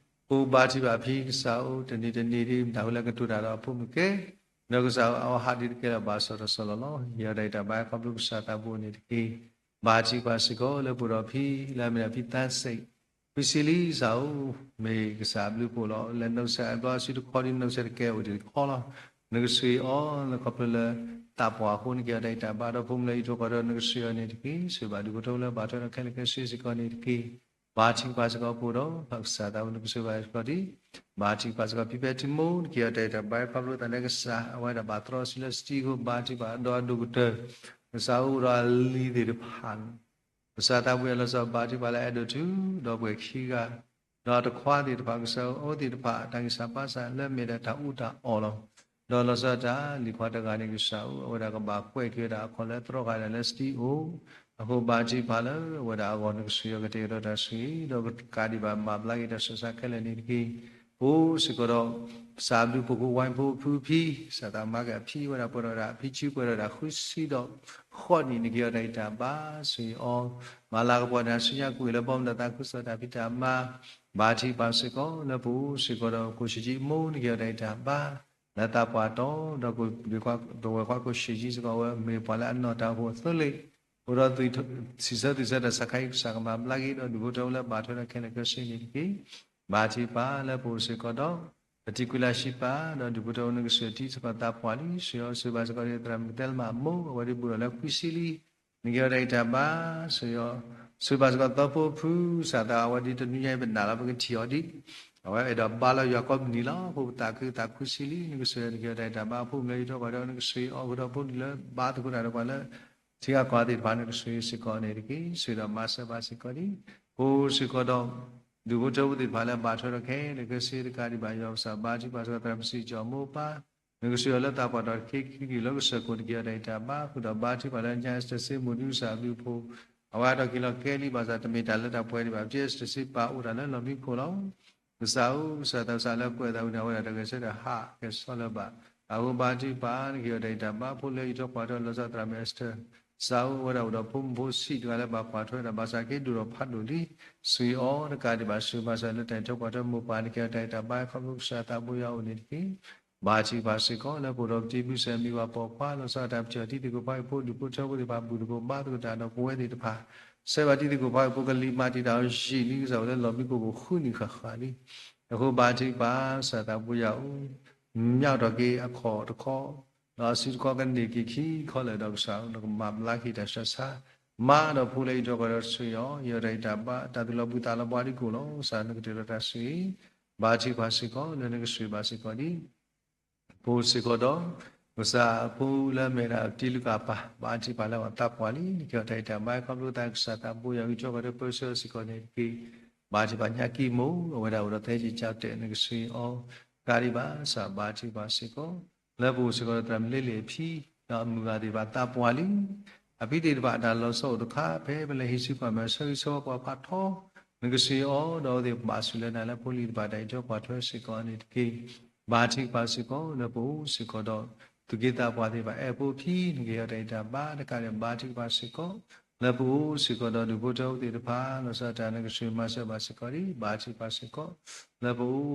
အိၣ်ဘါထုကဖၣ်ဖံကစၢ်ဧၢ တနံၤတနံၤဒ်နၢ်ဟူလၢကတိၤတၢ်ဒီးအဖိမုၣ်ကဲ, ဒီးကစၢ်အဝဲဟးဒ်တကဲလၢၤဘၣ်စီၣ်တစီၣ်လီၤလီၤ. ယဲဒၣ်အံၤတၢ်ဘါခီဖျိကစၢ်သးဘိန့ၣ်တက့ၢ်. ဘါထုကဖၣ်စ့ၢ်ကီးလၢပှၤဒီးဖံလၢအမ့ၢ်ဒၣ်ဖံသးစဲး, ဖံစံလံကစၢ်ဧၢ, မ့ၢ်ကစၢ်အဘျုးဖှိၣ်လီၤ. လၢနီၢ်ကစၢ်အဘျီအစုတခီဒ်နီၢ်ကစၢ်တကဲအိၣ်ဒံးတခီလီၤ. နကဆှံအီၤလၢခီဖျိလၢ သးပှၢ်အဃိန့ၣ်က့ၤအီၤတၢ်အံၤတၢ်ဘါဒီးဖိမုၣ်လၢအံးထွဲကွၢ်ထွဲ နကဆှံအီၤန့ၣ်တက့ၢ်. ဆိၣ်ဂ့ၤဘၣ်ဒူၣ်ဖိထၢဖိလၢဘၣ်ထွဲဒီးခဲလၢာ်ခဲဆ့စ့ၢ်ကီးန့ၣ်တက့ၢ်. ဘါထုကဖၣ်စ့ၢ်ကီးပှၤဒီး ကစၢ်သးဘိန့ၣ်ကဆိၣ်ဂ့ၤဘၣ်စ့ၢ်ကီးဒ်, ဘါထုကဖၣ်စ့ၢ်ကီးဖံဖဲထံမိၢ် နက့ၤအီၤတၢ်အံၤတၢ်ဘါခီဖျိသးလၢကစၢ် အဝဲဒၣ်ဘၣ်တြီဆူလၢစတံအဃိ ဘါထုကဖၣ်ဒီးအဒိၣ်ကတၢၢ် ကစၢ်အိၣ်ဒီးအလံၤသ့ၣ်တဖၣ်န့ၣ် ကစၢ်သးဘိယွၤလီၤဆီဘါထုကဖၣ်လၢအဲၣ်ဒိးထူဒီးပှဲၤခံဂၤ, ဒီးတခွါသ့ၣ်တဖၣ် ကစၢ်ဧၢ အဝဲသ့ၣ်တဖၣ်တၢ်ဂံၢ်စၢ်ဘါစၢ်လၢအမ့ၢ်ဒၣ်တၢ်အူတၢ်အီၣ်လီၤ. ဒီးလီၤဆီဒၣ်တၢ်လံၤခွါတဂၤန့ၣ် ကစၢ်ဧၢ အဝဲဒၣ်ကဘၣ်ကွဲးက့ၤဝဲဒၣ်အခီၣ်လၢသြီဃာ်ဒၣ်လၢစတံအိၣ်, အဃိဘါထုကဖၣ်လၢအဝဲဒၣ်အဂီၢ်နကဆှံအီၤကတဲာ်ကတီၤတၢ်ဆှံ ဒီးကကးဒံးဘၣ်မၤဘျါက့ၤတၢ်ဆူးတၢ်ဆါခဲလၢာ်န့ၣ်တက့ၢ်. ပအိၣ်စ့ၢ်ကီးဒီး ကစၢ်ဘျုးဖှိၣ်ဖိဝါဖိဖုဖံ, ကစၢ်သးမၤက့ၤအဖံဝဲဒၣ်ပှဲၤဒီးဝဲဒၣ် ဖံဆူပှဲၤဒီးဝဲဒၣ်ဃုဆံဒီးဃိးနံၣ် နကဟ့ၣ်အီၤတၢ်ဂံၢ်တၢ်ဘါ ဆိၣ်ဂ့ၤအီၤ, မၤလၤကပီၤန့ၢ်အစုညါကွံာ်လၢဘီမုၢ်ဒီးသးခုကစီၣ်တၢ်ဖံးတၢ်မၤ, ဘါထုကဖၣ်စ့ၢ်ကီး လၢပအိၣ်စ့ၢ်ကီးဒီး ကိၣ်ၡ့ၣ်ကၠံအမိၢ် နကဟ့ၣ်အီၤတၢ်ဂံၢ်တၢ်ဘါ လၢသးပှၢ်တီၤ ဒီးကဝဲၤခွါကိၣ်ၡ့ၣ်ကၠံစ့ၢ်ကီး အဝဲမ့ၢ်ပှၤလၢအနီၢ်တၢ်အိၣ်ဖှိၣ်အသိလ့ၣ်, အိၣ်ဒီး စံးဆၢသုးဆၢတၢ်ဆါခါအံၤ ကစၢ်ကမၤဘျါက့ၤ ဒီးဒူၣ်ဖိထၢဖိလၢဘၣ်ထွဲဒီးခဲလၢာ်ခဲဆ့န့ၣ်တက့ၢ်. ဘါထုကဖၣ်လၢပအိၣ်စ့ၢ်ကီးဒီး ပတံၤကွံာ်လၢ်ဆံပၤ ဒီးဒူၣ်ဖိထၢဖိနကစၢၢ်ထံစ့ၢ်ကီးသးပှၢ်လံ ဆိၣ်ဂ့ၤအီၤ ဆိၣ်ဂ့ၤဘၣ်စ့ၢ်ကီး သရၣ်မုၣ်ကသဲလၢမးအမိၢ် အဝဲဒၣ်ဘူးဒီးလၢခွံဆံလံ နကဟ့ၣ်အီၤတၢ်ဂံၢ်တၢ်ဘါ ဆိၣ်ဂ့ၤအီၤ, ဆိၣ်ဂ့ၤဘၣ်စ့ၢ်ကီးသီဖိဖု ကစၢ်သး အဝဲဒၣ်တနွံညါအံၤပနာ်လီၤ ပကထံၣ်အီၤဒံး, အဝဲအဲၣ်ဒိးဘါလၢယွၤကိးမုၢ်နံၤလီၤ. အဃိပသးခုသးခုဆံလံ နကစၢ်ယွၤ နကဟ့ၣ်အီၤတၢ်ဂံၢ်တၢ်ဘါ အဖိမုၣ်လၢယထီၣ်ပှၤထီ နကဆိၣ်ဂ့ၤအီၤ ဃုာ်ဒီးဖိလံၤလၢဘါသကိးတၢ်ဒီးပှၤလၢ ထံဂၤကီၢ်ဂၤသ့ၣ်တဖၣ် နကဆိၣ်ဂ့ၤစ့ၢ်ကီးန့ၣ်တက့ၢ်. ဆိၣ်ဂ့ၤဒီးမၤစၢၤဘၣ်စ့ၢ်ကီးဒံး ပအိၣ်စ့ၢ်ကီးဒီး ဒူၣ်ဖိထၢဖိသ့ၣ်တဖၣ်လၢဘၣ်ထွဲဒီးခဲလၢာ်ခဲဆ့တကးဒံးဘၣ် ယွၤပကစၢ် ဘါထုကဖၣ်စ့ၢ်ကီး သရၣ်မုၣ်စံးကၠီၣ်မိၢ်ပၢ် နကဆိၣ်ဂ့ၤအီၤလၢသးပှၢ်တီၤတက့ၢ် ခံကလုာ်လၢကစၢၢ်ခိၣ် နကဟ့ၣ်အီၤတၢ်ဂံၢ်တၢ်ဘါ ဃုာ်ဒီးဘါထုကဖၣ်လၢညါ အ့စတၢၤစ့မိၢ်ဒုး ကစၢ်အဘျုးအဖှိၣ် အဝဲအါထီၣ်က့ၤလီၤကဲလံ ဘၣ်ဆၣ်တမ့ၢ်တၢ်လၢတၢ်ပှဲၤဒံးဘၣ် ပထံၣ်အ့စတၢၤစ့ပၢ်အိၣ်တၢ်လၢလီၢ်မံခိၣ်လီၤ. ကစၢ်ဧၢ, ကစၢ်သး ကစၢ်လၢကွဲးအသးဝံၤန့ၣ် အဝဲဒၣ်တဂဲၤဆၢထၢၣ်ဟးကဲၤဆီလၢၤဘၣ်. အဃိဘါထုကဖၣ် နကဟ့ၣ်အီၤတၢ်ဂံၢ်တၢ်ဘါ ဖိလၢယထီၣ်ပှၤထီ လီၤဆီသရၣ်မုၣ်အ့စတၢၤ ကစၢ်ဧၢ, အဝဲဒၣ်အိၣ်ဒီးဖိမုၣ်ဖိဆံးတဂၤလၢဘၣ်ကွၢ်ထွဲဝဲဒၣ် ဘၣ်ဆၣ်က့ၤဒိၣ်ထီၣ်ဖးဒိၣ်လံ ဆိၣ်ဂ့ၤအီၤတကးဒံးဘၣ် ဆိၣ်ဂ့ၤဘၣ်စ့ၢ်ကီးလၢတၢ်ထီၣ်ပှၤထီမိၢ်ပၢ် နကဟ့ၣ်အီၤတၢ်ဂံၢ်တၢ်ဘါ ခီဖျိကစၢ်သးဘိယွၤအိၣ်န့ၣ်တက့ၢ်. ဘါထုကဖၣ်စ့ၢ်ကီး လၢပအိၣ်ဒီးပတံၤမုၢ်ဆဲး မံၤပှၤပိာ်ခွါ လီၤဆီဒၣ်တၢ် ပထံၣ်အီၤတံၤသကိးဖးအံၤဖိ ဒူၣ်ဖိထၢဖိသ့ၣ်တဖၣ် ဘူၣ်သကိးဘါသကိးတၢ်ဒီးပဝဲသ့ၣ်တဖၣ် ဆဲးဘၣ်တံၤသကိးဖးအံၤဖိ ကလံၤမၤတံာ်တာ်အီၤယံာ်လံ ကစၢ်အိၣ်လၢလီၢ်မံခိၣ်ပူၤဃုနံၣ်ဃၣ်ဃၣ်လံ. အဃိဘါထုကဖၣ် ကစၢ်သးဘိယွၤဧၢ, မၠၣ်ထီၣ်က့ၤအခီၣ်တခီ ဒီးအစုတခီကန့ၢ်က့ၤခံခီလၢာ်ဒီး ကစၢ်ဧၢ နကမၤဘျါက့ၤတၢ်ဆူးတၢ်ဆါ မၤဒီးဖိလၢယထီၣ်ပှၤထီ ဆိၣ်ဂ့ၤအီၤ ယအီၤတၢ်ဂံၢ်တၢ်ဘါ တၢ်သူၣ်လီၤဘှံးသးလီၤဘှါဒ်ကိၣ်လီၤ. ကစၢ် နကတဲာ်ကတီၤတၢ်ဆိၣ်ဂ့ၤ ဘါထုကဖၣ်စ့ၢ်ကီး လၢနကဆိၣ်ဂ့ၤဘၣ်စ့ၢ်ကီးဒံး ပအိၣ်စ့ၢ်ကီးဒီး ကစၢ်အဖိလၢအမ့ၢ်ဒၣ်တံၤလူၤကၣ်ပၢ် ဘါထုကဖၣ်လၢအသးပှၢ်လံ နကဟ့ၣ်အီၤတၢ်ဂံၢ်တၢ်ဘါ ခီဖျိသးကစၢ်သးဘိယွၤ ဂံၢ်ထီၣ်ကဒီးပၢဆှၢစ့ၢ်ကီးန့ၣ်တက့ၢ်. ဘါထုကဖၣ်ညါကံမိၢ် အဝဲဒၣ်အိၣ်ဒီးသဲက့ၤကၠီတဲာ် နကဆိၣ်ဂ့ၤအီၤ တကးဒံးဘၣ် ကစၢ်ဘါထုကဖၣ်စ့ၢ်ကီး လၢပအိၣ်စ့ၢ်ကီးဒီးသရၣ်မုၣ်လ့လ့ၣ်အဖံ ဒီးအမုၢ်ဂၤသ့ၣ်တဖၣ်သးပှၢ်လံ အဖံသ့ၣ်တဖၣ်အတၢ်လီၤဆီအိၣ်တခါ ဖဲပလဲၤဟံးစုကွၢ်မဲာ်ဆၢဂ့ၤဆၢဝါပှၤဖးထီ နကဆိၣ်ဂ့ၤအီၤ ဒီးအဝဲသ့ၣ်ဘၣ်ဆိၣ်လၢနၤလၢဖိလံၤတဖၣ် တၢ်ဂံၢ်ထီၣ်ပှၤထီစ့ၢ်ကီးန့ၣ်တက့ၢ်. ဘါထုကဖၣ်စ့ၢ်ကီး လၢပအိၣ်စ့ၢ်ကီးဒီး သူၣ်က့သးပှၢ်သ့ၣ်တဖၣ် အဲၣ်ဖိအဖံ နကဟ့ၣ်အီၤတၢ်ဂံၢ်တၢ်ဘါ တကးဒံးဘၣ် ဘါထုကဖၣ်စ့ၢ်ကီး လၢပအိၣ်စ့ၢ်ကီးဒီး ဒူၣ်ဖိထၢဖိသ့ၣ်တဖၣ် လီၤဆီဒၣ်တၢ် နကဆိၣ်ဂ့ၤမၤစၢၤဘၣ်စ့ၢ်ကီးဒံး ဘါထုကဖၣ်စ့ၢ်ကီး လၢပအိၣ်ဒီး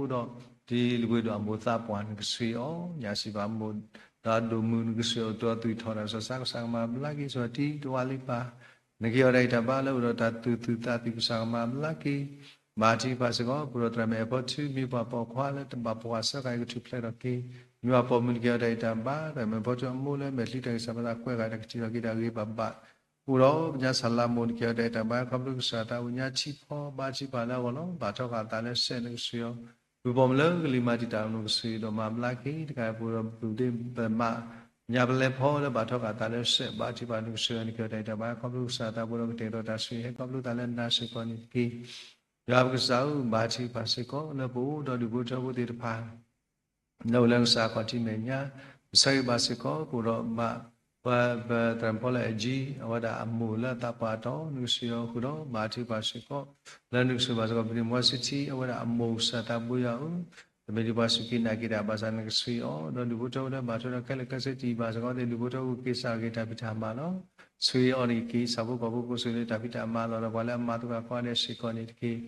တံၤလူၤဘှ့ၣ်ဒိၣ်အမိၢ်သးပှၢ် နကဆိၣ်ဂ့ၤအီၤ ညၣ်စံးပာ်မိၢ် ဒီးအဒိၣ်မုၣ် နကဆိၣ်ဂ့ၤအီၤ သူၣ်ထီၣ်တၢ်ဆူးတၢ်ဆါ ကစၢ်ကမၤဘျါက့ၤ ဆိၣ်ဂ့ၤတံၤတဝၢလံပၢ် နကဟ့ၣ်အီၤတၢ်ဂံၢ်တၢ်ဘါ လၢအိၣ်ဒီးတၢ်သူၣ်သူၣ်သးသံ ကစၢ်ကမၤဘျါက့ၤ ဘါထုကဖၣ်စ့ၢ်ကီး ပအိၣ်ဒီးသရၣ်မုၣ်အဲၣ်ဖီထူ မ့ၢ်ပှၤပိာ်ခွါလၢတဘၣ်ပိာ်ခွါစၢဃာ် ကထူၣ်ဖျဲးထီၣ်က့ၤ မ့ၢ်ပှၤပိာ်မုၣ် နကဟ့ၣ်အီၤတၢ်ဂံၢ်တၢ်ဘါ သရၣ်မုၣ်အဲၣ်ဖီထူအမိၢ်လၢမဲာ်ချံတၢ်ဂံၢ်စၢ်ဘါစၢ် ကွဲးဃာ်တၢ် ကထံၣ်ထီၣ်က့ၤတၢ်ဂ့ၤဘၣ်ဘၣ် အိၣ်ဒီးပညါဆၣ်လါမိၢ် နကဟ့ၣ်အီၤတၢ်ဂံၢ်တၢ်ဘါ ခီဖျိကစၢ်သးဝံၣ်ညါထံဖီ ဘါထုကဖၣ်လၢအဂီၢ်လီၤ. ဘၣ်ထီၣ်ဃာ်အသးလၢစဲး နကဆိၣ်ဂ့ၤအီၤ ပှၤပိာ်မုၣ်လၢကလံၤမၤတံာ်တာ် နကဆိၣ်ဂ့ၤဒီးမၤဘျါက့ၤ တကးဒံး ပအိၣ်ဒီးပဒ့ပမး ညါပလဲဖီလၢဘၣ်ထီၣ်ဃာ်အသးလၢစဲး ဘါထုကဖၣ် နကဆိၣ်ဂ့ၤအီၤ နကဟ့ၣ်အီၤတၢ်ဂံၢ်တၢ်ဘါ ခီဖျိကစၢ်သးဘိဒီးကတဲာ်ကတီၤတၢ်ဆိၣ်ဂ့ၤ ဟဲခီဖျိသးလၢနၤစ့ၢ်ကီးန့ၣ်တက့ၢ်. ယွၤပကစၢ်ဧၢ, ဘါထုကဖၣ်စ့ၢ်ကီး လၢပအိၣ်ဒီးဒူၣ်ဖိထၢဖိသ့ၣ်တဖၣ် လၢအိၣ်လၢကစၢ်အခီၣ်ထံးမဲာ်ညါ ပဆၢဂ့ၤဘၣ်စ့ၢ်ကီး ပအိၣ်ဒီးဘၣ် ပ ပသရၣ်မုၣ်ဖီလၢအအၠံ အဝဲဒၣ်အမိၢ်လၢအသးပှၢ်တီၤ နကဆိၣ်ဂ့ၤအီၤဃုာ်ဒီး ဘါထုကဖၣ်စ့ၢ်ကီး လၢနကဆိၣ်ဂ့ၤဘၣ်စ့ၢ်ကီး ပဒ့မုၣ်ဝါဆံထံ အဝဲဒၣ်အမိၢ် ကစၢ်သးဘိယွၤဧၢ, တမ့ၢ်ဒ်ပှၤစူၢ်က့ၤနာ်က့ၤတၢ်ဘၣ်ဆၣ် နကဆိၣ်ဂ့ၤအီၤ ဒီးဒူၣ်ဖိထၢဖိလၢဘၣ်ထွဲဒီးခဲလၢာ်ခဲဆ့ တံၤဘၣ်စ့ၢ်ကီးသ့ၣ် ဒူၣ်ဖိထၢဖိက့ၤစၢ်က့ၤတၢ်ဖံးတၢ်မၤလီၤ. ဆိၣ်ဂ့ၤအီၤန့ၣ်က့ၤ ဆၣ်ဖိကီၢ်ဖိကိးဆိၣ်ဂ့ၤလၢတၢ်ဖံးတၢ်မၤလီၤဒီး ပှၤလၢအမၤသကိးကိးဂၤဒဲးစ့ၢ်ကီးန့ၣ်တက့ၢ်.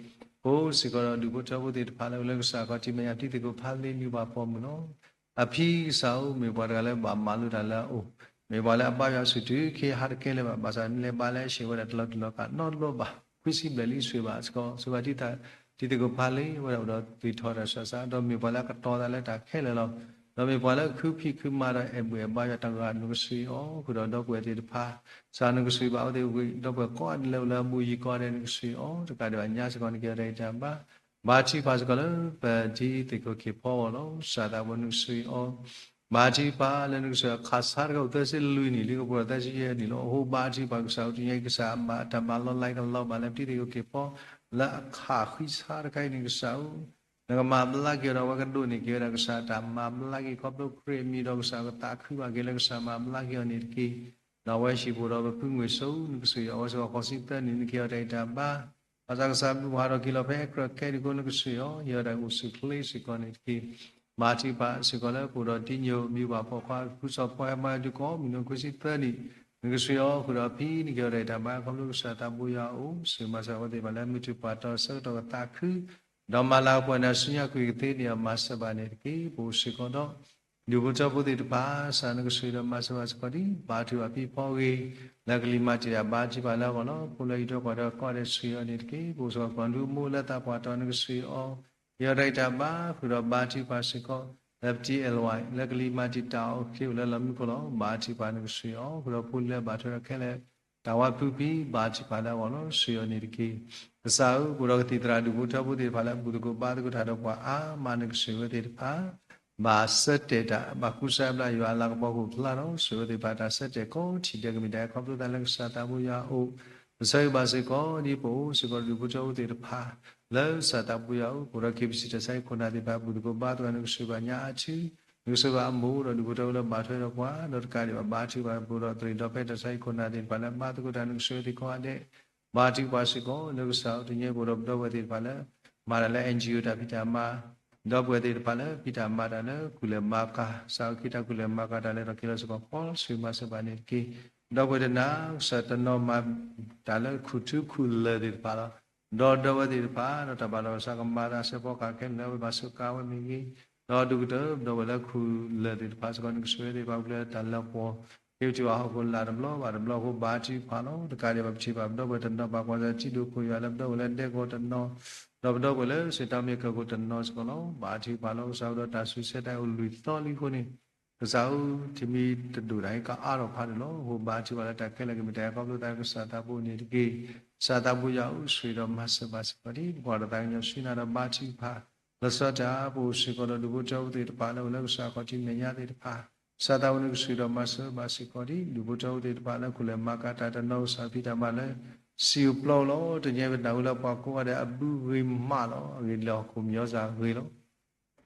ပအိၣ်စ့ၢ်ကီးဒီးဒူၣ်ဖိထၢဖိသ့ၣ်တဖၣ် လၢအိၣ်လၢကစၢ်အခီၣ်ထံးမဲာ်ညါ တံၤသကိးဖးလ့ မ့ၢ်ပှၤပိာ်မုၣ်လီၤ. အဖံကစၢ်ဧၢ, မ့ၢ်ပှၤတဂၤလၢဘၣ်မၤလိတၢ်လၢအအိၣ်, မ့ၢ်ပှၤလၢအဘါယွၤဆူၣ်တုၤခ့ဟးတကဲလၢၤဘၣ်, ဘၣ်ဆၣ်မ့ၢ်လဲၤဘါလၢအဟံၣ်ဝဲဒၣ် တလီၤတူာ်လီၤကာ်နီတဘျီဘၣ်, ခွံဆံဘျဲၣ်လံ ဆိၣ်ဂ့ၤဘၣ်စ့ၢ်ကီး, ဆိၣ်ဂ့ၤဘၣ်တံၤသကိးဖးလ့ အဝဲဒၣ်အိၣ်ဒီးသူၣ်ထီၣ်တၢ်ဆူးတၢ်ဆါ ဒီးမ့ၢ်ပှၤလၢအကတီၤသးလၢတၢ်ခဲလၢာ်လီၤ. ဒီးမ့ၢ်ပှၤလၢအခုဖံးခုမၤဒီး အဲၣ်ဘူၣ်အဲၣ်ဘါယွၤတဂၤ နကဆိၣ်ဂ့ၤအီၤ, ဃုာ်ဒီးဒီပုၢ်ဝဲၢ်သ့ၣ်တဖၣ်, ကစၢ်နကဆိၣ်ဂ့ၤဘၣ်အဝဲသ့ၣ်ဝံၤ ဒီပုၢ်ဝဲၢ်ကိးဂၤဒဲးလၢအိၣ်လၢအဘူးအယံၤကိးဂၤဒဲး နကဆိၣ်ဂ့ၤအီၤ, တကးဒံးဘၣ်ညါစ့ၢ်ကီး နကဟ့ၣ်အီၤတၢ်ဂံၢ်တၢ်ဘါ, ဘါထုကဖၣ်စ့ၢ်ကီးလၢ ပတံၤသကိးခ့ၣ်ဖီအဂီၢ်လီၤ. ကစၢ်သးဘိ နကဆိၣ်ဂ့ၤအီၤ, ဘါထုကဖၣ်လၢနကဆိၣ်ဂ့ၤအခါဆါတခါ အိၣ်သၢဆံလွံၢ်နံၣ်လံ ကပှဲၤဒီးသၢဆံယဲၢ်နံၣ်လီၤ. အဃိဘါထုကဖၣ်ကစၢ်ဧၢ, တနံၤညါအံၤ ကစၢ်အတၢ်မၤလီၤလးကလီၤဘၣ်လၢပတံၤသကိးခ့ၣ်ဖီ လၢအခါဃံဆါတခါအံၤန့ၣ် ကစၢ်ဧၢ, နကမၤဘျါက့ၤအီၤဒီး အဝဲကဒိးန့ၢ်က့ၤဝဲဒၣ် ကစၢ်တၢ်မၤဘျါက့ၤ ခီဖျိခရံာ်အမံၤဒီး ကစၢ်ကသးခုဘၣ်က့ၤလၢကစၢ်မၤဘျါက့ၤအီၤန့ၣ်တက့ၢ်. ဒီးအဝဲဟံၣ်ပူၤဒီးပဖုငွေ့စိ နကဆိၣ်ဂ့ၤအီၤ အဝဲစ့ၢ်ကီးဃိးဆံသၢနံၣ် နကဟ့ၣ်အီၤတၢ်ဂံၢ်တၢ်ဘါ ဘၣ်ဆၣ်ကစၢ်မုၢ်ဟးထီၣ်က့ၤလီၤဖဲကြၢးခဲအံၤဒုးဃိ နကဆှၢအီၤ ဟ့ၣ်အီၤတၢ်အိၣ်ဆူၣ်အိၣ်ချ့စ့ၢ်ကီးန့ၣ်တက့ၢ်. ဘါထုကဖၣ်စ့ၢ်ကီးလၢပအိၣ်ဒီးတံညိၣ် မံဘၣ်ပိာ်ခွါ ဖုစီၤပီဟဲမၤဒုးကီး မုၢ်နံၤခွံဆံသၢနံၣ်, နကဆှၢအီၤဃုာ်ဒီးဖံ နကဟ့ၣ်အီၤတၢ်အံၤတၢ်ဘါ ခီဖျိကစၢ်သးဘိယွၤအအိၣ် ဆှၢမၤစၢၤအဝဲသ့ၣ်တဖၣ်လၢမုၢ်တူၢ်ပှၢ်တီၤဆၢကတီၢ်ကသးခု ဒီးမၤလၤကပီၤနၤဆူညါကွံာ်ကသ့န့ၣ် အမၤစၢၤဘၣ်န့ၣ်တက့ၢ်. ပအိၣ်စ့ၢ်ကီးဒီး ဒူၣ်ဖိထၢဖိသ့ၣ်တဖၣ် ကစၢ်နကဆှၢဒီးမၤစၢၤဘၣ်စ့ၢ်ကီးဒံး ဘါထုကဖၣ်ဖံဖီဂ့ၤ လၢကလံၤမၤတံာ်တၢ်ဘါထုကဖၣ်လၢအဂီၢ်လီၤ. ဖိလၢဟံးထီၣ်ကွၢ်ထီၣ်ကီၢ်ဒဲးဆှၢအီၤန့ၣ်တက့ၢ်. ပအိၣ်စ့ၢ်ကီး ကီၢ်ဒူဖိလၢသးပှၢ်တီၤနကဆှၢအီၤ ဟ့ၣ်အီၤတၢ်အံးတၢ်ဘါ ဃုာ်ဒီးဘါထုကဖၣ်စ့ၢ်ကီး လၢပတံအဲၣ်ဝဲ လၢကလံၤမၤတံာ်တၢ်အီၣ်က့ၤအိၣ်လၢလီၢ်မံခိၣ်လီၤ. ဘါထုကဖၣ်နကဆှၢအီၤ ဃုာ်ဒီးဖိလၢဘၣ်ထွဲဒီးခဲလၢာ် တၢ်ဝါဖုဖံ ဘါထုကဖၣ်လၢအဂီၢ်လီၤ. ဆှၢအီၤန့ၣ်တက့ၢ်. ကစၢ်ဧၢ ပအိၣ်ဒီးကသံၣ်သရၣ်ဒူၣ်ဖိထၢဖိသ့ၣ်တဖၣ်လၢ ဘူၣ်သကိးဘါသကိးတၢ်ဒီးပှၤအါမး နကဆှၢအဝဲသ့ၣ်တဖၣ် ဘၣ်ဆၢတဲာ်တၢ် ဘၣ်ကူစါဘျါယွၤအလၤကပီၤခိၣ်ဖျါလီၤ. ဆှၢဝဲသ့ၣ်တဖၣ်တၢ်ဆၢတဲာ်ကိးထံၣ်ဒဲး ကမ့ၢ်တၢ်အဲၣ်ခီဖျိသးလၢကစၢ်သးဘိယွၤအအိၣ် ပဆၢဂ့ၤဘၣ်စ့ၢ်ကီးဒူၣ်ဖိထၢဖိသ့ၣ်တဖၣ် လၢကစၢ်သးဘိယွၤအအိၣ် ပအိၣ်ဒီး KBC တၢ်ဆါဟံၣ်ခိၣ်နၢ်သ့ၣ်တဖၣ် ဘူၣ်သကိးဘါသကိး နကဆှၢဘၣ်ညါအါထူ နကဆှၢဘၣ်အမိၢ်ဒီးဒူၣ်ဖိထၢဖိလၢဘၣ်ထွဲဒီးပှၤ ဒီးတကးဒံးဘၣ် ဘါထုကဖၣ်ပအိၣ်ဒီးသရံးဒီးဖဲတၢ်ဆါဟံၣ်ခိၣ်နၢ်သ့ၣ်တဖၣ်လၢ ဘါသကိးတၢ်နကဆှၢသ့ၣ်ကိးဂၤဒဲး ဘါထုကဖၣ်စ့ၢ်ကီး လၢကစၢ်တနံၤညါပအိၣ်ဒီးပဒီပုၢ်ဝဲၢ်သ့ၣ်တဖၣ်လၢ မၤတၢ်လၢ NGO တၢ်ဖံးတၢ်မၤ ဒီပုၢ်ဝဲၢ်သ့ၣ်တဖၣ်လၢ ဖံးတၢ်မၤတၢ်လၢ ကူၣ်လဲၤမၤကၤ ကစၢ်အိၣ်က့ၤတၢ်ကူၣ်လဲၤမၤကၤတၢ်လၢ ထီၣ်က့ၤလီၤစ့ၢ်ကီး ဖီဆှၢမၤစၢၤဘၣ်န့ၣ်တက့ၢ်. ဒီပုၢ်ဝဲၢ်တနၤ ကစၢ်တနီၤမၤတၢ်လၢခူၣ်ထူခူၣ်လၢၢ်သ့ၣ်တဖၣ်လီၤ. ဒီးဒီပုၢ်ဝဲၢ်သ့ၣ်တဖၣ် ဒီးတၢ်ဘၣ်လီၤကစၢ်ကမၤတၢ်အဆၢဖီကဟဲခဲလၢာ်လၢ အဝဲဘၣ်စူးကါဝဲမ့ၢ်ဂ့ၤ, ဒီးဒူၣ်ကတၢၢ် ဒီပုၢ်ဝဲၢ်လၢခူၣ်လၢၢ်သ့ၣ်တဖၣ်စ့ၢ်ကီး နကဆှၢဝဲသ့ၣ်တဖၣ် ပှၤလၢတၢ်လၢပှီၢ် က့ၤပထံၣ်ဘၣ်ဟီၣ်ခိၣ်လာ်တဘျီဘၣ်တဘျီအဃိ ဘါထုကဖၣ်လီၤ. တကးဒံးဘၣ် ပထံၣ်ဘၣ်ပဒီပုၢ်ဝဲၢ်တနီၤ ဘၣ်ကွၢ်စၢၤထံဒိၣ်ခိၣ်ယွၤလၢပဒီပုၢ်ဝဲၢ်လၢဒဲကဝီၤတနီၤ, ဒီးပဒီပုၢ်ဝဲၢ်လၢစံးတၢ်မ့ၢ်ကၢၢ်ခိၣ်တနီၤစ့ၢ်ကီးလီၤ. ဘါထုကဖၣ်လီၤ. ကစၢ်အိၣ်ဒီးတၢ်စူၤဆဲးတၢ်အိၣ်လွံၢ်သီလံအဃိန့ၣ် ကစၢ်ဧၢ ထံမံတဒိၣ်တၢ်အံၤကအါထီၣ်ဖးဒိၣ်လီၤ. အဃိဘါထုကဖၣ်လၢတၢ်ခဲလၢာ်ကမ့ၢ်တၢ်အဲၣ်ခီဖျိသးလၢကစၢ်သးဘိန့ၣ်တက့ၢ်. ကစၢ်သးဘိယွၤဧၢ ဆှၢဒီးမၤစၢၤဘၣ်စ့ၢ်ကီးဒံး ပကွၢ်ဒီးသးကညီၤဆူနၤဒီးဘါထုကဖၣ် လီၤဆီဒၣ်တၢ် ပအိၣ်စ့ၢ်ကီးဒီးဒူၣ်ဖိထၢဖိသ့ၣ်တဖၣ်လၢအိၣ်လၢကစၢ်ခီၣ်ထံးမဲာ်ညါသ့ၣ်တဖၣ် ကစၢ်သးဘိနကဆှၢဒီးမၤစၢၤဘၣ်စ့ၢ်ကီးဒံး ဒူၣ်ဖိထၢဖိသ့ၣ်တဖၣ်လၢခူၣ်လဲၤမၤကၤတၢ်တနီၤ ကစၢ်ဖံးတၢ်မၤလၢ စံာ်အိၣ်ပျီအိၣ်လီၤ. တနံၤအံၤပနၢ်ဟူလၢပှၤကိးဂၤဒဲးအဘုဂ့ၤမးလီၤ. အဂ့ၢ်ဒ်လဲၣ်ဟီၣ်ခိၣ်မံၤအီစၢ်ဂ့ၤလီၤ.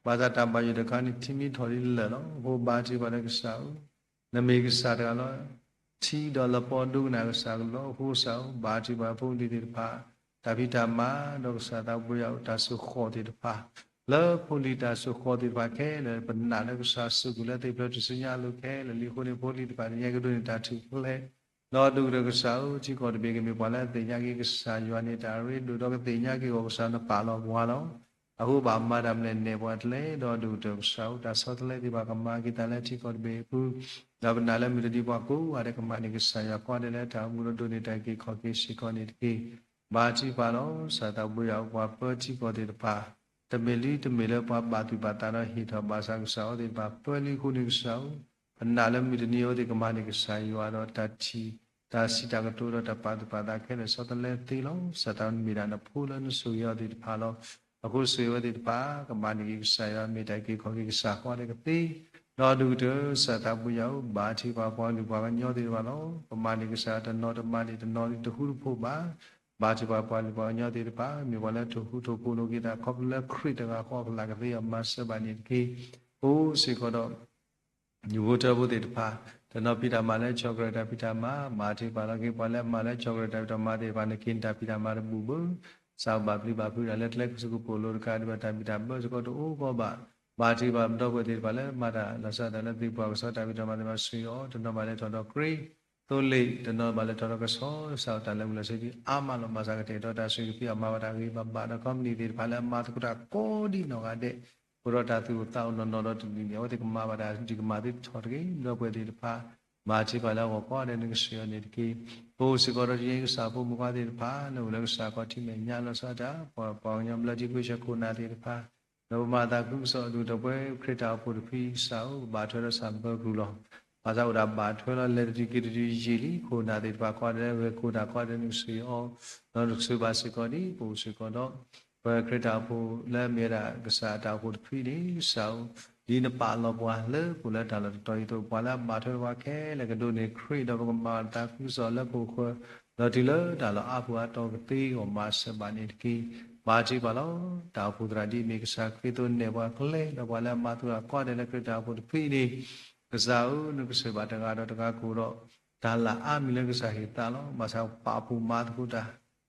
ဘၣ်ဆၣ်တၢ်ဘၣ်ယိၣ်တခါန့ၣ် ထံမံထီၣ်လံလၢာ်လီၤ. အဃိဘါထုကဖၣ်လၢကစၢ်ဧၢ နမ့ၢ်ကစၢ်တဂၤလီၤ. ထံဒီးလပီဒိကနၣ်ကစၢ်လီၤ. အဃိကစၢ်ဧၢ ဘါထုကဖၣ်ဖိလံၤသ့ၣ်တဖၣ် တၢ်ဖံးတၢ်မၤ ဒီးကစၢ်သးဘိယွၤအတၢ်စိၢ်ဃီၣ်သ့ၣ်တဖၣ် လၢဖိလံၤတၢ်စိၢ်ဃီၣ်သ့ၣ်တဖၣ်ခဲလၢာ် ပနာ်လၢကစၢ်စိာ်ကွံာ်လၢသ့ၣ်ဖျၢၣ်ထူၣ်စုညါအလိၤခဲလၢာ်လံအဃိန့ၣ် ဖိလံၤသ့ၣ်တဖၣ်တနံၤအံၤကဒိးန့ၢ်တၢ်ထူၣ်ဖျဲး ဒီးဒူၣ်ကတၢၢ်ကစၢ်ဧၢ ထံကီၢ်တဘ့ၣ်ကမ့ၢ်ပှၤလၢအသ့ၣ်ညါက့ၤကစၢ်ယွၤန့ၣ် တၢ်ရ့ဒိၣ်ဒီးကသ့ၣ်ညါက့ၤအဂီၢ် ကစၢ်နပာ်လီၤပှၤလီၤ. အဃိဘၣ်မၤတၢ်မနုၤလဲၣ် နဲၣ်ပှၤတလဲ ဒီးဒူၣ်ကတၢၢ်ကစၢ်ဧၢ တၢ်ဆီတလဲသ့ၣ်တဖၣ်ကမၤက့ၤတၢ်လၢထံကီၢ်တဘ့ၣ်အပူၤ ဒီးပနာ်လၢမုၢ်တနံၤပှၤကိးဂၤဒဲးကမၤန့ၢ်ကစၢ်ယွၤကိးဂၤဒဲးလၢတၢ်အိၣ်မူဒီးဒိးန့ၢ်တၢ်အုၣ်က့ၤခီၣ်က့ၤစ့ၢ်ကီးန့ၣ်တက့ၢ်. ဘါထုကဖၣ်လီၤ. ကစၢ်သးဘိယွၤအပှၤပၢထံကီၢ်သ့ၣ်တဖၣ် တမ့ၢ်လၢတမ့ၢ်လၢပှၤဘၣ်သူၣ်ဘၣ်သးဒီးဟ့ၣ်ထီၣ်ဘၣ်ဆၣ်ကစၢ်အဝဲသ့ၣ်တဖၣ်ပၢလံအဃိန့ၣ်ကစၢ်ဧၢ ပနာ်လၢမုၢ်တနံၤအဝဲသ့ၣ်ကမၤန့ၢ်ကစၢ်ယွၤဒီးတၢ်ထံၣ် တၢ်စံးတၢ်ကတိၤဒီးတၢ်ပာ်သူၣ်ပာ်သးခဲလၢာ်ဆီတလဲသ့လီၤ. ကစၢ်တၢ်မ့ၢ်ဒၣ်နဖိလၢနဆိၣ်ဂ့ၤအီၤသ့ၣ်တဖၣ်လီၤ. အဃိဆိၣ်ဂ့ၤအဝဲသ့ၣ်တဖၣ် ကမၤန့ၢ်က့ၤကစၢ်ယွၤမ့ၢ်တၢ်အုၣ်က့ၤခီၣ်က့ၤကစၢ်ဃီဒဲးကသ့ ဒီးဒူၣ်ကတၢၢ်ကစၢ်သးဘိယွၤဧၢ ဘါထုကဖၣ်ပှၤကလုာ်ပှၤကညီသ့ၣ်တဖၣ်လီၤ. ကမၤန့ၢ်ကစၢ်တနီၤတမၤန့ၢ်တနီၤတဟူတဖိးဘၣ် ဘါထုကဖၣ်ပှၤကလုာ်ပှၤကညီသ့ၣ်တဖၣ် မ့ၢ်ပှၤလၢထိၣ်ဟူးထိၣ်ဖိးလိာ်က့ၤသးခီဖျိလၢခရံာ်တဂၤဃီအဖီလာ်ကသ့အီၤမၤစၢၤဘၣ်န့ၣ်တက့ၢ်. အိၣ်စ့ၢ်ကီးဒီး ဒူၣ်ဖိထၢဖိသ့ၣ်တဖၣ် တနီၤဖံးတၢ်မၤလၢဆီၣ်ကရၢၢ်တၢ်ဖံးတၢ်မၤ ဘါထုကဖၣ်လီၤက့ၤ ပှၤလၢအမၤလၢဆီၣ်ကရၢၢ်တၢ်ဖံးတၢ်မၤသ့ၣ်တဖၣ် နက့ၤန့ၢ်တၢ်ဖံးတၢ်မၤတဘူၣ်ဘၣ် စးဘၣ်ပျံၤဘၣ်ဖုးတၢ်လၢကျဲကဆူးကပိာ်လိၤတကးဒံးဘၣ် တၢ်ဘံၣ်တၢ်ဘၢစ့ၢ်ကီးတအိၣ်ကီးဘၣ်. ဘါထုကဖၣ်ပဒီပုၢ်ဝဲၢ်သ့ၣ်တဖၣ်လၢမၤတၢ်လီၤဆီဒၣ်တၢ်လၢသုးပှၤကဆီတၢ်ဖံးတၢ်မၤသ့ၣ်တဖၣ် ဆှၢအီၤ တနီၤဘၣ်လဲၤထီၣ်ဒီးခရံာ်သိလ့ၣ် တနီၤဘၣ်လဲၤထီၣ်ဒီးကဆီတၢ်လၢမုၢ်လီၤဆ့ဒံးအါမးလီၤ. ဘၣ်ဆၣ်ကတဲာ်ကတီၤတၢ်ဆူကဖံးအီၤမၤဘၣ်တၢ်ဂ့ၤဘၣ်ဘၣ်ဒီး ခီပနံၣ်သ့ၣ်တဖၣ်လၢအမၤသကိးတၢ်ကိးဒံးနီၢ်ဂၤဒဲး အိၣ်ဒီးတၢ်သူၣ်အိၣ်သးအိၣ်နီၢ်နီၢ်ဒီးတနံၤန့ၣ် အဝဲသ့ၣ်ကမၤဘၣ်တၢ်ဒုးကမၤသ့ထီၣ်တဂ့ၤ ပဒီပုၢ်ဝဲၢ်သ့ၣ်တဖၣ် ဘါထုကဖၣ်လၢအဂီၢ်ကိးဂၤဒဲး နကဆှၢအီၤန့ၣ်တက့ၢ်. ပအိၣ်စ့ၢ်ကီးဒီးတနံၤအံၤကစၢ်ဖိမုၣ်ခွါသ့ၣ်တဖၣ် လၢအိၣ်လၢကစၢ်ခီၣ်ထံးမဲာ်ညါလီၤဆီဒၣ်တၢ် ပှၤကညီဘျၢထံခဝ့ၡၢၣ်ခိၣ်နၢ်သ့ၣ်တဖၣ် ဒီးပမၤသးခုကစီၣ်အဒူၣ်ဒီးပှဲၤခရံာ်တၢ်အိၣ်ဖှိၣ်တဖုအံၤကစၢ်ဧၢ ပဘၣ်ထွဲဒီးကစၢ်ဘၢပူၤလီၤ. ဘၣ်ဆၣ်အိၣ်ဒၣ်ဘၣ်ထွဲလီၤလဲၤတတုၤက့ၤတတုၤယံာ်လံ ခိၣ်နၢ်သ့ၣ်တဖၣ်ကိးဂၤဒဲး ဂဲၤခိၣ်နၢ်ကိးဂၤဒဲး နကဆှၢအီၤ ဒီးနကဆှၢဘၣ်စ့ၢ်ကီးဒံး ပအိၣ်စ့ၢ်ကီးဒီး ပှဲၤခရံာ်တၢ်အိၣ်ဖှိၣ်လၢအမ့ၢ်ဝဲဒၣ်ကစၢ်တၢ်အိၣ်ဖှိၣ်တဖုအံၤန့ၣ် ကစၢ်ဧၢ ဒ်နပာ်လီၤပှၤလၢပအိၣ်လၢတၢ်လီၢ်တတီၤအံၤအသိး ပှၤလၢအဘၣ်ထွဲဒီးပှၤခဲလၢာ်ကဒိးန့ၢ်ခရံာ် ဒီးပကမၤသးခုကစီၣ်လၢခိၣ်ဃၢၤ ဒီးတုၤလၢတၢ်လီၢ်အါပူၤအါတီၤကသ့အဂီၢ် မၤစၢၤဘၣ်န့ၣ်တက့ၢ်. ဘါထုကဖၣ်လီၤ. တၢ်အိၣ်ဖှိၣ်သရၣ်ဒ်အမ့ၢ်ကစၢ်ခရံာ်အသိး နဲၣ်ပှၤကျဲ ဒီးပှၤလၢအမၤသကိးတၢ်ကိးဂၤဒဲးလၢခရံာ်တၢ်အိၣ်ဖှိၣ်တဖုအံၤန့ၣ် ကစၢ်ဧၢ နကဆှၢဘၣ်တဂၤဒီးတဂၤကအိၣ်ဒီး တၢ်လၢအါမံၤလၢကစၢ်ဟ့ၣ်သးလီၤ. ဘၣ်ဆၣ်ပာ်ဖှိၣ်မၤသကိးတၢ်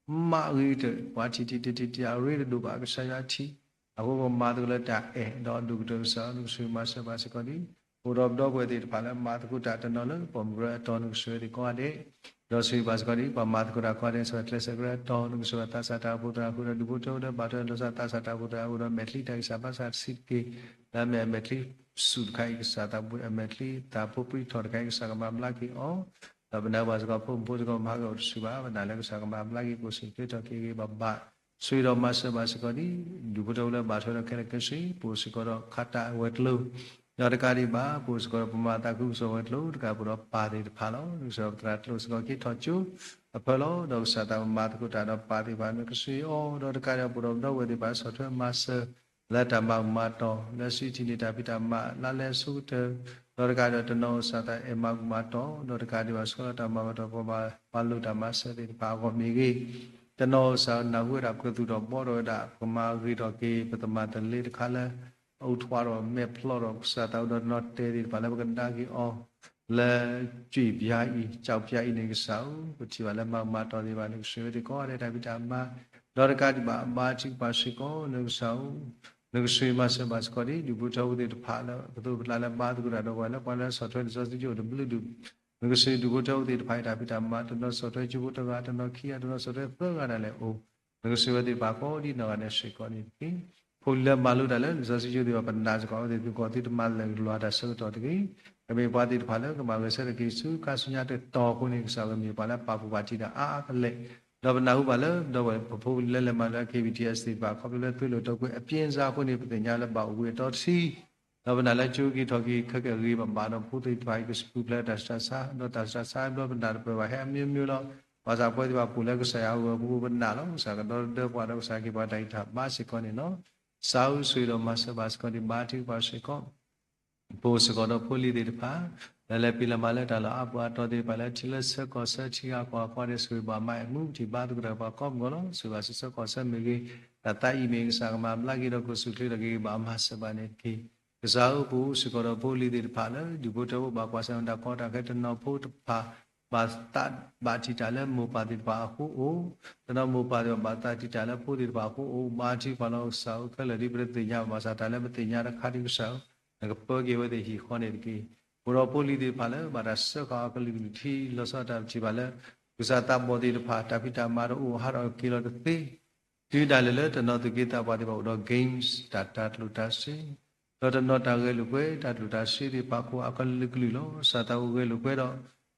မးဂ့ၤကတၢၢ် ပှၤထံၣ်ထံၣ်တထံၣ်ထံၣ် အရ့တဒိၣ်ဘၣ် ကစၢ်ယွၤထံၣ်, အဃိကမၤသကိးလၢတၢ်အဲၣ်ဒီးအဒိၣ်ကတၢၢ် ကစၢ်ဧၢ နကဆိၣ်ဂ့ၤမၤစၢၤဘၣ်စ့ၢ်ကီးဒံး အိၣ်ဒီးပဒီပုၢ်ဝဲၢ်သ့ၣ်တဖၣ်လၢမၤသကိးတၢ်တနီၤလၢ ပှၢ်မုၢ်ကရၢအတီၤ နကဆိၣ်ဂ့ၤသ့ၣ်ကိးဂၤဒဲး, ဒီးဆိၣ်ဂ့ၤဘၣ်စ့ၢ်ကီးဒံး ပှၤမၤသကိးတၢ်ကိးဂၤဒဲး ဆိၣ်ဂ့ၤကျဲးစၢးကရၢအတီၤ နကဆိၣ်ဂ့ၤသးစၢ်တၢ်အိၣ်ဖှိၣ်သရၣ်ဃုာ်ဒီး ဒူၣ်ဖိထၢဖိဒီး ဘၣ်ထွဲဒီးသးစၢ်တၢ်အိၣ်ဖှိၣ်သရၣ်ဃုာ်ဒီး မဲာ်ချံတၢ်ဂံၢ်စၢ်ဘါစၢ်တဆံးတက့ၢ်, လၢအမ့ၢ်အမဲာ်ချံဆူၣ်တခါအံၤ ကစၢ်သး အမဲာ်ချံသးဖိပှံထီၣ်တခါအံၤ ကစၢ်ကမၤဘျါက့ၤအီၤ, ဒီးပနၢ်ဟူဘၣ်စ့ၢ်ကီး ဖိမုၣ်ဖိစ့ၢ်ကီး မၤဟးဂီၤအိၣ်တဆူၣ်ဘၣ် ပနၢ်ဟူလၢကစၢ်ကမၤဘျါက့ၤ ကအိၣ်ဆူၣ်ချ့ထီၣ်က့ၤဂ့ၤဂ့ၤဘၣ်ဘၣ်, ဆိၣ်ဂ့ၤဒီးမၤစၢၤဘၣ်စ့ၢ်ကီးဒံး ဒူၣ်ဖိထၢဖိလၢဘၣ်ထွဲဒီးခဲလၢာ်ခဲဆ့ ပအိၣ်စ့ၢ်ကီးဒီးခးတၢ်ဝဲၤကျိၤ ဒီးတကးဒံးဘၣ် ပအိၣ်စ့ၢ်ကီးဒီးပမၤသးခုကစီၣ်ဝဲၤကျိၤ တကးပအိၣ်ဒီးပၢ်သ့ၣ်တဖၣ်လီၤ. နကဆိၣ်ဂ့ၤပသရၣ်ကျိၤစ့ၢ်ကီး က့ၤထီၣ်ကၠိအဖၢလီၤ. ဒီးကစၢ်သးမၤသကိးတၢ်ဒီးပၢ်သ့ၣ်တဖၣ် နကဆိၣ်ဂ့ၤအီၤ ဒီးတကးဒံး ပအိၣ်ဒီးပဒီပုၢ်ဝဲၢ်သ့ၣ်တဖၣ် ဆီၣ်ထွဲမၤစၢၤ လၢတၢ်မၤကမၤတီၢ် လၢစံးထံၣ်န့ၢ်တၢ်ဖံးတၢ်မၤ လါလဲအဆိကတၢၢ်, ဒီးတကးဒံး တနီၤကစၢ်သးအဲၣ်မၤကမၤတီၢ် ဒီးတကးဒံးဘၣ် ဆှၢလီၤတၢ်မၤကမၤတီၢ် ပှၤဘၣ်လိၣ်တၢ်မၤစၢၤသ့ၣ်တဖၣ်အဂီၢ်မ့ၢ်ဂ့ၤ, တနီၤကစၢ်နၢ်ဟူဝဲဒၣ် ပကသူၣ်ထီၣ်ဘှီထီၣ်ဝဲဒၣ် ပကမၤဂ့ၤထီၣ်က့ၤ ပသမၣ်တလ့တခါလၢ အအုၣ်ထီၣ်ဒီးမဲာ်ဖျီၣ်ဒီး ကစၢ်သးအိၣ်ဒီးတနီၤတဲသ့ၣ်တဖၣ်လၢ ပကဒါက့ၤအီၤ လၢ ကၠ့ၣ်ပၠါအံၤ ကၠီပၠါအံၤန့ၣ် ကစၢ်ဧၢ, ပထံၣ်ဘၣ်လၢမၤကမၤတီၢ်သ့ၣ်တဖၣ် နကဆိၣ်ဂ့ၤဝဲသ့ၣ်ကိးဂၤဒဲး တၢ်ဖံးတၢ်မၤ, ဒီးတကးဒံးဘၣ် ဘါထုကဖၣ်စ့ၢ်ကီးလၢကစၢ်ဧၢ, နကဆိၣ်ဂ့ၤမၤစၢၤဘၣ်စ့ၢ်ကီးဒံး ဒူၣ်ဖိထၢဖိသ့ၣ်တဖၣ်လၢ ပသိးပသးလၢဘါသကိးတၢ်ဒီးပှၤလၢ ပှၤလၢဆီၣ်ထွဲလံာ်စီဆှံကၠိတဘျုးဒူၣ်, နကဆိၣ်ဂ့ၤဒူၣ်ဖိထၢဖိသ့ၣ်တဖၣ်အံၤ တၢ်ဖံးတၢ်မၤ တနီၤဆီၣ်ထွဲကၠိဖိတဂၤ တနီၤခံဂၤ တနီၤဆီၣ်ထွဲသၢဂၤဒၣ်လဲာ်အိၣ်, နကဆိၣ်ဂ့ၤဝဲသ့ၣ်တဖၣ်ကိးဒ်နီၢ်ဂၤဒဲးစ့ၢ်ကီးန့ၣ်တက့ၢ်. ဖိလံၤလၢမၤလိတၢ်လၢလံာ်စီဆှံကၠိသ့ၣ်တဖၣ် ပနာ်စ့ၢ်ကီးအဝဲသ့ၣ် သုးကီၢ်သုတမၤလၢာ်ကလီၤတၢ်ဆၢကတီၢ်တဂ့ၤ. ကမ့ၢ်ပှၤသ့ၣ်တဖၣ်လၢကဘၣ်ဂဲၤဆၢထၢၣ်က့ၤဆူခါဆူညါတတီၤအဃိန့ၣ် ကစၢ်ကမ့ၢ်ပှၤလၢပာ်ဖှိၣ်ပာ်တံာ်တၢ်အါအါကလဲာ်, ဒီးပနၢ်ဟူဘၣ်လၢ ဒီပုၢ်ဝဲၢ်ဖိလၢလဲၤမၤလၢ K B T S သ့ၣ်တဖၣ် ခီဖျိလၢသုးလိာ်တိာ်ကွဲးအပြင်းစားအဃိန့ၣ် ပသ့ၣ်ညါလၢဘၣ်အိၣ်ဘှံးအတီတဆံ ဒီးပနာ်လၢကၠိက့ၤထီၣ်က့ၤခဲကနံၣ်အဂ့ၤဘၣ်ဘၣ်ဒီး ဖိသ့ၣ်တဖၣ်အံၤကပူၤဖျဲးတၢ်ဆူးတၢ်ဆါ ဒီးတၢ်ဆူးတၢ်ဆါဘျီပနၢ်တပၢၢ်ဘၣ် ဟဲအမျိုးမျိုးလီၤ. ဘၣ်ဆၣ်ပဝဲသ့ၣ်တဖၣ်ပအိၣ်လၢကစၢ်ယွၤအဂီၢ်အပူၤ ပနာ်လီၤ. ကစၢ်ကဒီသဒၢပှၤဒီးကစၢ်ကဟ့ၣ်ပှၤတၢ်ဂံၢ်တၢ်ဘါစ့ၢ်ကီးန့ၣ်လီၤ. ကစၢ်ဧၢ ဆိၣ်ဂ့ၤဒီးမၤစၢၤဘၣ်စ့ၢ်ကီးဒံး ဘါထုကဖၣ်စ့ၢ်ကီး ပအိၣ်စ့ၢ်ကီးဒီးဖိလံၤသ့ၣ်တဖၣ် လၢလဲၤပံၤလၢမၤလၢတၢ်လီၢ်အါပူၤအတီၤသ့ၣ်တဖၣ် လၢထံလၢဆၢကီၢ်ဆၢထံဂၤကီၢ်ဂၤအဃိဒီး ဆိၣ်ဂ့ၤဘၣ်မၤအဲၣ်မူပထံၣ်ဘါသကိးတၢ်ပှၤကိးမုၢ်ဂီၤလီၤ. ဆိၣ်ဂ့ၤဘၣ်ဆၢကီၢ်ဆၢမ့ၢ်ဂ့ၤ တၢ်သးအံၤမ့ၢ်ဂ့ၤ ကစၢ်ကမၤဘျါက့ၤဒီး ကအိၣ်ဆူၣ်ချ့ထီၣ်က့ၤဂ့ၤဘၣ်မၤစၢၤဘၣ်န့ၣ်တက့ၢ်. ကစၢ်ဧၢ ပအိၣ်စ့ၢ်ကီးဒီးဖိလံၤသ့ၣ်တဖၣ်လၢ ဒူၣ်ဖိထၢဖိဘၣ်ကွၢ်ဆၢၣ်မဲာ်တၢ်ကီတၢ်ခဲ တနီၤဖိတဖၣ် ဘၣ်သးဘၣ်တံာ်တာ်လၢမိၢ်ပၢ်သ့ၣ်တဖၣ်အဃိအိၣ်, တနီၤမိၢ်ပၢ်သ့ၣ်တဖၣ်ဘၣ်သးတံာ်တာ်လၢဖိသ့ၣ်တဖၣ်အဃိအိၣ်, ဘါထုကဖၣ်လီၤကစၢ်ဧၢ ခဲလၢာ်ဒ်ပတသ့ၣ်ညါဘၣ်ဆၣ် တၢ်လၢပသ့ၣ်ညါတခါဒ်ကစၢ်ဧၢ နကပၢက့ၤဝဲသ့ၣ်ဟံၣ်ဃီန့ၣ်တက့ၢ်. အိၣ်ဒီးဖိလံၤသ့ၣ်တဖၣ်လၢ ဘၣ်တၢ်စၢဃာ်အီၤကလုာ်ကလုာ်ထံလီၤဆီဒၣ်တၢ်ပထံၣ်ဘၣ်လၢ ကစၢ်သးဘီၣ်သ့ၣ်တဖၣ် တၢ်ဖံးတၢ်မၤတအိၣ်ဟးထီၣ်က့ၤလီၤတသ့ တုၤဒၣ်လဲာ်လၢတနီၤသူၣ်က့သးပှၢ်သ့ၣ်တဖၣ်အိၣ်ဒီး games တၢ်တၢ်ကျိၣ်တၢ်စ့ ဒီးတနီၤတၢ်ဂဲၤလိာ်ကွဲ တၢ်ကျိၣ်တၢ်စ့သ့ၣ်တဖၣ်အဃိ အကလုာ်ကလုာ်လီၤ. ကစၢ်သးအိၣ်ဂဲၤလိာ်ကွဲဒီး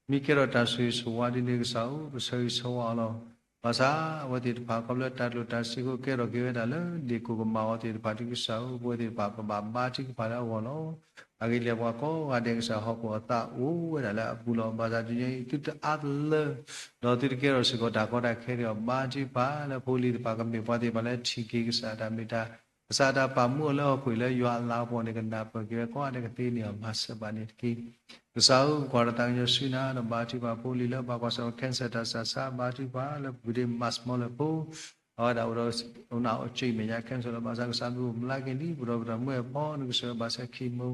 မ့ၢ်ကဲထီၣ်တၢ်ဆိၣ်ဂ့ၤဆိၣ်ဝါဒ်န့ၣ် ကစၢ်ဧၢ ပဆၢဂ့ၤဆၢဝါအီၤလီၤ. ဘၣ်ဆၣ်အဝဲသ့ၣ်တဖၣ် ခီဖျိတၢ်ကျိၣ်တၢ်စ့အဃိ ကဲထီၣ်က့ၤဝဲဒၣ်လၢ ဒ့ၣ်ကိၣ်ကမၣ်အီၤသ့ၣ်တဖၣ်ဒ်ကစၢ်ဧၢ ပဝဲသ့ၣ်တဖၣ် ပဘၣ်ဘါထုကဖၣ်လၢအဂီၢ်လီၤ. အဂ့ၢ်ဒ်လဲၣ် ပှၤကိးဂၤဒဲး ကစၢ်ဟီၣ်ခိၣ်အသးအိၣ်ဝဲဒၣ်လၢအပူၤလီၤ. ဘၣ်ဆၣ်တနံၤအံၤ သုတအါတလၢ ဒီးသုတကဲထီၣ်စ့ၢ်ကီးတၢ်ကီတၢ်ခဲဒီး ဘါထုကဖၣ်လၢဖိလံၤသ့ၣ်တဖၣ် ကမ့ၢ်ပှၤသ့ၣ်တဖၣ်လၢထံၣ်က့ၤကစၢ်တၢ်မ့ၢ်တၢ် ကစၢ်တၢ်ပာ်မူအီၤလၢဟီၣ်ခိၣ်လၢယွၤအလၤကပီၤန့ၣ် ကနၢ်ပၢၢ်က့ၤဝဲကိးဂၤဒဲးကသ့န့ၣ်အီၤ မၤစၢၤဘၣ်န့ၣ်တက့ၢ်. ကစၢ်ဧၢ ပကွၢ်ဒီးသးကညီၤဆူနၤ ဒီးဘါထုကဖၣ်ဖိလံၤလၢဘၣ်ကွၢ်ဆၢၣ်မဲာ် cancer တၢ်ဆူးတၢ်ဆါ ဘါထုကဖၣ်လၢပူၤဒ့ မၤစမီလၢဖိ အဝဲဒၣ်အိၣ်ဒီး အိၣ်နၢ်အိၣ်က့မဲာ်ညါ cancer လီၤ. ဘၣ်ဆၣ်ကစၢ်မ့ၢ်အိၣ်မူလၢက့ၤလံ ပဒီပုၢ်ဝဲၢ်မုၣ်အဖီ နကဆိၣ်ဂ့ၤဘၣ်ဆၢ chemo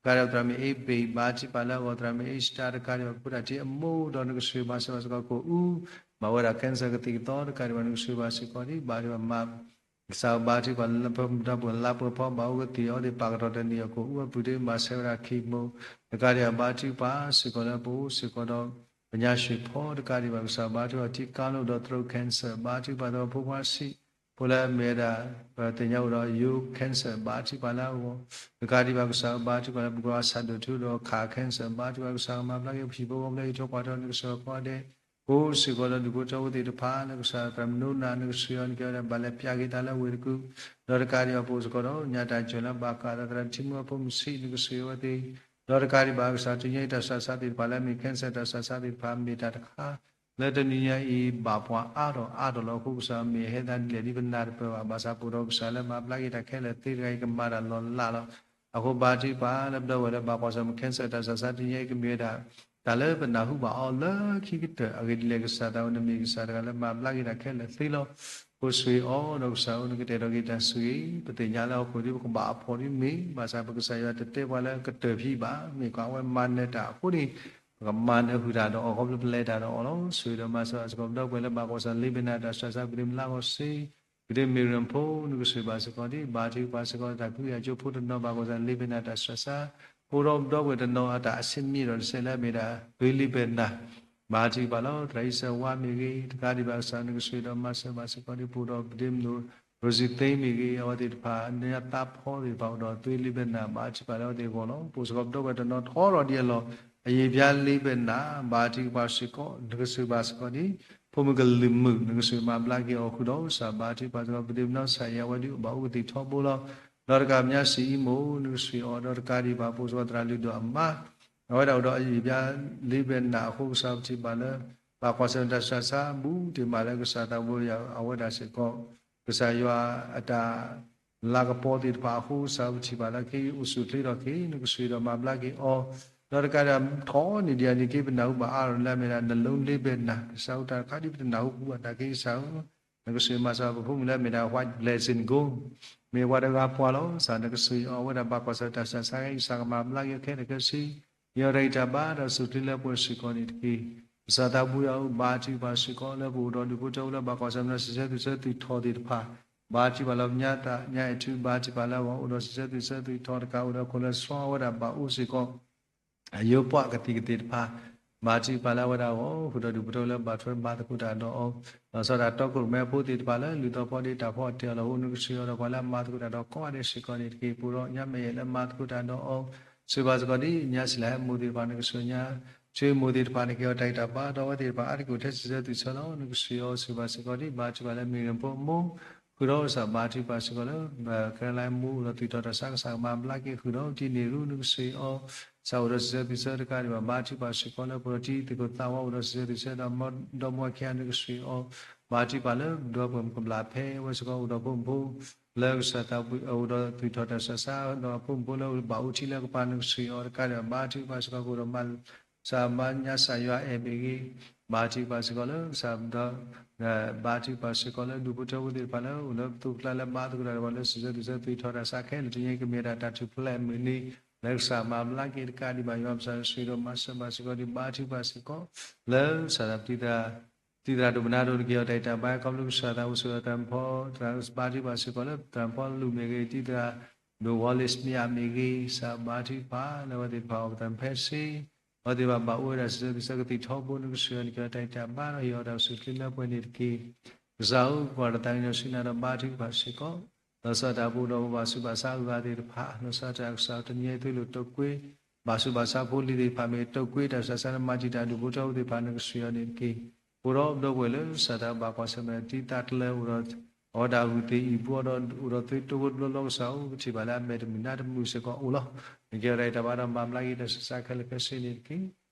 ကါဒီးသရၣ်မုၣ်အ့ဘ့ၣ် ဘါထုကဖၣ်လၢအဂီၢ် သရၣ်မုၣ် Esther တကးဒံးဘၣ် ပူတၢ်ထံအမိၢ် ဒီးနကဆိၣ်ဂ့ၤဘၣ်ဆၢဘၣ်စ့ၢ်ကီးကအိၣ် ဘၣ်ဝဲဒၣ် cancer ကသံၣ်ကသီ တကးဒံးဘၣ် နကဆိၣ်ဂ့ၤဘၣ်စ့ၢ်ကီးဒံး ဘါထုကဖၣ်မၤ ကစၢ်ဘါထုကဖၣ်လၢပဒီပုၢ်ဝဲၢ်လါပှဲၤဖီ ဘၣ်အိၣ်ကသ့ၣ်အီၤသ့ၣ် ပာ်ကတီၢ်တနံၤအကိၣ် အူအပူၤဒ့ မၤဆၢဝဲဒၣ် chemo တကးဒံးဘၣ် ဘါထုကဖၣ်စ့ၢ်ကီးလၢပအိၣ်စ့ၢ်ကီးဒီး ပညါၡ့ၣ်ဖီ တကးဒံးဘၣ် ကစၢ်ဘါထုကဖၣ်ထံကါလိာ်ဒီး throat cancer ဘါထုကဖၣ်သရၣ်ဖိခွါဆံး ဖိလၢအမ့ၢ်ဝဲဒၣ် ပသ့ၣ်ညါအိၣ်ဒီး ယိ cancer ဘါထုကဖၣ်လၢအဂီၢ် တကးဒံးဘၣ် ကစၢ်ဘါထုကဖၣ်လၢပကီၢ်ဆၣ်ဒိၣ်ထူဒီးခး cancer ဘါထုကဖၣ်ကစၢ်ကမၤဘျါက့ၤ ပဟံၣ်ဖိဃီဖိလၢဟံၣ်ထိးကွၢ်ထိး နကဆိၣ်ဂ့ၤကိးဂၤဒဲး ပအိၣ်စ့ၢ်ကီးဒီးဒူၣ်ဖိထၢဖိသ့ၣ်တဖၣ် လၢကစၢ်သရၣ်မုၣ်နိနၤ နကဆိၣ်ဂ့ၤအီၤ နကဲဝဲဒၣ်ဘၣ်လဲၤပျၢ်က့ၤတၢ်လၢဝ့ၢ်တကူၣ် ဒီးတကးဒံးဘၣ် ပအိၣ်စ့ၢ်ကီးဒီး ညါတၢ်စၢၤလၢဘၣ်ကးသရၣ်ထံမုၢ်အဖိမုၣ်ဆံး နကဆိၣ်ဂ့ၤအဝဲသ့ၣ် ဒီးတကးဒံးဘၣ် ကစၢ်တနံၤအံၤ တၢ်ဆူးတၢ်ဆါသ့ၣ်တဖၣ်လၢအမ့ၢ် cancer တၢ်ဆူးတၢ်ဆါသ့ၣ်တဖၣ် မ့ၢ်တၢ်တခါ လၢတနံၤညါအံၤ ဘၣ်ပှၤအါထီၣ်အါထီၣ်လီၤ. အဃိကစၢ်မ့ၢ်ဟဲသးဒ်လဲၣ်ဒ်ပနၢ်တပၢၢ်ဘၣ် ဘၣ်ဆၣ်ပအိၣ်ဒီးကစၢ်လၢမၤဘျါက့ၤတၢ်ခဲလၢာ်သ့တဂၤအံၤ ကမၤတၢ်လီၤလးလီၤ. အဃိဘါထုကဖၣ်လၢပဒီပုၢ်ဝဲၢ်လၢဘၣ်ကွၢ်ဆၢၣ်မဲာ် cancer တၢ်ဆူးတၢ်ဆါ တနံၤညါအံၤကမ့ၢ်ဝဲဒၣ် တၢ်လၢပနၢ်ဟူဘၣ်အီၤလၢခံကတၢၢ် အဂ့ၢ်ဒ်လဲၣ် ကစၢ်သးအိၣ် နမ့ၢ်ကစၢ်တဂၤလၢမၤဘျါက့ၤတၢ်ခဲလၢာ်သ့လီၤ. ပဆိၣ်ဂ့ၤအီၤဒီးကစၢ်ဧၢ နကတဲာ်ကတီၤက့ၤတၢ်ဆိၣ်ဂ့ၤ ပသ့ၣ်ညါလၢဟီၣ်ခိၣ်ဒ်ပကဘၣ်အဖှီၣ်ဒ်မ့ၢ် ဘၣ်ဆၣ်ပကစၢ်ယွၤတတဲပှၤလၢကတၢၢ်ဖံးဘၣ် မ့ၢ်ကွၢ်အဝဲမၤနၢၤတၢ်အဃိန့ၣ် ပကမၤနၢၤဃုာ်တၢ်ဒီးအီၤ ခီဖျိပလဲၤတၢ်ဒီးအီၤလီၤ. ဆိၣ်ဂ့ၤဒီးမၤစၢၤဘၣ်စ့ၢ်ကီး ပဒီပုၢ်ဝဲၢ်လၢဘၣ်ကွၢ်ဆၢၣ်လ့ဘ့ၣ်နၤတၢ်ဆှၢဆါ ပကဒ့မုၢ်လၢ်ဂီၤစ့, ပကဒ့မုၢ်ရၢၢ်ဖိ နကဆိၣ်ဂ့ၤဘၣ်စ့ၢ်ကီးဒံး ဘါထုကဖၣ်စ့ၢ်ကီး တၢ်ကဟုကယာ်ကၠိဖိတနီၤ ဘၣ်ကွၢ်ဆၢၣ်လ့ဘ့ၣ်နၤတၢ်ဆှၢဆါ, အိၣ်ဒီးပဒီပုၢ်ဝဲၢ်တနီၤအတၢ်အဆ့ၣ်မံဒီးတစဲးလၢအမ့ၢ်ဒၣ် ဂ့ၤလ့ဘ့ၣ်နၤ ဘါထုကဖၣ်လီၤ. သရၣ်အံၣ်စၢၤဝါမ့ၢ်ဂ့ၤ တကးဒံးဘၣ်ကစၢ် နကဆိၣ်ဂ့ၤဒီးမၤစၢၤဘၣ်စ့ၢ်ကီးဒံး ပအိၣ်ဒီးပဒ့မုၣ် ရိစံသ့မ့ၢ်ဂ့ၤ အဝဲသ့ၣ်တဖၣ် နညါသးဖီသ့ၣ်တဖၣ်အိၣ်ဒီး သွ့လ့ဘ့ၣ်နၤ ဘါထုကဖၣ်လၢအဝဲသ့ၣ်အဂီၢ်လီၤ. ပအိၣ်စ့ၢ်ကီးပဒီပုၢ်ဝဲၢ်တနီၤထီရီၤဒံးအလီၢ် အယံာ်ပၠါလ့ဘ့ၣ်နၤ ဘါထုကဖၣ်စ့ၢ်ကီး နကဆိၣ်ဂ့ၤဘၣ်စ့ၢ်ကီးဒံး ဖိမုၣ်ကလုာ်မုၣ် နကဆိၣ်ဂ့ၤမၤဘျါက့ၤအီၤဃုာ်ဒီးကစၢ် ဘါထုကဖၣ်စ့ၢ်ကီး ပဒ့မုၣ်နီၢ်ဆၣ်အံၤ အဝဲဒုးဘၣ်အိၣ်ကသံၣ်ထီဘိလီၤ. ဒီးတကးပညါစံၣ်အံၤမိၢ် နကဆိၣ်ဂ့ၤအီၤ ဒီးတကးဒံးဘၣ် ပအိၣ်စ့ၢ်ကီးသရၣ်လုၢ်ဒိၣ်အမါ အဝဲဒၣ်အိၣ်ဒီးအယံာ်ပၠါလ့ဘ့ၣ်နၤအဃိ ကစၢ်ပထံၣ်ဘၣ်လၢ ဘၣ်ကွၢ်ဆၢၣ်မဲာ်တၢ်ဆှၢဆါ ဘူးတ့ၢ်မးလၢကစၢ်သးဘိယွၤအဝဲဒၣ်စ့ၢ်ကီး ကစၢ်ယွၤအတၢ်လၤကပီၤသ့ၣ်တဖၣ်အဃိ ကစၢ်ပထံၣ်ဘၣ်လၢကဟ့ၣ်အိၣ်ဆူၣ်အိၣ်ချ့ထီၣ်က့ၤ နကဆိၣ်ဂ့ၤဒီးမၤဘျါက့ၤအီၤ, ဒီးတကးဒံးထီၣ်န့ၢ်ဒံးအန့ၣ်က့ ပနၢ်ဟူဘၣ်အါထီၣ်လၢအမ့ၢ်ဒၣ် နလိလ့ဘ့ၣ်နၤ ကစၢ်အိၣ်တၢ်တခါဒံး ပတနၢ်ဟူပူၤဘၣ်တၢ်က့ ကစၢ်ဧၢ နကဆိၣ်ဂ့ၤမၤစၢၤပဖိမုၣ်လၢအမ့ၢ်ဒၣ် White Blessing Gold မ့ၢ်ပှၤတဂၤပှၤလီၤ. ကစၢ်နကဆိၣ်ဂ့ၤအီၤ အဝဲဒၣ်ဘၣ်ကွၢ်ဆၢၣ်မဲာ်တၢ်ဆှၢဆါ ကစၢ်ကမၤဘျါက့ၤအီၤခဲလၢာ်ခဲဆ့ ယတၢ်ဂံၢ်တၢ်ဘါဒီး စူၢ်ချ့လၢပှဲၤစ့ၢ်ကီးန့ၣ်တက့ၢ်. ကစၢ်သးဘိယွၤဧၢ ဘါထုကဖၣ်စ့ၢ်ကီး လၢပအိၣ်ဒီးဒူၣ်ဖိထၢဖိလၢဘၣ်ကွၢ်ဆၢၣ်မဲာ်ဒီး စံးဆၢသုးဆၢသုးထီၣ်သ့ၣ်တဖၣ်, ဘါထုကဖၣ်လၢပညါသးညါအဲၣ်ထု ဘါထုကဖၣ်လၢပှၤအိၣ်ဒီးစံးဆၢသုးဆၢသုးထီၣ်တကး အိၣ်ဒီးခိၣ်လၢဆှီ အဝဲဒၣ်ဘၣ်အိၣ်စ့ၢ်ကီး အယိပှၤကသံၣ်ကသ့ၣ်တဖၣ်, ဘါထုကဖၣ်လၢအဝဲဒၣ်အဂီၢ် ဃုာ်ဒီးဒူၣ်ဖိထၢဖိလၢဘၣ်ထွဲမၤသကိးတၢ်ဒီးအီၤ, လီၤဆီဒၣ်တၢ်တီခိၣ်ရိၣ်မဲဖိသ့ၣ်တဖၣ်လၢ လုၢ်သီဖီဒ့တၢ်ဖီအီၣ်တဲအီၤလီၤ နကဆိၣ်ဂ့ၤအီၤဒီးပှၤလၢအမၤသကိးတၢ်ဒီးကီၢ်အီၤဒဲးစ့ၢ်ကီးန့ၣ်တက့ၢ်. ပအိၣ်ဒီးညါမဲာ်ယဲၢ်လၢမၤသကိးတၢ်ဒီးအီၤ ဆိၣ်ဂ့ၤဘၣ်စ့ၢ်ကီးဒ်ညါစံးလၢဟဲမိၢ်သ့ၣ်တဖၣ် နကဆိၣ်ဂ့ၤညါ ဆိၣ်ဂ့ၤမိၢ်သ့ၣ်တဖၣ်န့ၣ် ကဲအီၤတၢ်ဂံၢ်တၢ်ဘါ ဒီးအဝဲသ့ၣ်တဖၣ်အါတက့ၢ်အိၣ်ထဲစံးဆၢသုးဆၢလီၤ. နကဆိၣ်ဂ့ၤအီၤဆိၣ်ဂ့ၤဘၣ်စ့ၢ်ကီးလၢ မ့ၢ်ရၢၣ်ဖိအမိၢ် ဃုာ်ဒီးကစၢ်ဘါထုကဖၣ်စ့ၢ်ကီးလၢ ကရၢလါမိၢ်အိၣ်ဒီးသွံၣ်ထီၣ်တၢ်ဆါ ကစၢ်ကမၤဘျါက့ၤဃုာ်ဒီး တံၤန့ၢ်ရူ နကဆိၣ်ဂ့ၤအီၤ ကစၢ်အိၣ်ဒီးစံးဆၢသုးဆၢတကးဒံးဘၣ် ဘါထုကဖၣ်စ့ၢ်ကီးလၢ ပဒီတံၤသကိးသးဝးအိၣ်ဒီးစံးဆၢသုးဆၢဒီး ဒီမါဝၤခံဂၤ နကဆိၣ်ဂ့ၤအီၤ ဘါထုကဖၣ်လၢ ဒီပုၢ်ဝဲၢ်မုၣ်ကဘျၣ်ဖဲဝဲစ့ၢ်ကီး အိၣ်ဒီးဖိမုၣ်ဖိ လၢကစၢ်သးဘိ အိၣ်ဒီးသွံၣ်ထီၣ်တၢ်ဆါဆါ ဒီးဖိမုၣ်ဖိလၢဘၣ်အိၣ်ထံလၢကပၤ နကဆိၣ်ဂ့ၤအီၤတကးဒံးဘၣ် ဘါထုကဖၣ်စ့ၢ်ကီးကအိၣ်ဒီးမၤ ကစၢ်မၤညါကစၢ်ယွၤအဲၣ်မ့ၢ်ဂ့ၤ, ဘါထုကဖၣ်စ့ၢ်ကီးလၢကစၢ်ဒီး ဘါထုကဖၣ်စ့ၢ်ကီးလၢ ဒူၣ်ဖိထၢဖိသ့ၣ်တဖၣ်လၢ အိၣ်လၢပသိးပကျါလၢ မၤသကိးတၢ်ဒီးပှၤလၢ စံးဆၢသုးဆၢ သွံၣ်ထီၣ်တၢ်ဆါခဲလၢာ် တနံၤအံၤကမ့ၢ်ဒၣ်တၢ်ထူၣ်ဖျဲးအမုၢ်နံၤ လၢကစၢ်မၤဘျါက့ၤတကးဒံးဘၣ် ယွၤပစံးဆၢသုးဆၢဒီးမၤစၢၤဘၣ်စ့ၢ်ကီးဒံး ဘါထုကဖၣ်စ့ၢ်ကီး လၢကစၢ်သးပတံၤသရၣ် တံၤသရၣ်ဒိၣ်မနၤဒိၣ်တက့ၢ် အီၤတၢ်အံၤတၢ်ဘါ ခီဖျိကစၢ်သးအိၣ်ဆိးအသရၣ်မုၣ်ဖီ သရၣ်ဘါထုကဖၣ်စ့ၢ်ကီးလၢ သရၣ်မုၣ်ဖီလူၤမ့ၢ်ဂ့ၤ တံၤသရၣ်ဒိၣ်ဝီလ့းမ့ၢ်အမ့ၢ်ဂ့ၤ ကစၢ်ဘါထုကဖၣ်လၢအဝဲသ့ၣ်တဖၣ်အီၤပသရၣ်မုၣ်ဖဲစ့ အဝဲသ့ၣ်ဘၣ်ဘၣ်အိၣ်ဝဲဒၣ်စံးဆၢသုးဆၢကသံၣ်ထီဘိ နကဆိၣ်ဂ့ၤအီၤန့ၣ်က့ၤ အီၤတၢ်အံၤတၢ်ဘါဒီးဟ့ၣ်အီၤတၢ်အိၣ်ဆူၣ်အိၣ်ချ့လၢပှဲၤန့ၣ်တက့ၢ်. ကစၢ်ဧၢ ပကွၢ်တၢ်သးကညီၤဆူနၤဒီးဘါထုကဖၣ်စ့ၢ်ကီး လီၤဆီဒၣ်တၢ်ပအိၣ်ဒီးပဘၣ်ဆူးဘၣ်ဆါအဂၤသ့ၣ်တဖၣ် လီၤဆီဒၣ်တၢ်ကစၢ်တနံၤအံၤသွံၣ်လိာ်တိာ်ကွံာ် ဘၣ်ဆူးဘၣ်ဆါဖိလံၤသ့ၣ်တဖၣ်မ့ၢ်ဂ့ၤ တိာ်ကွံာ်တၢ်ဆူးတၢ်ဆါလၢမၤတံာ်တာ်ဒူၣ်ဖိထၢဖိသ့ၣ်တဖၣ် နကဆိၣ်ဂ့ၤအီၤန့ၣ်တက့ၢ်. ပအိၣ်ဒီးပဒီပုၢ်ဝဲၢ်လၢကစၢ်သးဘၣ်ကွၢ်ဆၢၣ်မဲာ်တံၤသးတလၢအိၣ်ဒီး အဝဲဒၣ်ဂုၢ်သ့ၣ်အံၣ်ဘှီဒီး အိၣ်ဒီးသွံၣ်တိာ်ဖိတဘျီဘျီကစၢ်ဧၢ ပထံၣ်ဘၣ်လၢအမဲာ်တမုာ်နါတမုာ်စ့ၢ်ကီးအိၣ်လီၤ. နက့ၤအီၤတၢ်အံၤတၢ်ဘါဒီးမၤဘျါက့ၤတၢ်ဆူးတၢ်ဆါခဲလၢာ်ခဲဆ့န့ၣ်တက့ၢ်.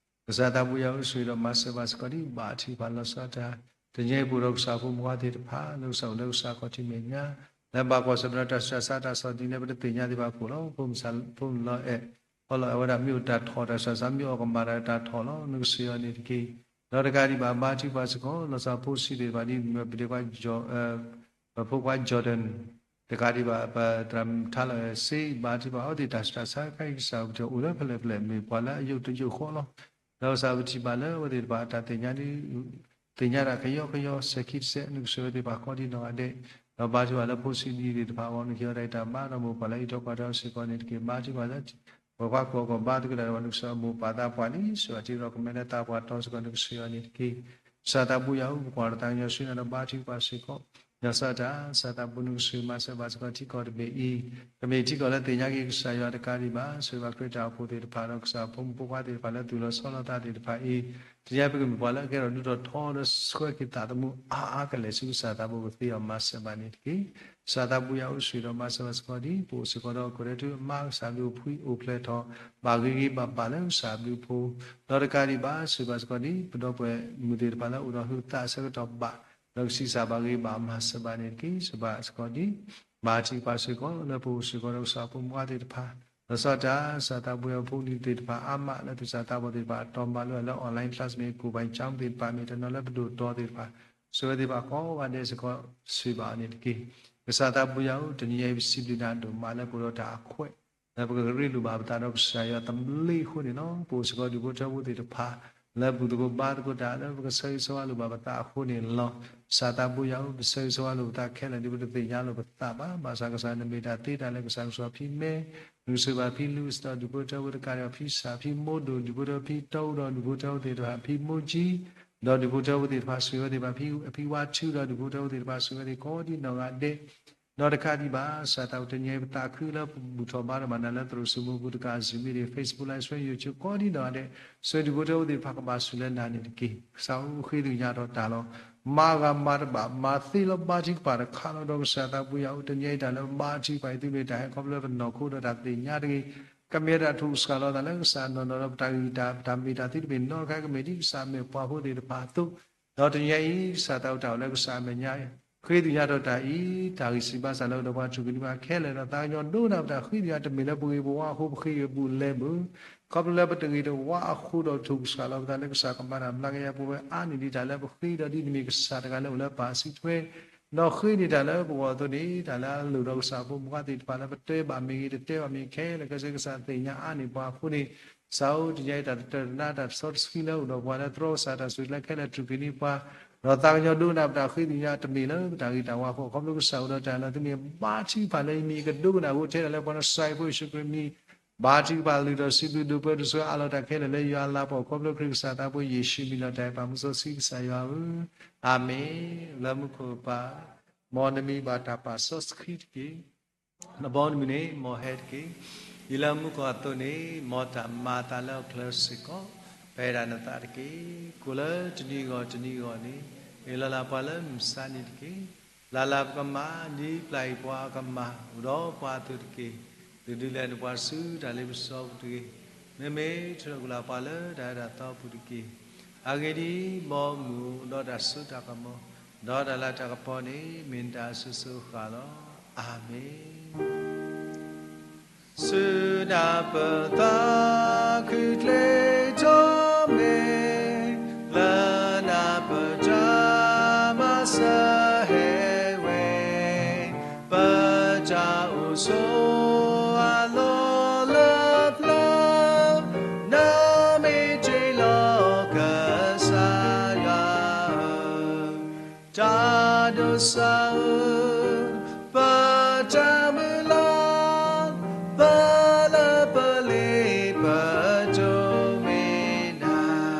ကစၢ်သးဘိယွၤဧၢ ဆိၣ်ဂ့ၤဒီးမၤစၢၤဘၣ်စ့ၢ်ကီးဒံး ဘါထုကဖၣ်လီၤဆီဒၣ်တၢ် တနံၤအံၤပအိၣ်ဒီးကစၢ်ဖိမုၣ်ဖိသ့ၣ်တဖၣ် လၢကစၢ်အိၣ်လၢကစၢ်ခီၣ်ထံးမဲာ်ညါ လၢဘၣ်ကွၢ်ဆၢၣ်မဲာ်ဒီးတၢ်ဆူးတၢ်ဆါတၢ်ဆီၣ်သနံးလၢပတသ့ၣ်ညါသ့ၣ်တဖၣ်အဃိလီၤ. ဖိမုၣ်ဖိမုၣ်လီၤအဲၣ် ခီလီၤအဲၣ်ဝဲဒၣ်မ့ၢ်အိၣ်တၢ်ထီၣ်တၢ်ဆူးတၢ်ဆါ မ့ၢ်အီၣ်ကမၣ်တၢ်တၢ်ထီၣ်လီၤ နကဆိၣ်ဂ့ၤအီၤန့ၣ်တက့ၢ်. ဒီးတကးဒံးဘၣ် ဘါထုကဖၣ်စ့ၢ်ကီး လီၤဆီဖိဆံးသ့ၣ်တဖၣ်ဒ် ပဒ့ခွါ ပဖိခွါ Jordan တကးဒံးဘၣ် ပသရၣ်မုၣ်ထါလီၤအဲၣ်စ့ ဘါထုကဖၣ်အဝဲသ့ၣ်တၢ်ဆူးတၢ်ဆါခဲအံၤ ကစၢ်ပထံၣ်အိၣ်လၢဖဲလဲၣ်ဖဲလဲၣ် မ့ၢ်ပှၤလၢအယိာ်တယိာ်ဃီလီၤ. ဒီးကစၢ်ပထံၣ်ဘၣ်လၢအဝဲသ့ၣ်တဖၣ်အတၢ်သ့ၣ်ညါ သ့ၣ်ညါတၢ်ကယီကယီ စဲၤခံတစဲး နကဆိၣ်ဂ့ၤအဝဲသ့ၣ်တဖၣ်ဃီဒ်နီၢ်ဂၤဒဲး, ဒီးဘါထုကဖၣ်လၢဖိဆံးဒ်သ့ၣ်တဖၣ်အဂီၢ် နက့ၤအီၤတၢ်အံၤတၢ်ဘါဒီးမိၢ်ပၢ်လၢအအံးထွဲကွၢ်ထွဲစ့ၢ်ကီးန့ၣ်တက့ၢ်. ဘါထုကဖၣ်လၢ ပှၤကွၢ်ကီၢ်ကီၢ်ဘါသကိးတၢ်ဒီးပှၤ နကစၢ်မိၢ်ပၢ်သးပှၢ်လံ စၢၤအီၤထံရီကမဲလၢသးပှၢ်တီစ့ၢ်ကီး နကဆိၣ်ဂ့ၤအီၤန့ၣ်တက့ၢ်. ကစၢ်သးဘိယွၤဧၢ ပကွၢ်တၢ်သးကညီၤဆူနၤဒီးဘါထုကဖၣ်စ့ၢ်ကီး ယွၤစီၤတၢ် ကစၢ်သးဘိ နကဆိၣ်ဂ့ၤမၤစၢၤဘၣ်စ့ၢ်ကီးထံကီၢ်တဘ့ၣ်အံၤ, ကမ့ၢ်ထံကီၢ်လၢသ့ၣ်ညါက့ၤကစၢ်ယွၤတကးဒံးဘၣ် ဆိၣ်ဂ့ၤဘၣ်ခရံာ်တၢ်အိၣ်ဖှိၣ်သ့ၣ်တဖၣ်ဒီး ကစၢ်ဖိမုၣ်ဖိခွါသ့ၣ်တဖၣ်လၢသူၣ်လီၤဆီလီၤသးသ့ၣ်တဖၣ်အံၤ, တနံၤအံၤပကမ့ၢ်ပှၤလၢအကဲထီၣ်ဒုးထီၣ်ထီဒီး ဆှၢက့ၤသးသမူအါအါကလဲာ်ဆူကစၢ်သးဘိကသ့အီၤ မၤစၢၤဘၣ်န့ၣ်တက့ၢ်. ကစၢ်သးဘိယွၤဧၢ ဆိၣ်ဂ့ၤဒီးမၤစၢၤဘၣ်စ့ၢ်ကီးဒ် ပအိၣ်စ့ၢ်ကီးဒီးကီၢ်ဒဲးထူ မါကစၢ်ဘျုးအိၣ်ဖှံအိၣ်ဖျဲၣ်ထီၣ် ဘၣ်ဂ့ၤဂ့ၤဘၣ်ဘၣ်လၢကစၢ်ဘျုးဖိ ဒီးတကးဒံးဘၣ် ဆိၣ်ဂ့ၤဘၣ်စ့ၢ်ကီးဒ် ပဒီပုၢ်ဝဲၢ်မုၣ်သ့ၣ်တဖၣ်လၢအိၣ်ဒီးဟုးသးအဆၢကတီၢ်ဘၣ် ဒီးကဆံးစၢ်ဘၣ်ဂ့ၤဘၣ်မၤစၢၤဘၣ်န့ၣ်တက့ၢ်. ဆိၣ်ဂ့ၤဘၣ်စ့ၢ်ကီးဒ် ဘါထုကဖၣ်စ့ၢ်ကီးလၢပအိၣ်စ့ၢ်ကီးဒီးကစၢ်ဖိမုၣ်ဖိခွါသ့ၣ်တဖၣ် လီၤဆီဒၣ်တၢ် ကစၢ်သးဘိယွၤဖိလံၤသ့ၣ်တဖၣ်အါမးလၢသူၣ်စၢ်သးဘီၣ်သ့ၣ်တဖၣ် တီၢ်မၤလိလၢ online class မ့ၢ် ကိုယ်ပိုင်ကျောင်း သ့ၣ်တဖၣ်မ့ၢ် တနီၤလၢပဒိၣ်တီၤသ့ၣ်တဖၣ် ဆိၣ်ဂ့ၤသ့ၣ်တဖၣ်ကိးဂၤဒဲးစ့ၢ်ကီး ဆိၣ်ဂ့ၤဘၣ်အီၤန့ၣ်တက့ၢ်. ကစၢ်သးဘိယွၤဧၢ တနံၤအံၤပစံးဘျုးနၤဒိၣ်မးလၢပအိၣ်ဒီးတၢ်အခွဲး လၢပကရ့လိာ်ဘၣ်ပသးဒီးကစၢ်ယွၤသဘျ့အဃိန့ၣ်လီၤ. ပအိၣ်စ့ၢ်ကီးဒူၣ်ဖိထၢဖိသ့ၣ်တဖၣ် လၢဘူၣ်သကိးဘါသကိးတၢ်လၢပကဆၢဂ့ၤဆၢဝါလိာ်ဘၣ်ပသးအဃိန့ၣ်လီၤ. ကစၢ်သးဘိယွၤဧၢ, ပဆၢဂ့ၤဆၢဝါလိာ်ပသးခဲလၢာ် ဒ်ပတသ့ၣ်ညါလိာ်ပသးဘၣ်. ဘၣ်ဆၣ်ကစၢ်နမ့ၢ်တၢ်သ့တၢ်လၢကစၢ်ကစၢ်ဖံးမဲ နကစၢ်ဘၣ်ဖံးလူၤ စ့ၢ်ကီးဒူၣ်ဖိထၢဖိတကးဒံး ဖံးစၢ်ဖံးမိၢ်ဒိၣ် ဒူၣ်ဖိထၢဖိဖံးတီအူဒီး ဒူၣ်ဖိထၢဖိသ့ၣ်တဖၣ်ဖံးမိၢ်ကၠံ ဒီးဒူၣ်ဖိထၢဖိသ့ၣ်တဖၣ် စူၢ်ဝဲသ့ၣ်တဖၣ်ဖံး ဖံးဝါထု ဒီးဒူၣ်ဖိထၢဖိသ့ၣ်တဖၣ် စူၢ်ဝဲသ့ၣ်ကိးဒံနီၢ်ဂၤဒဲး ဒီးတခါဒံးဘၣ် ကစၢ်သးအိၣ်တနံၤအံၤပသးခုလၢပဘူၣ်ထီၣ်ဘါထီၣ်ဘၣ်နၤလၢသရိာ်စိမိပူၤတကး Zoom meeting, Facebook Live Stream, YouTube ကိးဒံနီၢ်ဂၤဒဲး စူၢ်ဒူၣ်ဖိထၢဖိသ့ၣ်တဖၣ်ကဘၣ်စူၢ်လၢနၤန့ၣ်တက့ၢ်. ကစၢ်ဧၢ ဃ့ကညးထီၣ်တၢ်လီၤ. မၤဂ့ၤမၤတဘၣ် မၤသ့လီၤဘါထုကဖၣ်တခါလီၤ. ဒီးကစၢ်သးဘိယွၤဧၢ တနံၤအံၤတၢ်လၢဘါထုကဖၣ်အံၤ သုမ့ၢ်တၢ်ဟဲခီဖျိလၢပနီၢ်ခိဒီးတၢ်သ့ၣ်ညါတဂ့ၤ ကမ့ၢ်တၢ်ထုးစှၤလီၤသးလၢကစၢ်နီၢ်နီၢ်ဒီးပတၢ်ဂံၢ်တၢ် တၢ်မ့ၢ်တၢ်သ့တမ့ၢ်နီတခါ ကမ့ၢ်ဒ်ကစၢ်မ့ၢ်ပှၤဖိသ့ၣ်တဖၣ်အသိး ဒီးတနံၤအံၤ ကစၢ်သးအိၣ်တၢ်အိၣ်လၢကစၢ်အမဲာ်ညါ ဃ့ကညးထီၣ်တၢ်အံၤ တၢ်ဂံၢ်စၢ်ဘါစၢ်လၢအိၣ်ဒီးပှၤထူၣ်ကၢန့ၢ်ပှၤခဲလၢာ်ဒီး သးကညီၤဒိကနၣ်ပတၢ်ဃ့ကညးတမ့ၢ်လၢပဂ့ၤပဝါအဃိ ပဃ့က့ၤဘူၣ်လဲၤဘၣ် ခီဖျိလၢပတဂ့ၤတဝါအဃိဒီးထုးစှၤလီၤပသးလၢကစၢ်ကမၤတၢ်မျးကယၤပဝဲအါန့ၢ်ဒံးတၢ်လၢပဃ့ဒီးဒ်နမ့ၢ်ကစၢ်တဂၤလၢအိၣ်လၢပၢ်စုထွဲ ဒီးဃ့န့ၢ်တၢ်လၢပဂီၢ်အသိးန့ၣ် တၢ်လၢအလိၣ်ဒီးကစၢ်ဖိမုၣ်ဖိသ့ၣ်တဖၣ်လၢပတဲဘၣ်မ့ၢ်ဂ့ၤ တတဲဘၣ်မ့ၢ်ဂ့ၤ ခဲလၢာ်ခဲဆ့ကစၢ်သ့ၣ်ညါအါန့ၢ်ပှၤအဃိန့ၣ် ကစၢ်ဧၢ တနံၤအံၤ တၢ်တတၢၢ်တနါတၢ်စီတဆှံလၢအိၣ်ဒီးပှၤလၢသြီကစၢ်တၢ်ဆိၣ်ဂ့ၤလၢခဲလၢာ်ထူၣ်ကၢန့ၢ်ပှၤ ဒီးသးကညီၤဒိကနၣ်ပတၢ်ဃ့ကညးတမ့ၢ်လၢပတၢ်ဂ့ၤတၢ်ဝါအဃိ ခီဖျိကစၢ်အိၣ်ဒီးတၢ်လၢသုမ့ၢ်ဘါထုကဖၣ်လၢယမံၤ ကဒိကနၣ်အိၣ်ထဲဒၣ်လၢပှၤနီၢ်စံးဖိယ့ၣ်ၡူးခရံာ်မံၤ ဘါထုကဖၣ်လုၢ်ထီၣ်စံးဘျုးဒိးပၢဒိးဆှၢအးလီၤတၢ်ခဲလၢာ်လၢယွၤအလၤကပီၤ ခီဖျိခရံာ်ကစၢ်သးဘိယ့ၣ်ၡူးမံၤလီၤတၢ်အဲၣ်ပာ်မူစီဆှံကစၢ်ယွၤဧၢ, အၤမ့ၣ်. လၢမူခိၣ်ပၢ်, မ်နမံၤဘၣ်တၢ်ပာ်စီဆှံတက့ၢ်. နဘီနမုၢ်န့ၣ် မ်ဟဲတက့ၢ်. ဒ်လၢမူခိၣ်အသိးန့ၣ် မ်တၢ်မၤအသးလၢအချၢစ့ၢ်ကီး ပှၤအဲၣ်ဒၣ်နသးတက့ၢ်. ကိၣ်လၢတနံၤဂီၢ်တနံၤဂီၢ်န့ၣ် အ့ၣ်လိာ်လၢပှၤလၢမုၢ်ဆါနံၤတက့ၢ်. လၢ်လၢ်ပကမၤ ဒ်ပျၢ်အံၤပှၤအကမၤ အိၣ်ဒီးပှၤအသိးတက့ၢ်. သုဒုးလဲၤနပှၤဆူတၢ်လ့ပစီပူၤတဂ့ၤ. မ့မ့ၢ်ထုးထီၣ်ကွံာ်လၢပှၤလၢတၢ်အၢတၢ်သီပူၤတက့ၢ်. အဂ့ၢ်ဒ်အံၤ, မ်မုၢ်အိၣ်ဒီးတၢ်စိတၢ်ကမီၤ, ဒီးတၢ်လၤတၢ်ကပီၤန့ၣ် မ့ၢ်နတၢ်အစိၤစိၤအဃၣ်လီၤ. အၤမ့ၣ်. စုနၢ်ပၢၢ်သးခုတကျ့ထီၣ်မ့ၢ်, လၢနၢ်ပၢၢ်တၢ်မၤစၢၤဟဲဝဲ, ပတၢ်အိၣ်ဆိးအလီၢ်လၢပျၢၤ, နမ့ၢ်တ့ၢ်လီၤကစၢ်ယွၤဧၢ, တၢ်ဒိးစၢ်ဧၢ, ပတၢ်မုၢ်လၢ်, ပလၢပလ့ပတိၢ်မ့ၢ်နၤ.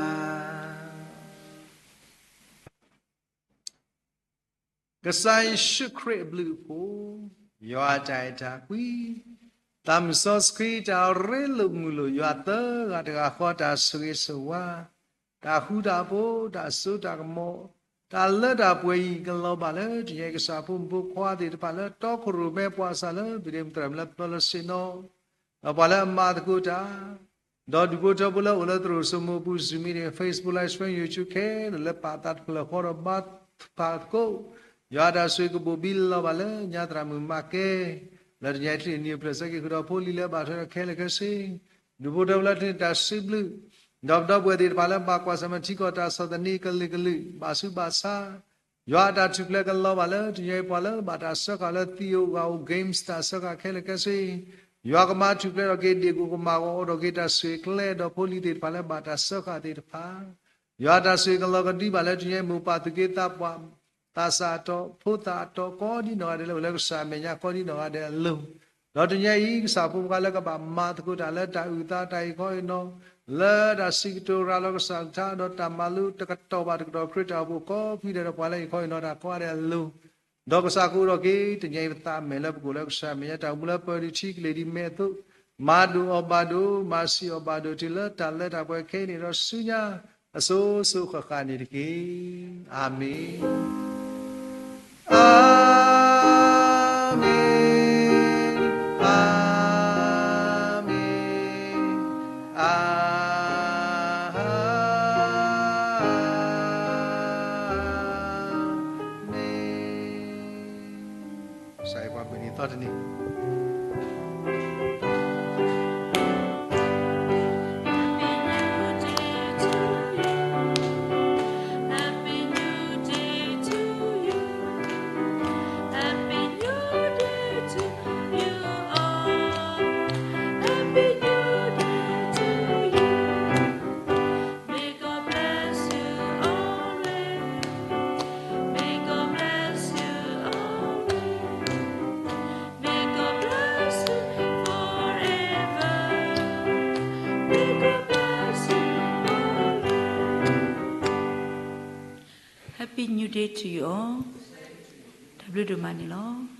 ကစၢ်ယ့ၣ်ၡူးခရံာ်အဘျုးအဖှိၣ်, ယွၤအတၢ်အဲၣ်တၢ်ကွံ, သးမုၢ်စီဆှံတၢ်ရ့လိာ်မုာ်လိာ်ယွၤသၢဂၤတဂၤဃီ တၢ်ဆိၣ်ဂ့ၤဆိၣ်ဝါ, တၢ်ဃူတၢ်ဖိး, တၢ်စိတၢ်ကမီၤ, တၢ်လၢတၢ်ပှဲၤအံၤ ကလီၤဘၣ်လၢတနံၤအံၤ ကစၢ်ဖိမုၣ်ဖိခွါသ့ၣ်တဖၣ်လၢတီခိၣ်ရိၣ်မဲပှၤစၢ်လၢ ဘုဒ့မုၢ်သရၣ်မုၢ်လၢပျၢၤလၢဆ့ၣ်နီၤ ဒီးပှၤလၢအမၤသကိးတၢ်, ဒီးဒူၣ်ဖိထၢဖိလၢအိၣ်လၢသရိာ်စိမိၤပူၤ Zoom meeting, Facebook Live Stream, YouTube ခဲလၢာ်လၢပာ်သးတဖျၢၣ်ဃီဒီးဘါထုကဖၣ်သကိး, ယွၤအတၢ်ဆိၣ်ဂ့ၤကဘိၣ်ဘံလီၤဘၣ်လၢညါသရၣ်မုၣ်မၤကဲ, လၢတနံၤအံၤ ချ့ၣ်နံၣ်အဖျၢၣ်ဆၢက့ၤဃုာ်ဒီးဖိလံၤလၢဘၣ်ထွဲဒီးခဲလၢာ်ခဲဆ့, ဒူၣ်ဖိထၢဖိလၢအထုးန့ၢ်တၢ်စံးဘျုး, ဒီးပဒီပုၢ်ဝဲၢ်သ့ၣ်တဖၣ်လၢဘၣ်ကွၢ်ဆၢၣ်မဲာ်ထံကီၢ်တၢ်ဆီၣ်သနံးကလုာ်ကလုာ် ဘၣ်ဆူးဘၣ်ဆါ ယွၤအတၢ်ထူၣ်ဖျဲးကလီၤဘၣ်လၢတနံၤအံၤ ပှၤလၢဘၣ်တၢ်စၢဃာ်လၢသံၣ်ဧိၤဂၢၢ်ဧိၤ games တၢ်စၢဃာ်ခဲလၢာ်ခဲဆ့, ယွၤကမၤထူၣ်ဖျဲးထီၣ်က့ၤ ဒ့ၣ်ကိၣ်ကမၣ်ဂီၤ အိးထီၣ်က့ၤတၢ်ဆိၣ်ဂ့ၤကျဲ ဒီးဖိလံၤသ့ၣ်တဖၣ်လၢဘၣ်တၢ်စၢဃာ်သ့ၣ်တဖၣ် ယွၤအတၢ်ဆိၣ်ဂ့ၤကလီၤကဒံဘၣ်လၢတနံၤအံၤ မိၢ်ပၢ်သူၣ်က့သးပှၢ် သးစၢ်အတီၢ် ဖိသၣ်အတီၢ် ကိးဒံနီၢ်ဂၤဒဲးလၢအိၣ်လၢကစၢ်အမဲာ်ညါ ကိးဒံနီၢ်ဂၤဒဲးအလိၤ, ဒီးတနံၤအံၤ ကစၢ်ဖိမုၣ်ဖိခွါလၢကဘၣ်မၤသကိးတၢ်လၢတၢ်အုၣ်သးတၢ်အံၤခီအံၤနီၤ လၢတၢ်စံးကတိၤရၤလီၤကစၢ်ကထါ ဒီးတၢ်မၤလိတကတီၢ်ဘၣ်တကတီၢ်ခရံာ်တၢ်အိၣ်ဖှိၣ်ကိးဖုဒဲးဒီးပှၤလၢအံၤခီအံၤနီၤ တၢ်ကိးဂၤဒဲးအလိၤ, ဒီးကစၢ်ကအိးထီၣ်က့ၤ တနံၤအံၤပသးမဲာ်လၢပကအိၣ်လၢကစၢ်အမဲာ်ညါ တၢ်အိၣ်မူလၢပၢၤဒံးထံကလ့ၢ်ဒံးမဲာ်အသိး, မၤဒိၣ်အီၣ်ဘၣ်ဒိၣ် မၤဆံးအီၣ်ဘၣ်ဒိၣ် တုၤလၢတၢ်လၢတၢ်ပှဲၤခဲအံၤန့ၣ်ဒီးဆူညါ အစိၤစိၤဃၣ်ဃၣ်န့ၣ်တက့ၢ်. အၤမ့ၣ်, အၤမ့ၣ်, အၤမ့ၣ်, အၤမ့ၣ်. ကစၢ်ယွၤပှၤမုၢ်နံၤသီတနံၤ Day to you all. တၢ်ဘျုးဒိၣ်မးန့ၣ်လီၤ.